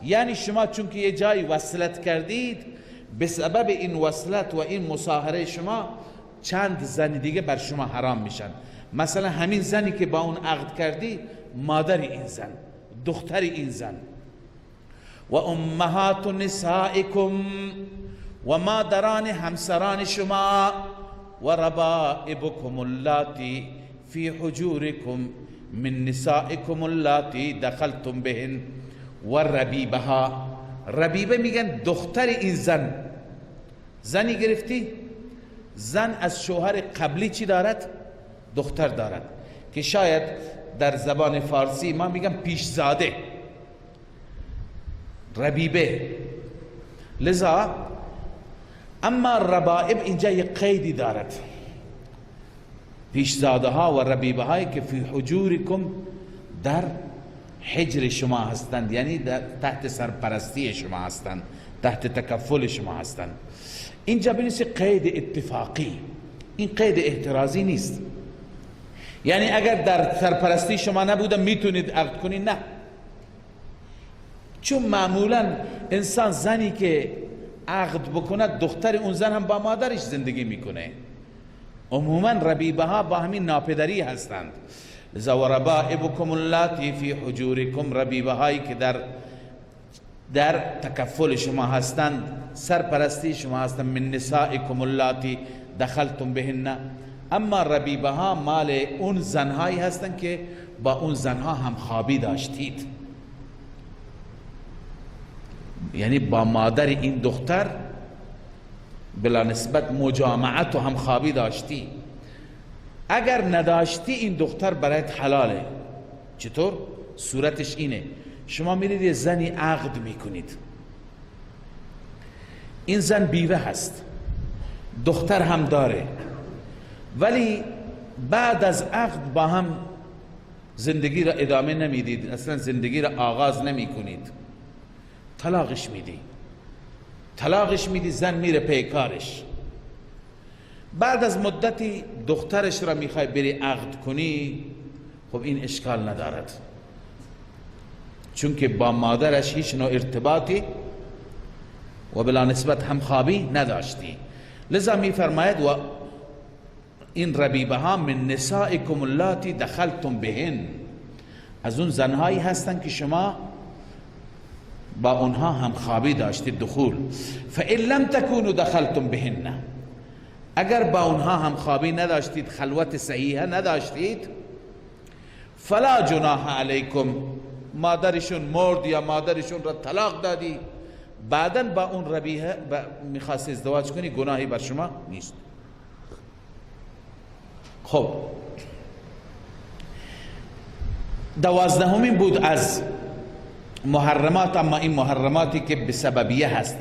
یعنی شما چون که یه جایی وصلت کردید، به سبب این وصلت و این مصاهره شما چند زن دیگه بر شما حرام میشن. مثلا همین زنی که با اون عقد کردی، مادر این زن، دختر این زن. و امهات نسائکم، و مادران همسران شما، و ربائبکم اللاتی فی حجورکم من نسائکم اللاتی دخلتم بهن، و ربیبه ها. ربیبه میگن دختر این زن. زنی گرفتی، زن از شوهر قبلی چی دارد؟ دختر دارد، که شاید در زبان فارسی ما میگم پیشزاده، ربیبه. لذا اما ربائب اینجا یک قیدی دارد، پیشزاده ها و ربیبه هایی که فی حجورکم، در حجر شما هستند، یعنی در تحت سرپرستی شما هستند، تحت تکفل شما هستند. اینجا بنویسی قید اتفاقی، این قید احترازی نیست، یعنی اگر در سرپرستی شما نبوده میتونید عقد کنید، نه، چون معمولا انسان زنی که عقد بکند دختر اون زن هم با مادرش زندگی میکنه. عموما ربیبه ها با همین ناپدری هستند. لذا و ربائبکم اللاتی فی حجورکم، ربیبه هایی که در تکفل شما هستند، سرپرستی شما هستند، من نسائکم اللاتی دخلتم بهن. اما ربیبه ها مال اون زنهایی هستند که با اون زنها همخوابی داشتید، یعنی با مادر این دختر بلا نسبت مجامعت و همخوابی داشتی. اگر نداشتی این دختر برایت حلاله. چطور؟ صورتش اینه، شما میرید یه زنی عقد میکنید، این زن بیوه هست، دختر هم داره، ولی بعد از عقد با هم زندگی را ادامه نمیدید، اصلا زندگی را آغاز نمیکنید، طلاقش میدی، طلاقش میدی، زن میره پیکارش. بعد از مدتی دخترش را میخوای بری عقد کنی، خب این اشکال ندارد، چون که با مادرش هیچ نوع ارتباطی و بلا نسبت همخوابی نداشتی. لذا میفرماید و این ربیبه ها من نسائکم اللاتی دخلتم بهن، از اون زنهایی هستن که شما با اونها همخوابی داشتید، دخول. فإن لم تكونوا دخلتم بهن، اگر با اونها همخوابی نداشتید، خلوت صحیحه نداشتید، فلا جناح علیکم، مادرشون مرد یا مادرشون را طلاق دادی، بعدا با اون ربیه میخواست ازدواج کنی، گناهی بر شما نیست. خب 12 بود از محرمات، اما این محرماتی که به سببیه هست،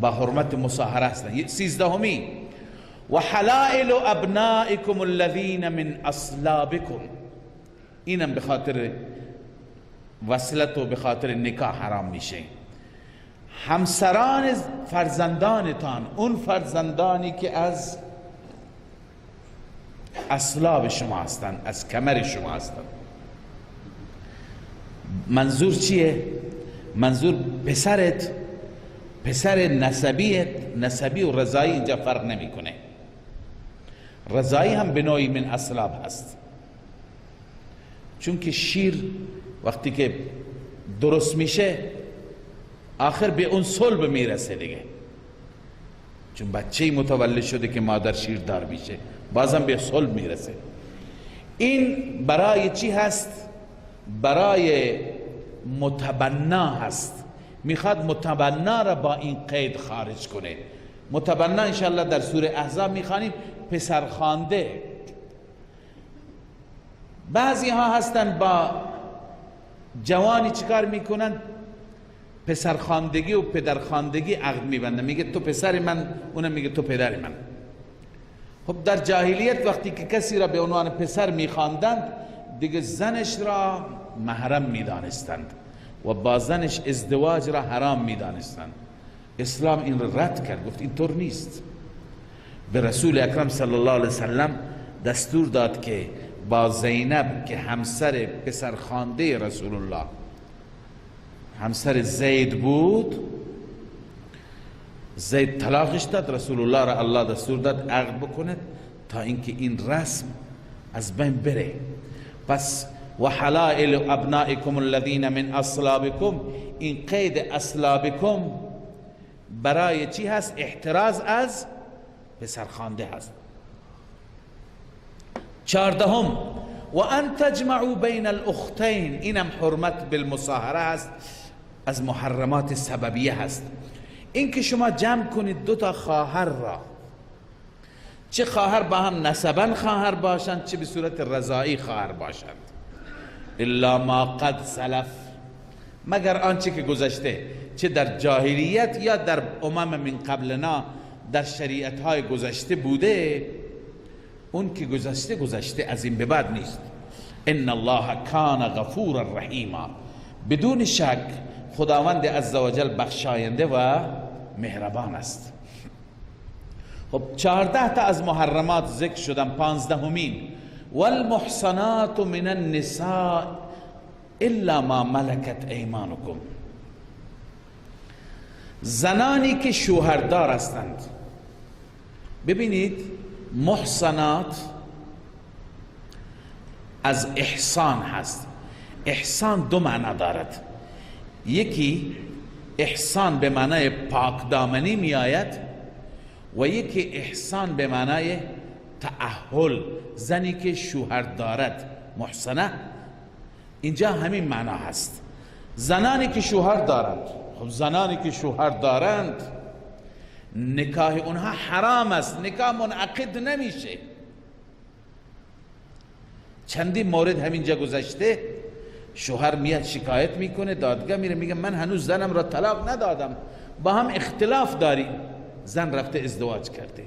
با حرمت مصاهره هستند. 13 و حلائل ابنائکم الذین من اصلابکم، اینم به خاطر وصلت و به خاطر نکاح حرام میشه. همسران فرزندانتان، اون فرزندانی که از اصلاب شما هستند، از کمر شما هستند. منظور چیه؟ منظور پسرت، پسر نسبیت، نسبی و رضایی اینجا فرق نمیکنه، رضایی هم به نوعی من اصلاب هست، چون که شیر وقتی که درست میشه آخر به اون صلب میرسه دیگه، چون بچه متولد شده که مادر شیردار میشه، بازم به صلب میرسه. این برای چی هست؟ برای متبنا هست. میخواد متبنا را با این قید خارج کنه. متبنا انشاءالله در سوره احزاب میخوانیم، پسرخوانده. بعضی ها هستن با جوانی چیکار میکنن؟ پسرخواندگی و پدرخواندگی عقد میبندن، میگه تو پسر من، اونم میگه تو پدر من. خب در جاهلیت وقتی که کسی را به عنوان پسر میخواندند، دیگه زنش را محرم میدانستند و با زنش ازدواج را حرام میدانستند. اسلام این را رد کرد، گفت اینطور نیست. به رسول اکرم صلی الله علیه وسلم دستور داد که با زینب که همسر پسرخوانده رسول الله، همسر زید بود، زید طلاقش داد، رسول الله را الله دستور داد عقد بکند تا اینکه این رسم از بین بره. پس و حلائل ابنائکم الذین من اصلابکم، این قید اصلابکم برای چی هست؟ احتراز از پسرخوانده هست. 14، و ان تجمعوا بین الاختین، اینم حرمت بالمصاهره هست، از محرمات سببیه هست. این که شما جمع کنید دو تا خواهر را، چه خواهر با هم نسبا خواهر باشند، چه به صورت رضایی خواهر باشند، الا ما قد سلف، مگر آنچه که گذشته، چه در جاهلیت یا در امم من قبلنا در شریعت های گذشته بوده، اون که گذشته گذشته، از این به بعد نیست. ان الله کان غفورا رحیما، بدون شک خداوند عزوجل بخشاینده و مهربان است. خب 14 تا از محرمات ذکر شدن. 15مین، والمحصنات من النساء الا ما ملکت ایمانکم، زنانی که شوهردار هستند. ببینید محصنات از احسان هست. احسان دو معنا دارد، یکی احسان به معنای پاک دامنی می آید و یکی احسان به معنای تأهل، زنی که شوهر دارد محسنه. اینجا همین معنا هست، زنانی که شوهر دارند. خب زنانی که شوهر دارند نکاح اونها حرام است، نکاح منعقد نمیشه. چندین مورد همینجا گذشته، شوهر میاد شکایت میکنه، دادگاه میره، میگه من هنوز زنم را طلاق ندادم، با هم اختلاف داریم، زن رفته ازدواج کرده،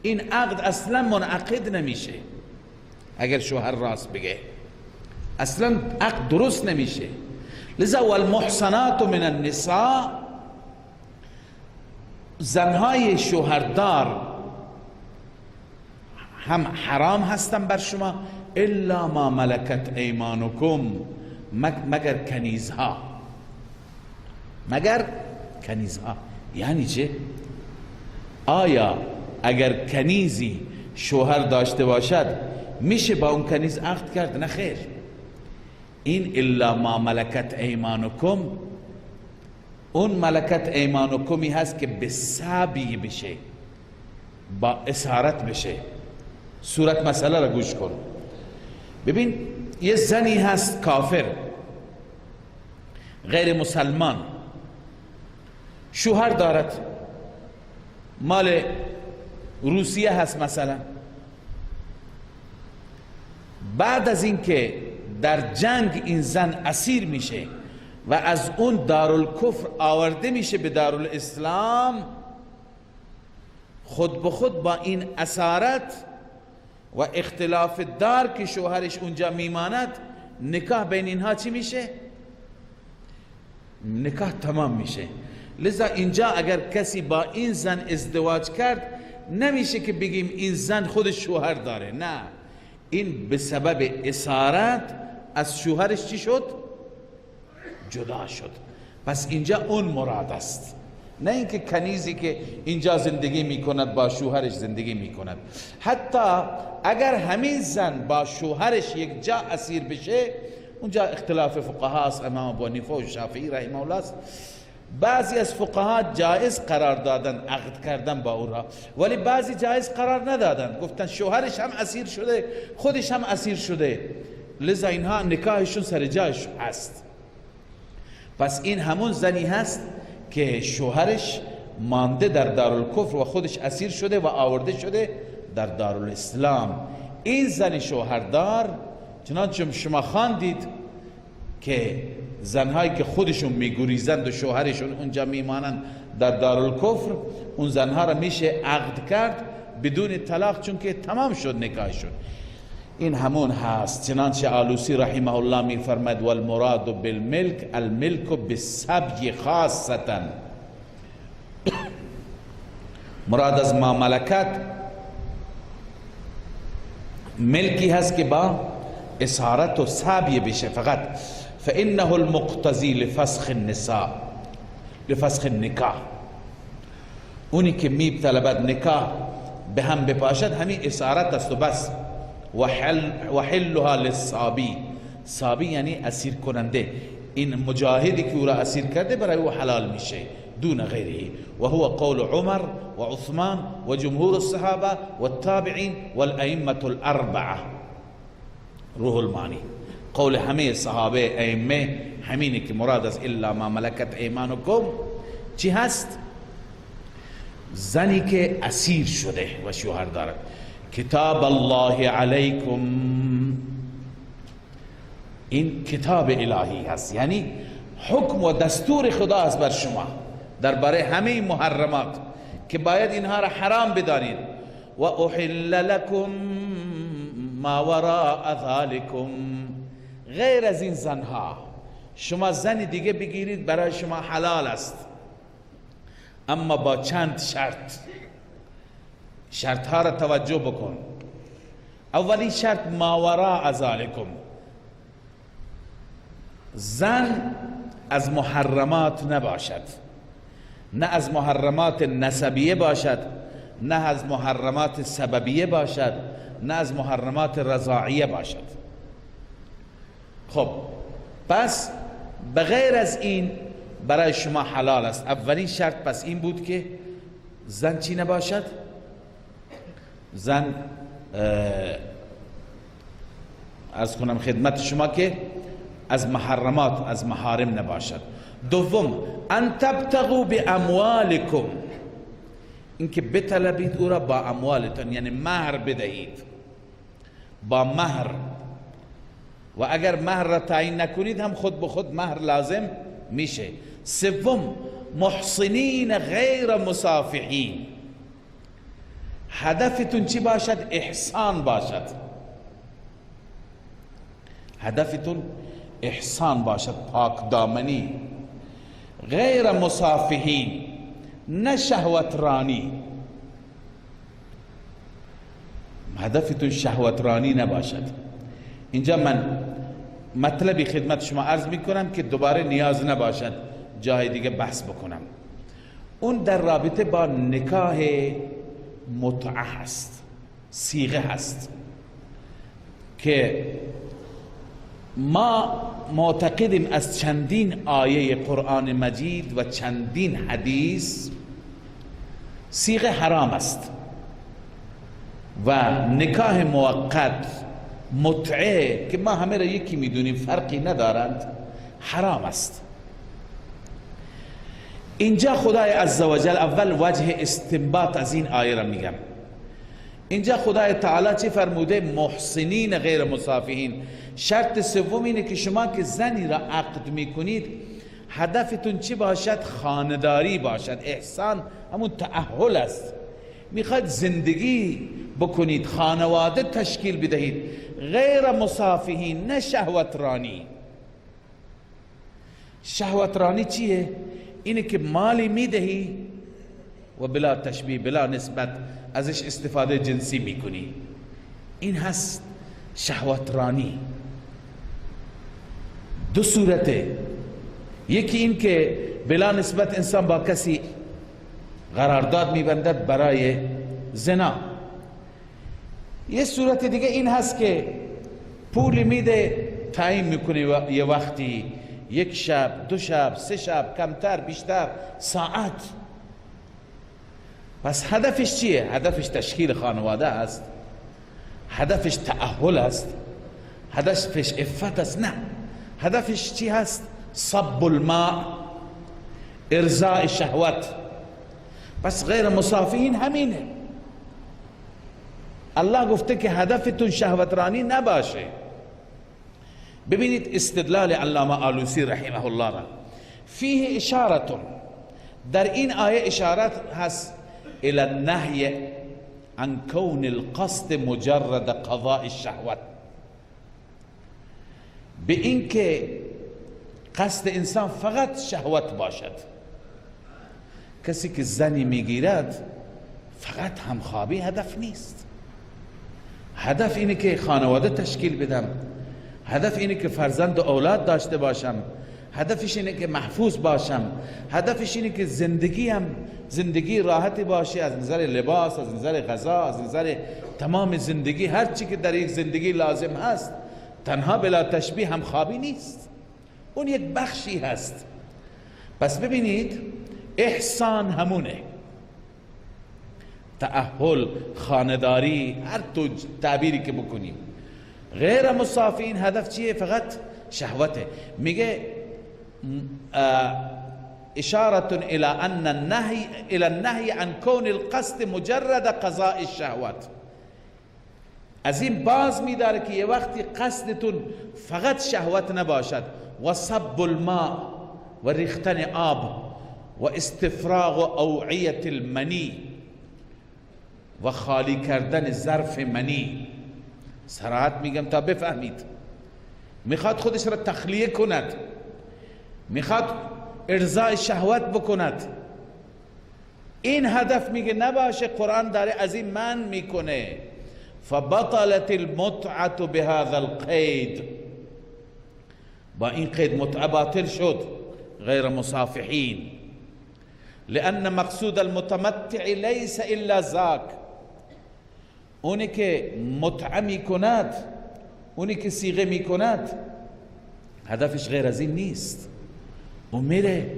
این عقد اصلا منعقد نمیشه. اگر شوهر راست بگه اصلا عقد درست نمیشه. لذا والمحصنات من النساء، زنهای شوهردار هم حرام هستن بر شما، الا ما ملکت ایمانکم، مگر کنیزها، مگر کنیزها. یعنی چه؟ آیا اگر کنیزی شوهر داشته باشد میشه با اون کنیز عقد کرد؟ نه خیر. این الا ما ملکت ایمانکم، اون ملکت ایمانکمی هست که به سبی بشه، با اسارت بشه. صورت مسئله را گوش کن. ببین یه زنی هست کافر، غیر مسلمان، شوهر دارد، مال روسیه هست مثلا. بعد از اینکه در جنگ این زن اسیر میشه و از اون دارالکفر آورده میشه به دارالاسلام، خود به خود با این اسارت و اختلاف دار که شوهرش اونجا میماند، نکاح بین اینها چی میشه؟ نکاح تمام میشه. لذا اینجا اگر کسی با این زن ازدواج کرد، نمیشه که بگیم این زن خود شوهر داره، نه، این به سبب اسارت از شوهرش چی شد؟ جدا شد. پس اینجا اون مراد است، نه اینکه کنیزی که اینجا زندگی میکند با شوهرش زندگی میکند. حتی اگر همین زن با شوهرش یک جا اسیر بشه، اونجا اختلاف فقها است، امام ابو حنیفه و شافعی رحمه الله است. بعضی از فقها جایز قرار دادن عقد کردن با او را، ولی بعضی جایز قرار ندادن، گفتن شوهرش هم اسیر شده، خودش هم اسیر شده، لذا اینها نکاحشون سر جایش هست. پس این همون زنی هست که شوهرش مانده در دارالکفر و خودش اسیر شده و آورده شده در دارالاسلام. این زن شوهردار، چنانچه شما خواندید که زنهایی که خودشون میگریزند و شوهرشون اونجا میمانند در دارالکفر، اون زنها را میشه عقد کرد بدون طلاق، چون که تمام شد نکاحشون. این همون هست. چنانچه آلوسی رحمه الله میفرماید والمراد بالملک الملک بالسبی خاصتا، مراد از ما ملکت ملکی هست که با اسارت و سبی بشه فقط. فإنه المقتضی لفسخ النساء، لفسخ النکاح، اونی که میطلبد نکاح به هم بپاشد همین اسارت است و بس. وحلها للصابی، سابی یعنی اسیر کننده، این مجاهدی که او را اسیر کرده برای او حلال میشه دون غیره. و هو قول عمر و عثمان و جمهور الصحابه والتابعین والائمه الاربعه. روح المعانی قول همه صحابه ائمه همینه که مراد از الا ما ملکت ایمانکم چی هست؟ زنی که اسیر شده و شوهر دارد. کتاب الله علیکم، این کتاب الهی هست، یعنی حکم و دستور خدا است بر شما درباره همه محرمات که باید اینها را حرام بدانید. و احل لکم ما وراء ذلکم، غیر از این زنها شما زن دیگه بگیرید برای شما حلال است، اما با چند شرط. شرط ها را توجه بکن. اولین شرط ما وراء ذلکم، زن از محرمات نباشد، نه از محرمات نسبیه باشد، نه از محرمات سببیه باشد، نه از محرمات رضاعیه باشد. خب پس بغیر از این برای شما حلال است. اولین شرط پس این بود که زن چی نباشد؟ زن عرض کنم خدمت شما که از محرمات، از محارم نباشد. دوم، ان تبتغوا باموالکم، اینکه بطلبید او را با اموالتان، یعنی مهر بدهید، با مهر. و اگر مهر را تعیین نکنید هم خود به خود مهر لازم میشه. سوم، محصنین غیر مصافحین، هدفتون چی باشد؟ احسان باشد. هدفتون احسان باشد، پاک دامنی. غیر مصافحین، نه شهوت رانی، هدفتون شهوت رانی نباشد. اینجا من مطلبی خدمت شما عرض میکنم که دوباره نیاز نباشد جای دیگه بحث بکنم. اون در رابطه با نکاح متعه هست، صیغه هست که ما معتقدیم از چندین آیه قرآن مجید و چندین حدیث صیغه حرام است و نکاح موقت متعه که ما همه را یکی میدونیم فرقی ندارند حرام است. اینجا خدای عزوجل اول وجه استنباط از این آیه را میگم. اینجا خدای تعالی چی فرموده؟ محسنین غیر مصافحین. شرط سوم اینه که شما که زنی را عقد میکنید هدفتون چی باشد؟ خانداری باشد. احسان همون تأهل است. میخواید زندگی بکنید، خانواده تشکیل بدهید. غیر مصافحین، نه شهوت رانی. شهوت رانی چیه؟ اینه که مالی میدهی و بلا تشبیه بلا نسبت ازش استفاده جنسی میکنی. این هست شهوت رانی. دو صورته، یکی این که بلا نسبت انسان با کسی قرارداد میبندد برای زنا. یه صورت دیگه این هست که پول میده، تعیین میکنه یه وقتی، یک شب، دو شب، سه شب، کمتر بیشتر، ساعت. پس هدفش چیه؟ هدفش تشکیل خانواده است، هدفش تأهل است، هدفش عفت است؟ نه، هدفش چی هست؟ صب الماء، ارضاء شهوت. پس غیر مصافحین همینه. الله گفته که هدفتون شهوت رانی نباشه. ببینید استدلال علامه آلوسی رحمه الله را، فیه اشارتون، در این آیه اشارت هست الى النهی عن کون القصد مجرد قضاء الشهوت، به اینکه قصد انسان فقط شهوت باشد. کسی که زنی میگیرد فقط همخوابی هدف نیست، هدف اینه که خانواده تشکیل بدم، هدف اینه که فرزند و اولاد داشته باشم، هدفش اینه که محفوظ باشم، هدفش اینه که زندگیم زندگی راحتی باشه، از نظر لباس، از نظر غذا، از نظر تمام زندگی، هر چی که در یک زندگی لازم هست تنها بلا تشبیه همخوابی نیست، اون یک بخشی هست. پس ببینید احسان همونه، تأهل، خانداری، هر تو تعبیری که بکنیم. غیر مصافین هدف چیه؟ فقط شهوته. میگه اشارة الى ان النهي الى النهي عن كون القصد مجرد قضاء الشهوات. از این باز میداره که یه وقتی قصدتون فقط شهوت نباشد، و صب الماء و ریختن آب و استفراغ اوعیة المنی و خالی کردن ظرف منی. صراحت میگم تا بفهمید، میخواد خودش را تخلیه کند، میخواد ارضای شهوت بکند. این هدف میگه نباشه، قرآن داره از این من میکنه. فبطلت المتعة بهذا القید، با این قید متعه باطل شد. غیر مصافحین، لأن مقصود المتمتع ليس الا ذاک. اونی که متعه میکند، اونی که صیغه میکند، هدفش غیر از این نیست. او میره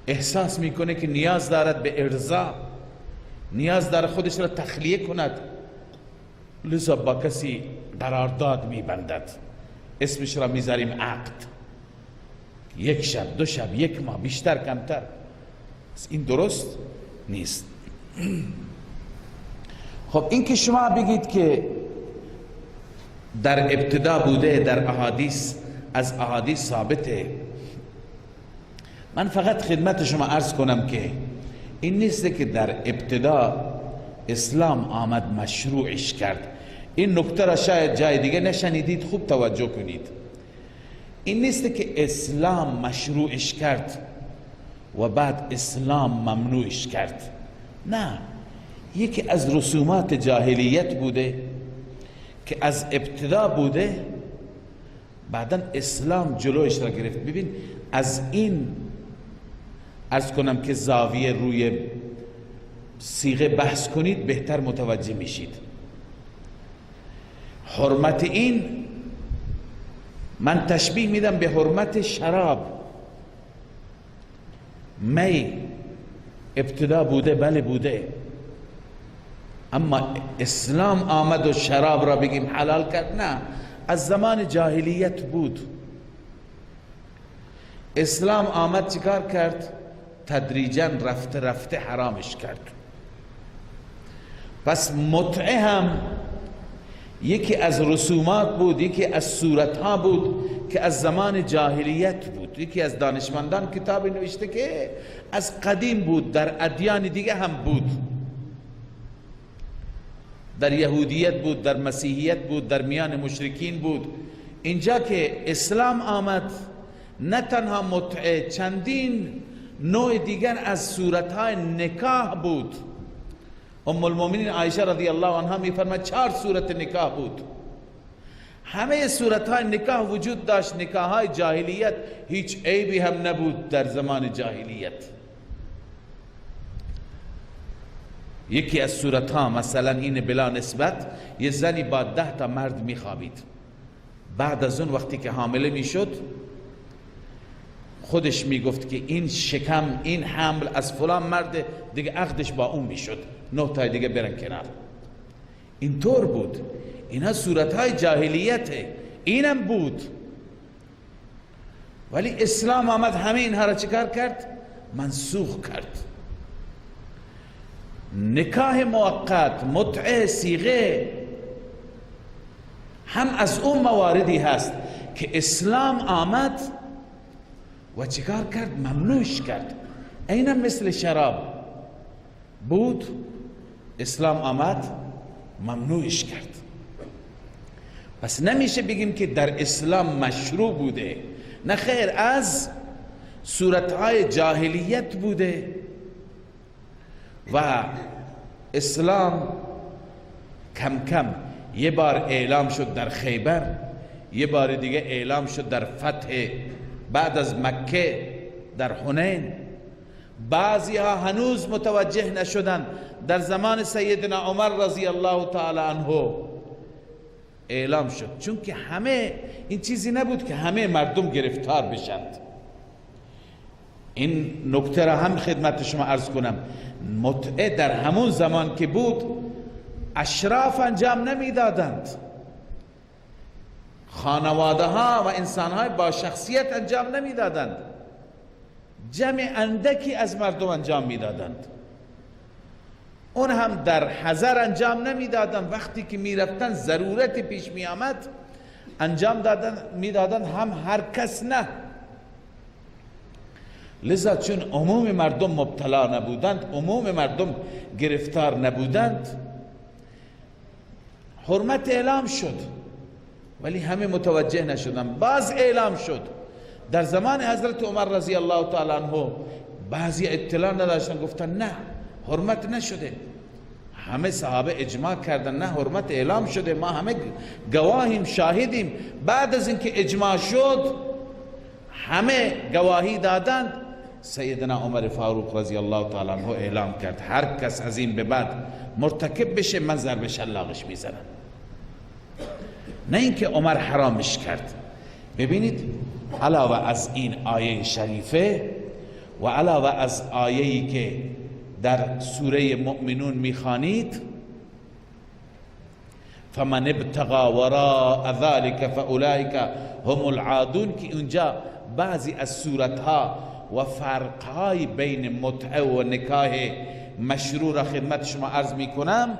احساس میکنه که نیاز دارد به ارضا، نیاز داره خودش را تخلیه کند، لذا با کسی قرارداد میبندد، اسمش را میذاریم عقد. یک شب، دو شب، یک ماه، بیشتر کمتر، این درست نیست. خب این که شما بگید که در ابتدا بوده، در احادیث، از احادیث ثابته، من فقط خدمت شما عرض کنم که این نیست که در ابتدا اسلام آمد مشروعش کرد. این نکته را شاید جای دیگه نشنیدید، خوب توجه کنید. این نیست که اسلام مشروعش کرد و بعد اسلام ممنوعش کرد، نه، یکی از رسومات جاهلیت بوده که از ابتدا بوده، بعدا اسلام جلوش را گرفت. ببین از این عرض کنم که زاویه روی صیغه بحث کنید بهتر متوجه میشید. حرمت این من تشبیه میدم به حرمت شراب. می ابتدا بوده، بله بوده، اما اسلام آمد و شراب را بگیم حلال کرد، نه، از زمان جاهلیت بود. اسلام آمد چیکار کرد؟ تدریجا رفته رفته حرامش کرد. پس متعه هم یکی از رسومات بود، یکی از صورتها بود که از زمان جاهلیت بود. یکی از دانشمندان کتابی نوشته که از قدیم بود، در ادیان دیگه هم بود، در یهودیت بود، در مسیحیت بود، در میان مشرکین بود. اینجا که اسلام آمد نه تنها متعه، چندین نوع دیگر از صورتهای نکاح بود. ام المؤمنین عایشه رضی الله عنها میفرماید 4 صورت نکاح بود. همه صورتهای نکاح وجود داشت. نکاحهای جاهلیت هیچ عیبی هم نبود در زمان جاهلیت. یکی از صورتها مثلا این بلا نسبت، یه زنی با 10 تا مرد میخوابید، بعد از اون وقتی که حامله میشد خودش میگفت که این شکم، این حمل از فلان مرد، دیگه عقدش با اون میشد، 9 تای دیگه برن کنار. اینطور بود. اینا صورتهای جاهلیته، اینم بود. ولی اسلام آمد همه اینها را چیکار کرد؟ منسوخ کرد. نکاح موقت، متعه، صیغه هم از اون مواردی هست که اسلام آمد و چیکار کرد؟ ممنوعش کرد. اینم مثل شراب بود، اسلام آمد ممنوعش کرد. پس نمیشه بگیم که در اسلام مشروع بوده، نه خیر، از صورتهای جاهلیت بوده و اسلام کم کم یه بار اعلام شد در خیبر، یه بار دیگه اعلام شد در فتح بعد از مکه در حنین. بعضی ها هنوز متوجه نشدن. در زمان سیدنا عمر رضی الله تعالی عنه اعلام شد، چون که همه این چیزی نبود که همه مردم گرفتار بشند. این نکته را هم خدمت شما عرض کنم، متعه در همون زمان که بود اشراف انجام نمیدادند، خانواده ها و انسان های با شخصیت انجام نمیدادند، جمع اندکی از مردم انجام میدادند، اون هم در حضر انجام نمیدادند. وقتی که میرفتن ضرورت پیش می آمد انجام میدادند، هم هر کس نه. لذا چون عموم مردم مبتلا نبودند، عموم مردم گرفتار نبودند، حرمت اعلام شد ولی همه متوجه نشدند. باز اعلام شد در زمان حضرت عمر رضی الله تعالی عنه، بعضی اطلاع نداشتن، گفتن نه حرمت نشده. همه صحابه اجماع کردن نه حرمت اعلام شده، ما همه گواهیم شاهدیم. بعد از اینکه اجماع شد همه گواهی دادند، سیدنا عمر فاروق رضی الله تعالی عنه اعلام کرد هر کس از این به بعد مرتکب بشه من ضرب شلاقش میزنم. نه اینکه عمر حرامش کرد. ببینید علاوه از این آیه شریفه و علاوه از آیه‌ای که در سوره مؤمنون میخوانید، فمن ابتغى وراء ذلك فاولئک هم العادون، که اونجا بعضی از صورتها و فرقهای بین متعه و نکاح مشروع را خدمت شما عرض میکنم.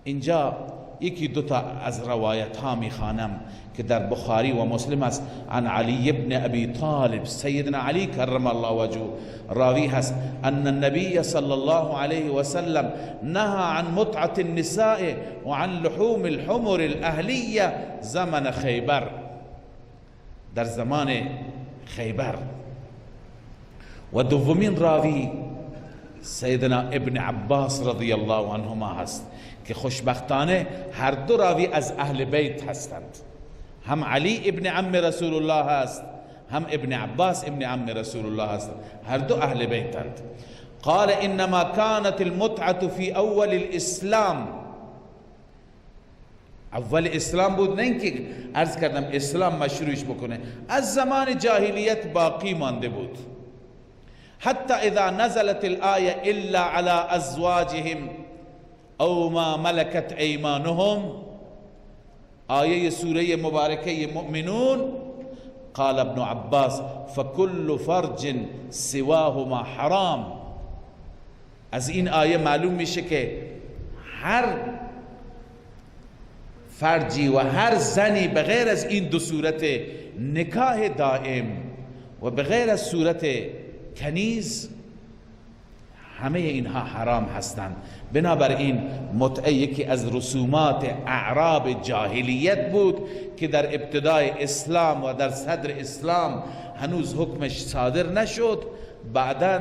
اینجا یکی دوتا از روایت ها میخوانم که در بخاری و مسلم است. عن علی ابن ابی طالب، سیدنا علی کرم الله وجهه راوی هست، ان النبی صلی الله علیه وسلم نهى عن متعة النساء وعن لحوم الحمر الاهلیه زمن خیبر، در زمان خیبر. و دومین راوی سیدنا ابن عباس رضی الله عنهما هست که خوشبختانه هر دو راوی از اهل بیت هستند، هم علی ابن عم رسول الله هست، هم ابن عباس ابن عم رسول الله هست، هر دو اهل بیتند. قال انما كانت المتعة في اول الاسلام، اول اسلام بود، نه اینکه عرض کردم اسلام مشروعش بکنه، از زمان جاهلیت باقی مانده بود. حتی اذا نزلت الآیه الا على ازواجهم او ما ملكت ایمانهم، آیه سوره مبارکه مؤمنون، قال ابن عباس فكل فرج سواهما حرام. از این آیه معلوم میشه که هر فرجی و هر زنی بغیر از این دو صورت نکاح دائم و بغیر از صورت کنیز، همه اینها حرام هستند. بنابراین متعه یکی از رسومات اعراب جاهلیت بود که در ابتدای اسلام و در صدر اسلام هنوز حکمش صادر نشد. بعداً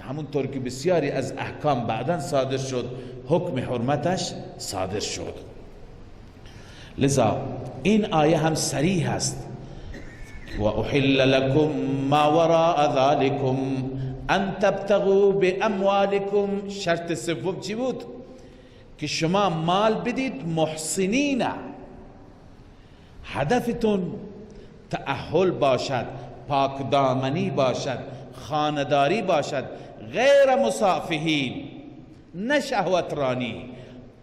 همونطور که بسیاری از احکام بعداً صادر شد، حکم حرمتش صادر شد. لذا این آیه هم صریح است، و احل لكم ما وراء ذلكم ان تبتغوا باموالكم. شرط سوم چی بود؟ که شما مال بدید محسنین، هدفتون تأهل باشد، پاکدامنی باشد، خانداری باشد، غیر مصافحین، نه شهوت رانی،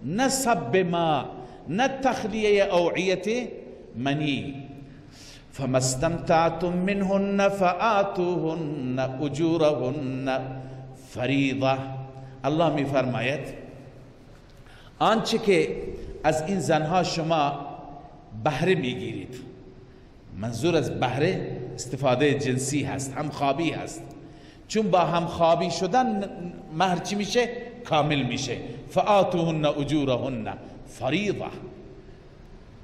نه سب ما، نه تخلیه اوعیت منی. فما استمتعتم منهن فآتوهن اجورهن فریضه. الله می فرماید آنچه که از این زنها شما بهره میگیرید، منظور از بهره استفاده جنسی هست، همخوابی هست، چون با همخوابی شدن مهر چی میشه؟ کامل میشه. فآتوهن اجورهن فریضه،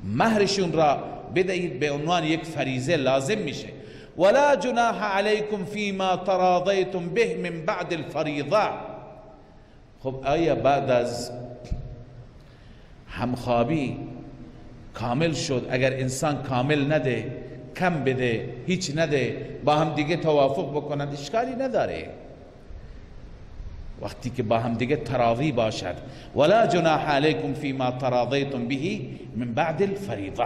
مهرشون را بدهید به عنوان یک فریضه لازم میشه. ولا جناح علیکم فيما تراضیتم به من بعد الفریضه. خب آیا بعد از همخوابی کامل شد؟ اگر انسان کامل نده، کم بده، هیچ نده، با هم دیگه توافق بکنند، اشکالی نداره. وقتی که با هم دیگه تراضی باشد. ولا جناح علیکم فیما تراضیتم به من بعد الفریضه،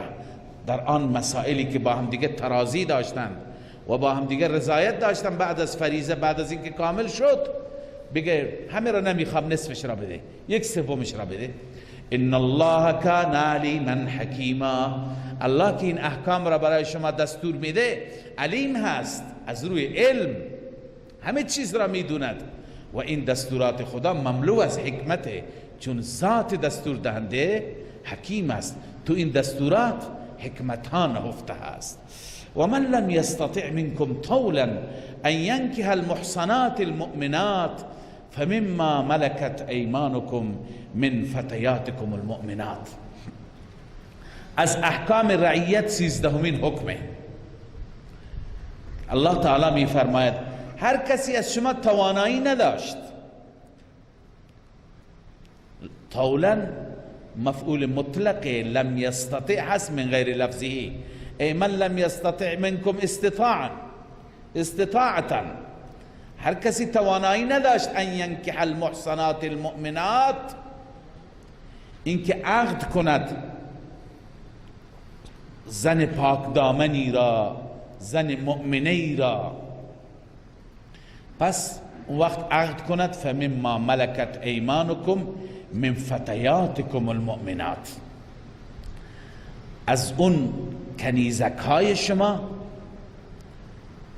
در آن مسائلی که با هم دیگه تراضی داشتند و با هم دیگه رضایت داشتند بعد از فریضه، بعد از اینکه کامل شد، بگه همه را نمیخوام، نصفش را بده، یک سومش را بده. ان الله کان علیما حکیما، الله که این احکام را برای شما دستور میده علیم هست، از روی علم همه چیز را میدوند و این دستورات خدا مملو از حکمته، چون ذات دستور دهنده حکیم است، تو این دستورات حکمت ها نهفته است. و من لم یستطع منکم طولا ان ینکح المحصنات المؤمنات فمما ملكت ایمانکم من فتیاتکم المؤمنات. از احکام رعیت 13مین حکمه. الله تعالی می فرماید هر کسی از شما توانایی نداشت، طولا مفعول مطلق لم یستطع هست من غیر لفظه، ای من لم یستطع منکم استطاعتا، هر کسی توانایی نداشت ان ینکح المحصنات المؤمنات، اینکه عقد کند زن پاک دامنی را، زن مؤمنی را، پس اون وقت عقد کند فمما ملکت ایمانکم من فتیاتکم المؤمنات، از اون کنیزک های شما،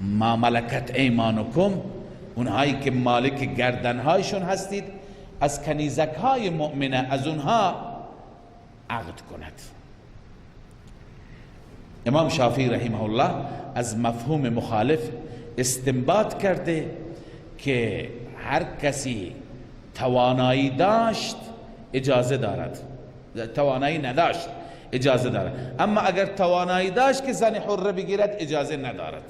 ما ملکت ایمانکم، اونهایی که مالک گردنهایشون هستید، از کنیزک های مؤمنه، از اونها عقد کند. امام شافعی رحمه الله از مفهوم مخالف استنباط کرده که هر کسی توانایی داشت اجازه دارد، توانایی نداشت اجازه دارد، اما اگر توانایی داشت که زن حره بگیرد اجازه ندارد.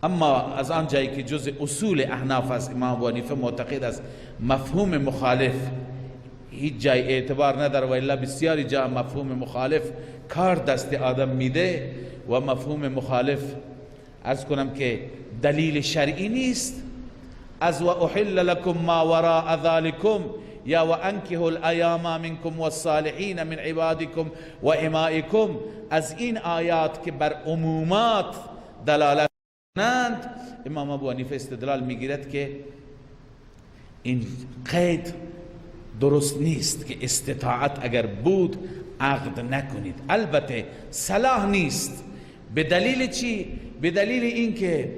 اما از آن جایی که جز اصول احناف است، امام ابو حنیفه معتقد است مفهوم مخالف هیچ جای اعتبار نداره و الا بسیاری جا مفهوم مخالف کار دست آدم میده و مفهوم مخالف عرض کنم که دلیل شرعی نیست. از و احل لكم ما وراء ذلكم یا و انکحوا الایام منکم والصالحین من عبادکم و امائکم، از این آیات که بر عمومات دلالت کنند امام ابو حنیفه استدلال میگیرد که این قید درست نیست که استطاعت اگر بود عقد نکنید. البته صلاح نیست. به دلیل چی؟ به دلیل اینکه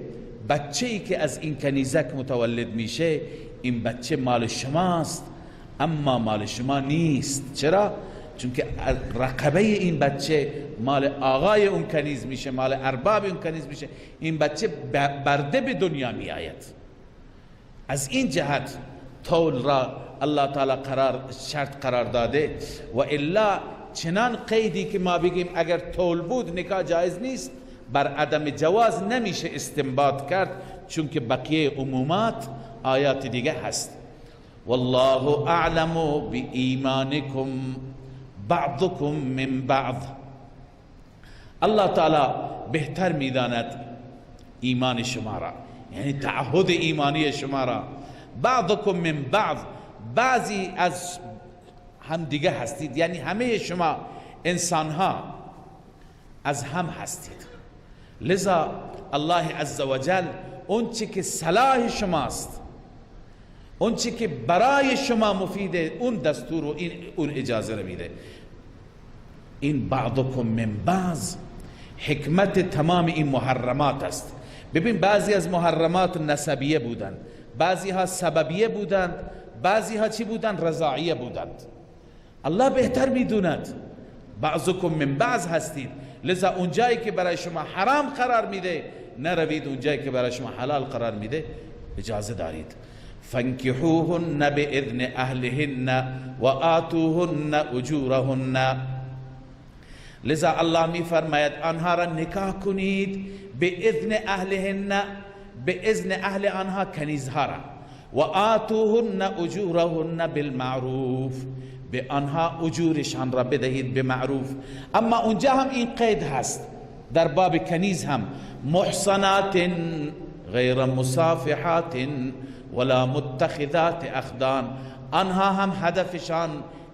بچه‌ای که از این کنیزک متولد میشه این بچه مال شماست، اما مال شما نیست. چرا؟ چون که رقبه این بچه مال آقای اون کنیز میشه، مال ارباب اون کنیز میشه، این بچه برده به دنیا میآید. از این جهت طول را الله تعالی قرار شرط قرار داده و الا چنان قیدی که ما بگیم اگر طول بود نکاح جایز نیست، بر عدم جواز نمیشه استنباط کرد، چون که بقیه عمومات آیات دیگه هست. والله اعلم بایمانکم بعضکم من بعض، الله تعالی بهتر میداند ایمان شما را، یعنی تعهد ایمانی شما را. بعضکم من بعض، بعضی از هم دیگه هستید، یعنی همه شما انسان ها از هم هستید. لذا الله عزوجل اون چی که صلاح شماست، اون چی که برای شما مفیده، اون دستور و اون اجازه رو میده. این بعضکم من بعض حکمت تمام این محرمات است. ببین بعضی از محرمات نسبیه بودند، بعضی ها سببیه بودند، بعضی ها چی بودند؟ رضاعیه بودند. الله بهتر میدوند. بعضکم من بعض هستید، لذا اونجایی که برای شما حرام قرار میده نروید، اونجایی که برای شما حلال قرار میده اجازه دارید. فانکحوهن باذن اهلهن وآتوهن اجورهن، لذا الله می فرماید آنها را نکاح کنید به اذن اهلهن، به اذن اهل آنها، کنیزها را، و آتوهن اجورهن بالمعروف، به آنها اجورشان را بدهید به معروف. اما اونجا هم این قید هست، در باب کنیز هم محصنات غیر مصافحات ولا متخذات اخدان. آنها هم هدفشان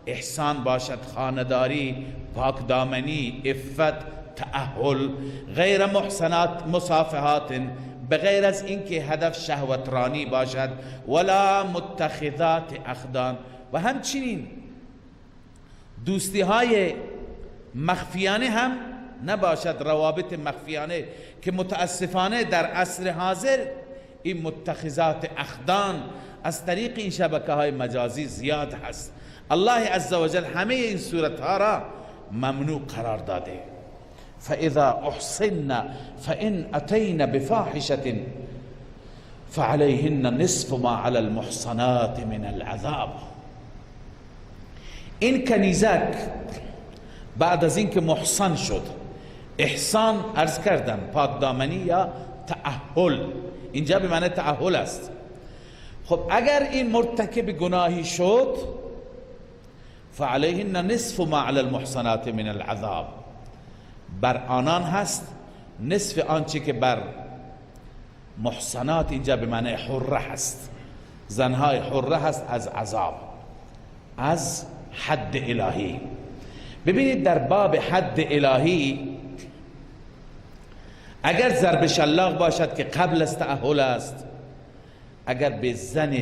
احسان باشد، خانداری، پاکدامنی، عفت، تأهل. غیر محصنات مصافحات، بغیر از اینکه هدف شهوت رانی باشد، ولا متخذات اخدان. و همچنین دوستی های مخفیانه هم نباشد، روابط مخفیانه که متاسفانه در عصر حاضر این متخذات اخدان از طریق این شبکه های مجازی زیاد هست. الله عزوجل همه این صورتها را ممنوع قرار داده. فإذا احصن فإن أتين بفاحشة فعليهن نصف ما على المحصنات من العذاب. این کنیزک بعد از اینکه محصن شد، احسان عرض کردم پاکدامنی یا تأهل، اینجا به معنی تأهل است. خب اگر این مرتکب گناهی شد، فعلیهن نصف ما علی المحصنات من العذاب، بر آنان هست نصف آنچه که بر محصنات، اینجا به معنی حره هست، زنهای حره هست، از عذاب، از حد الهی. ببینید در باب حد الهی اگر ضرب شلاق باشد که قبل از تأهل است، اگر به زن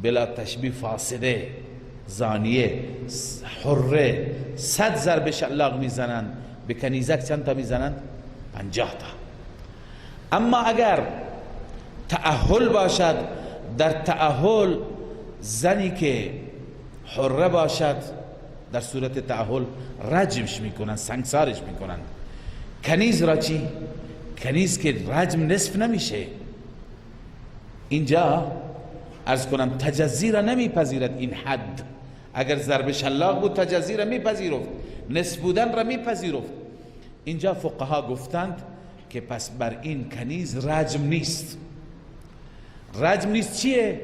بلا تشبیه فاسده زانیه حره 100 ضرب شلاق میزنند، به کنیزک چند تا میزنند؟ 50 تا. اما اگر تأهل باشد، در تأهل زنی که حره باشد در صورت تأهل رجمش میکنن، سنگسارش میکنن. کنیز را چی؟ کنیز که رجم نصف نمیشه. اینجا عرض کنم تجزی را نمیپذیرد این حد. اگر ضرب شلاق بود تجزی را میپذیرفت، نصف بودن را میپذیرفت. اینجا فقها گفتند که پس بر این کنیز رجم نیست. رجم نیست چیه؟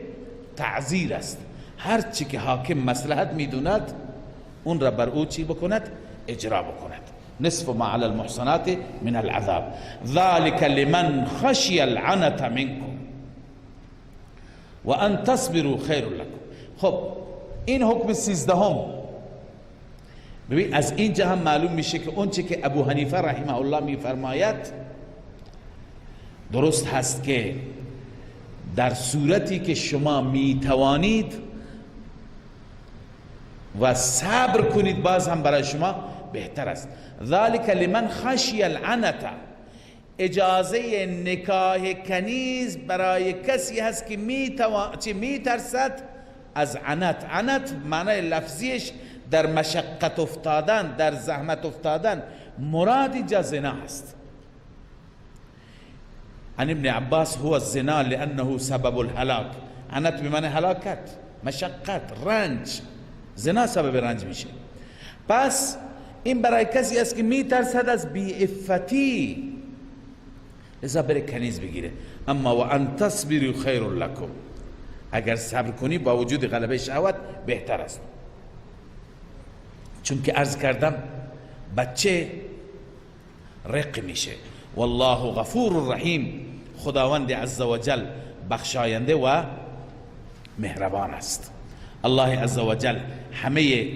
تعزیر است. هر چی که حاکم مصلحت میدوند اون را بر او چی بکند؟ اجرا بکند. نصف ما علی المحصنات من العذاب ذلك لمن خشی العنت منکم و ان تصبروا خیر لکم. خب این حکم 13. ببین از اینجا هم معلوم میشه که اون چه که ابو حنیفه رحمه الله میفرماید درست هست، که در صورتی که شما میتوانید و صبر کنید باز هم برای شما بهتر است. ذلك لمن خشی العنت، اجازه نکاح کنیز برای کسی هست که میترسد از عنت. عنت معنی لفظیش در مشقت افتادن، در زحمت افتادن، مراد اینجا زنا هست. عن ابن عباس هو الزنا لانه سبب الهلاک. عنت به معنی هلاکت، مشقت، رنج. زنا سبب رنج میشه. پس این برای کسی است که میترسد از بیعفتی، لذا بره کنیز بگیره. اما و ان تصبروا خیر لکم، اگر صبر کنی با وجود غلبه شهوت بهتر است. چون که عرض کردم بچه رق میشه. والله غفور رحیم، خداوند عزوجل بخشاینده و مهربان است. الله عزوجل همه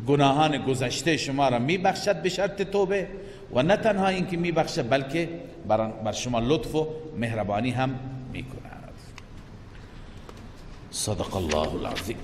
گناهان گذشته شما را میبخشد به شرط توبه، و نه تنها اینکه میبخشد بلکه بر شما لطف و مهربانی هم میکند. صدق الله العظیم.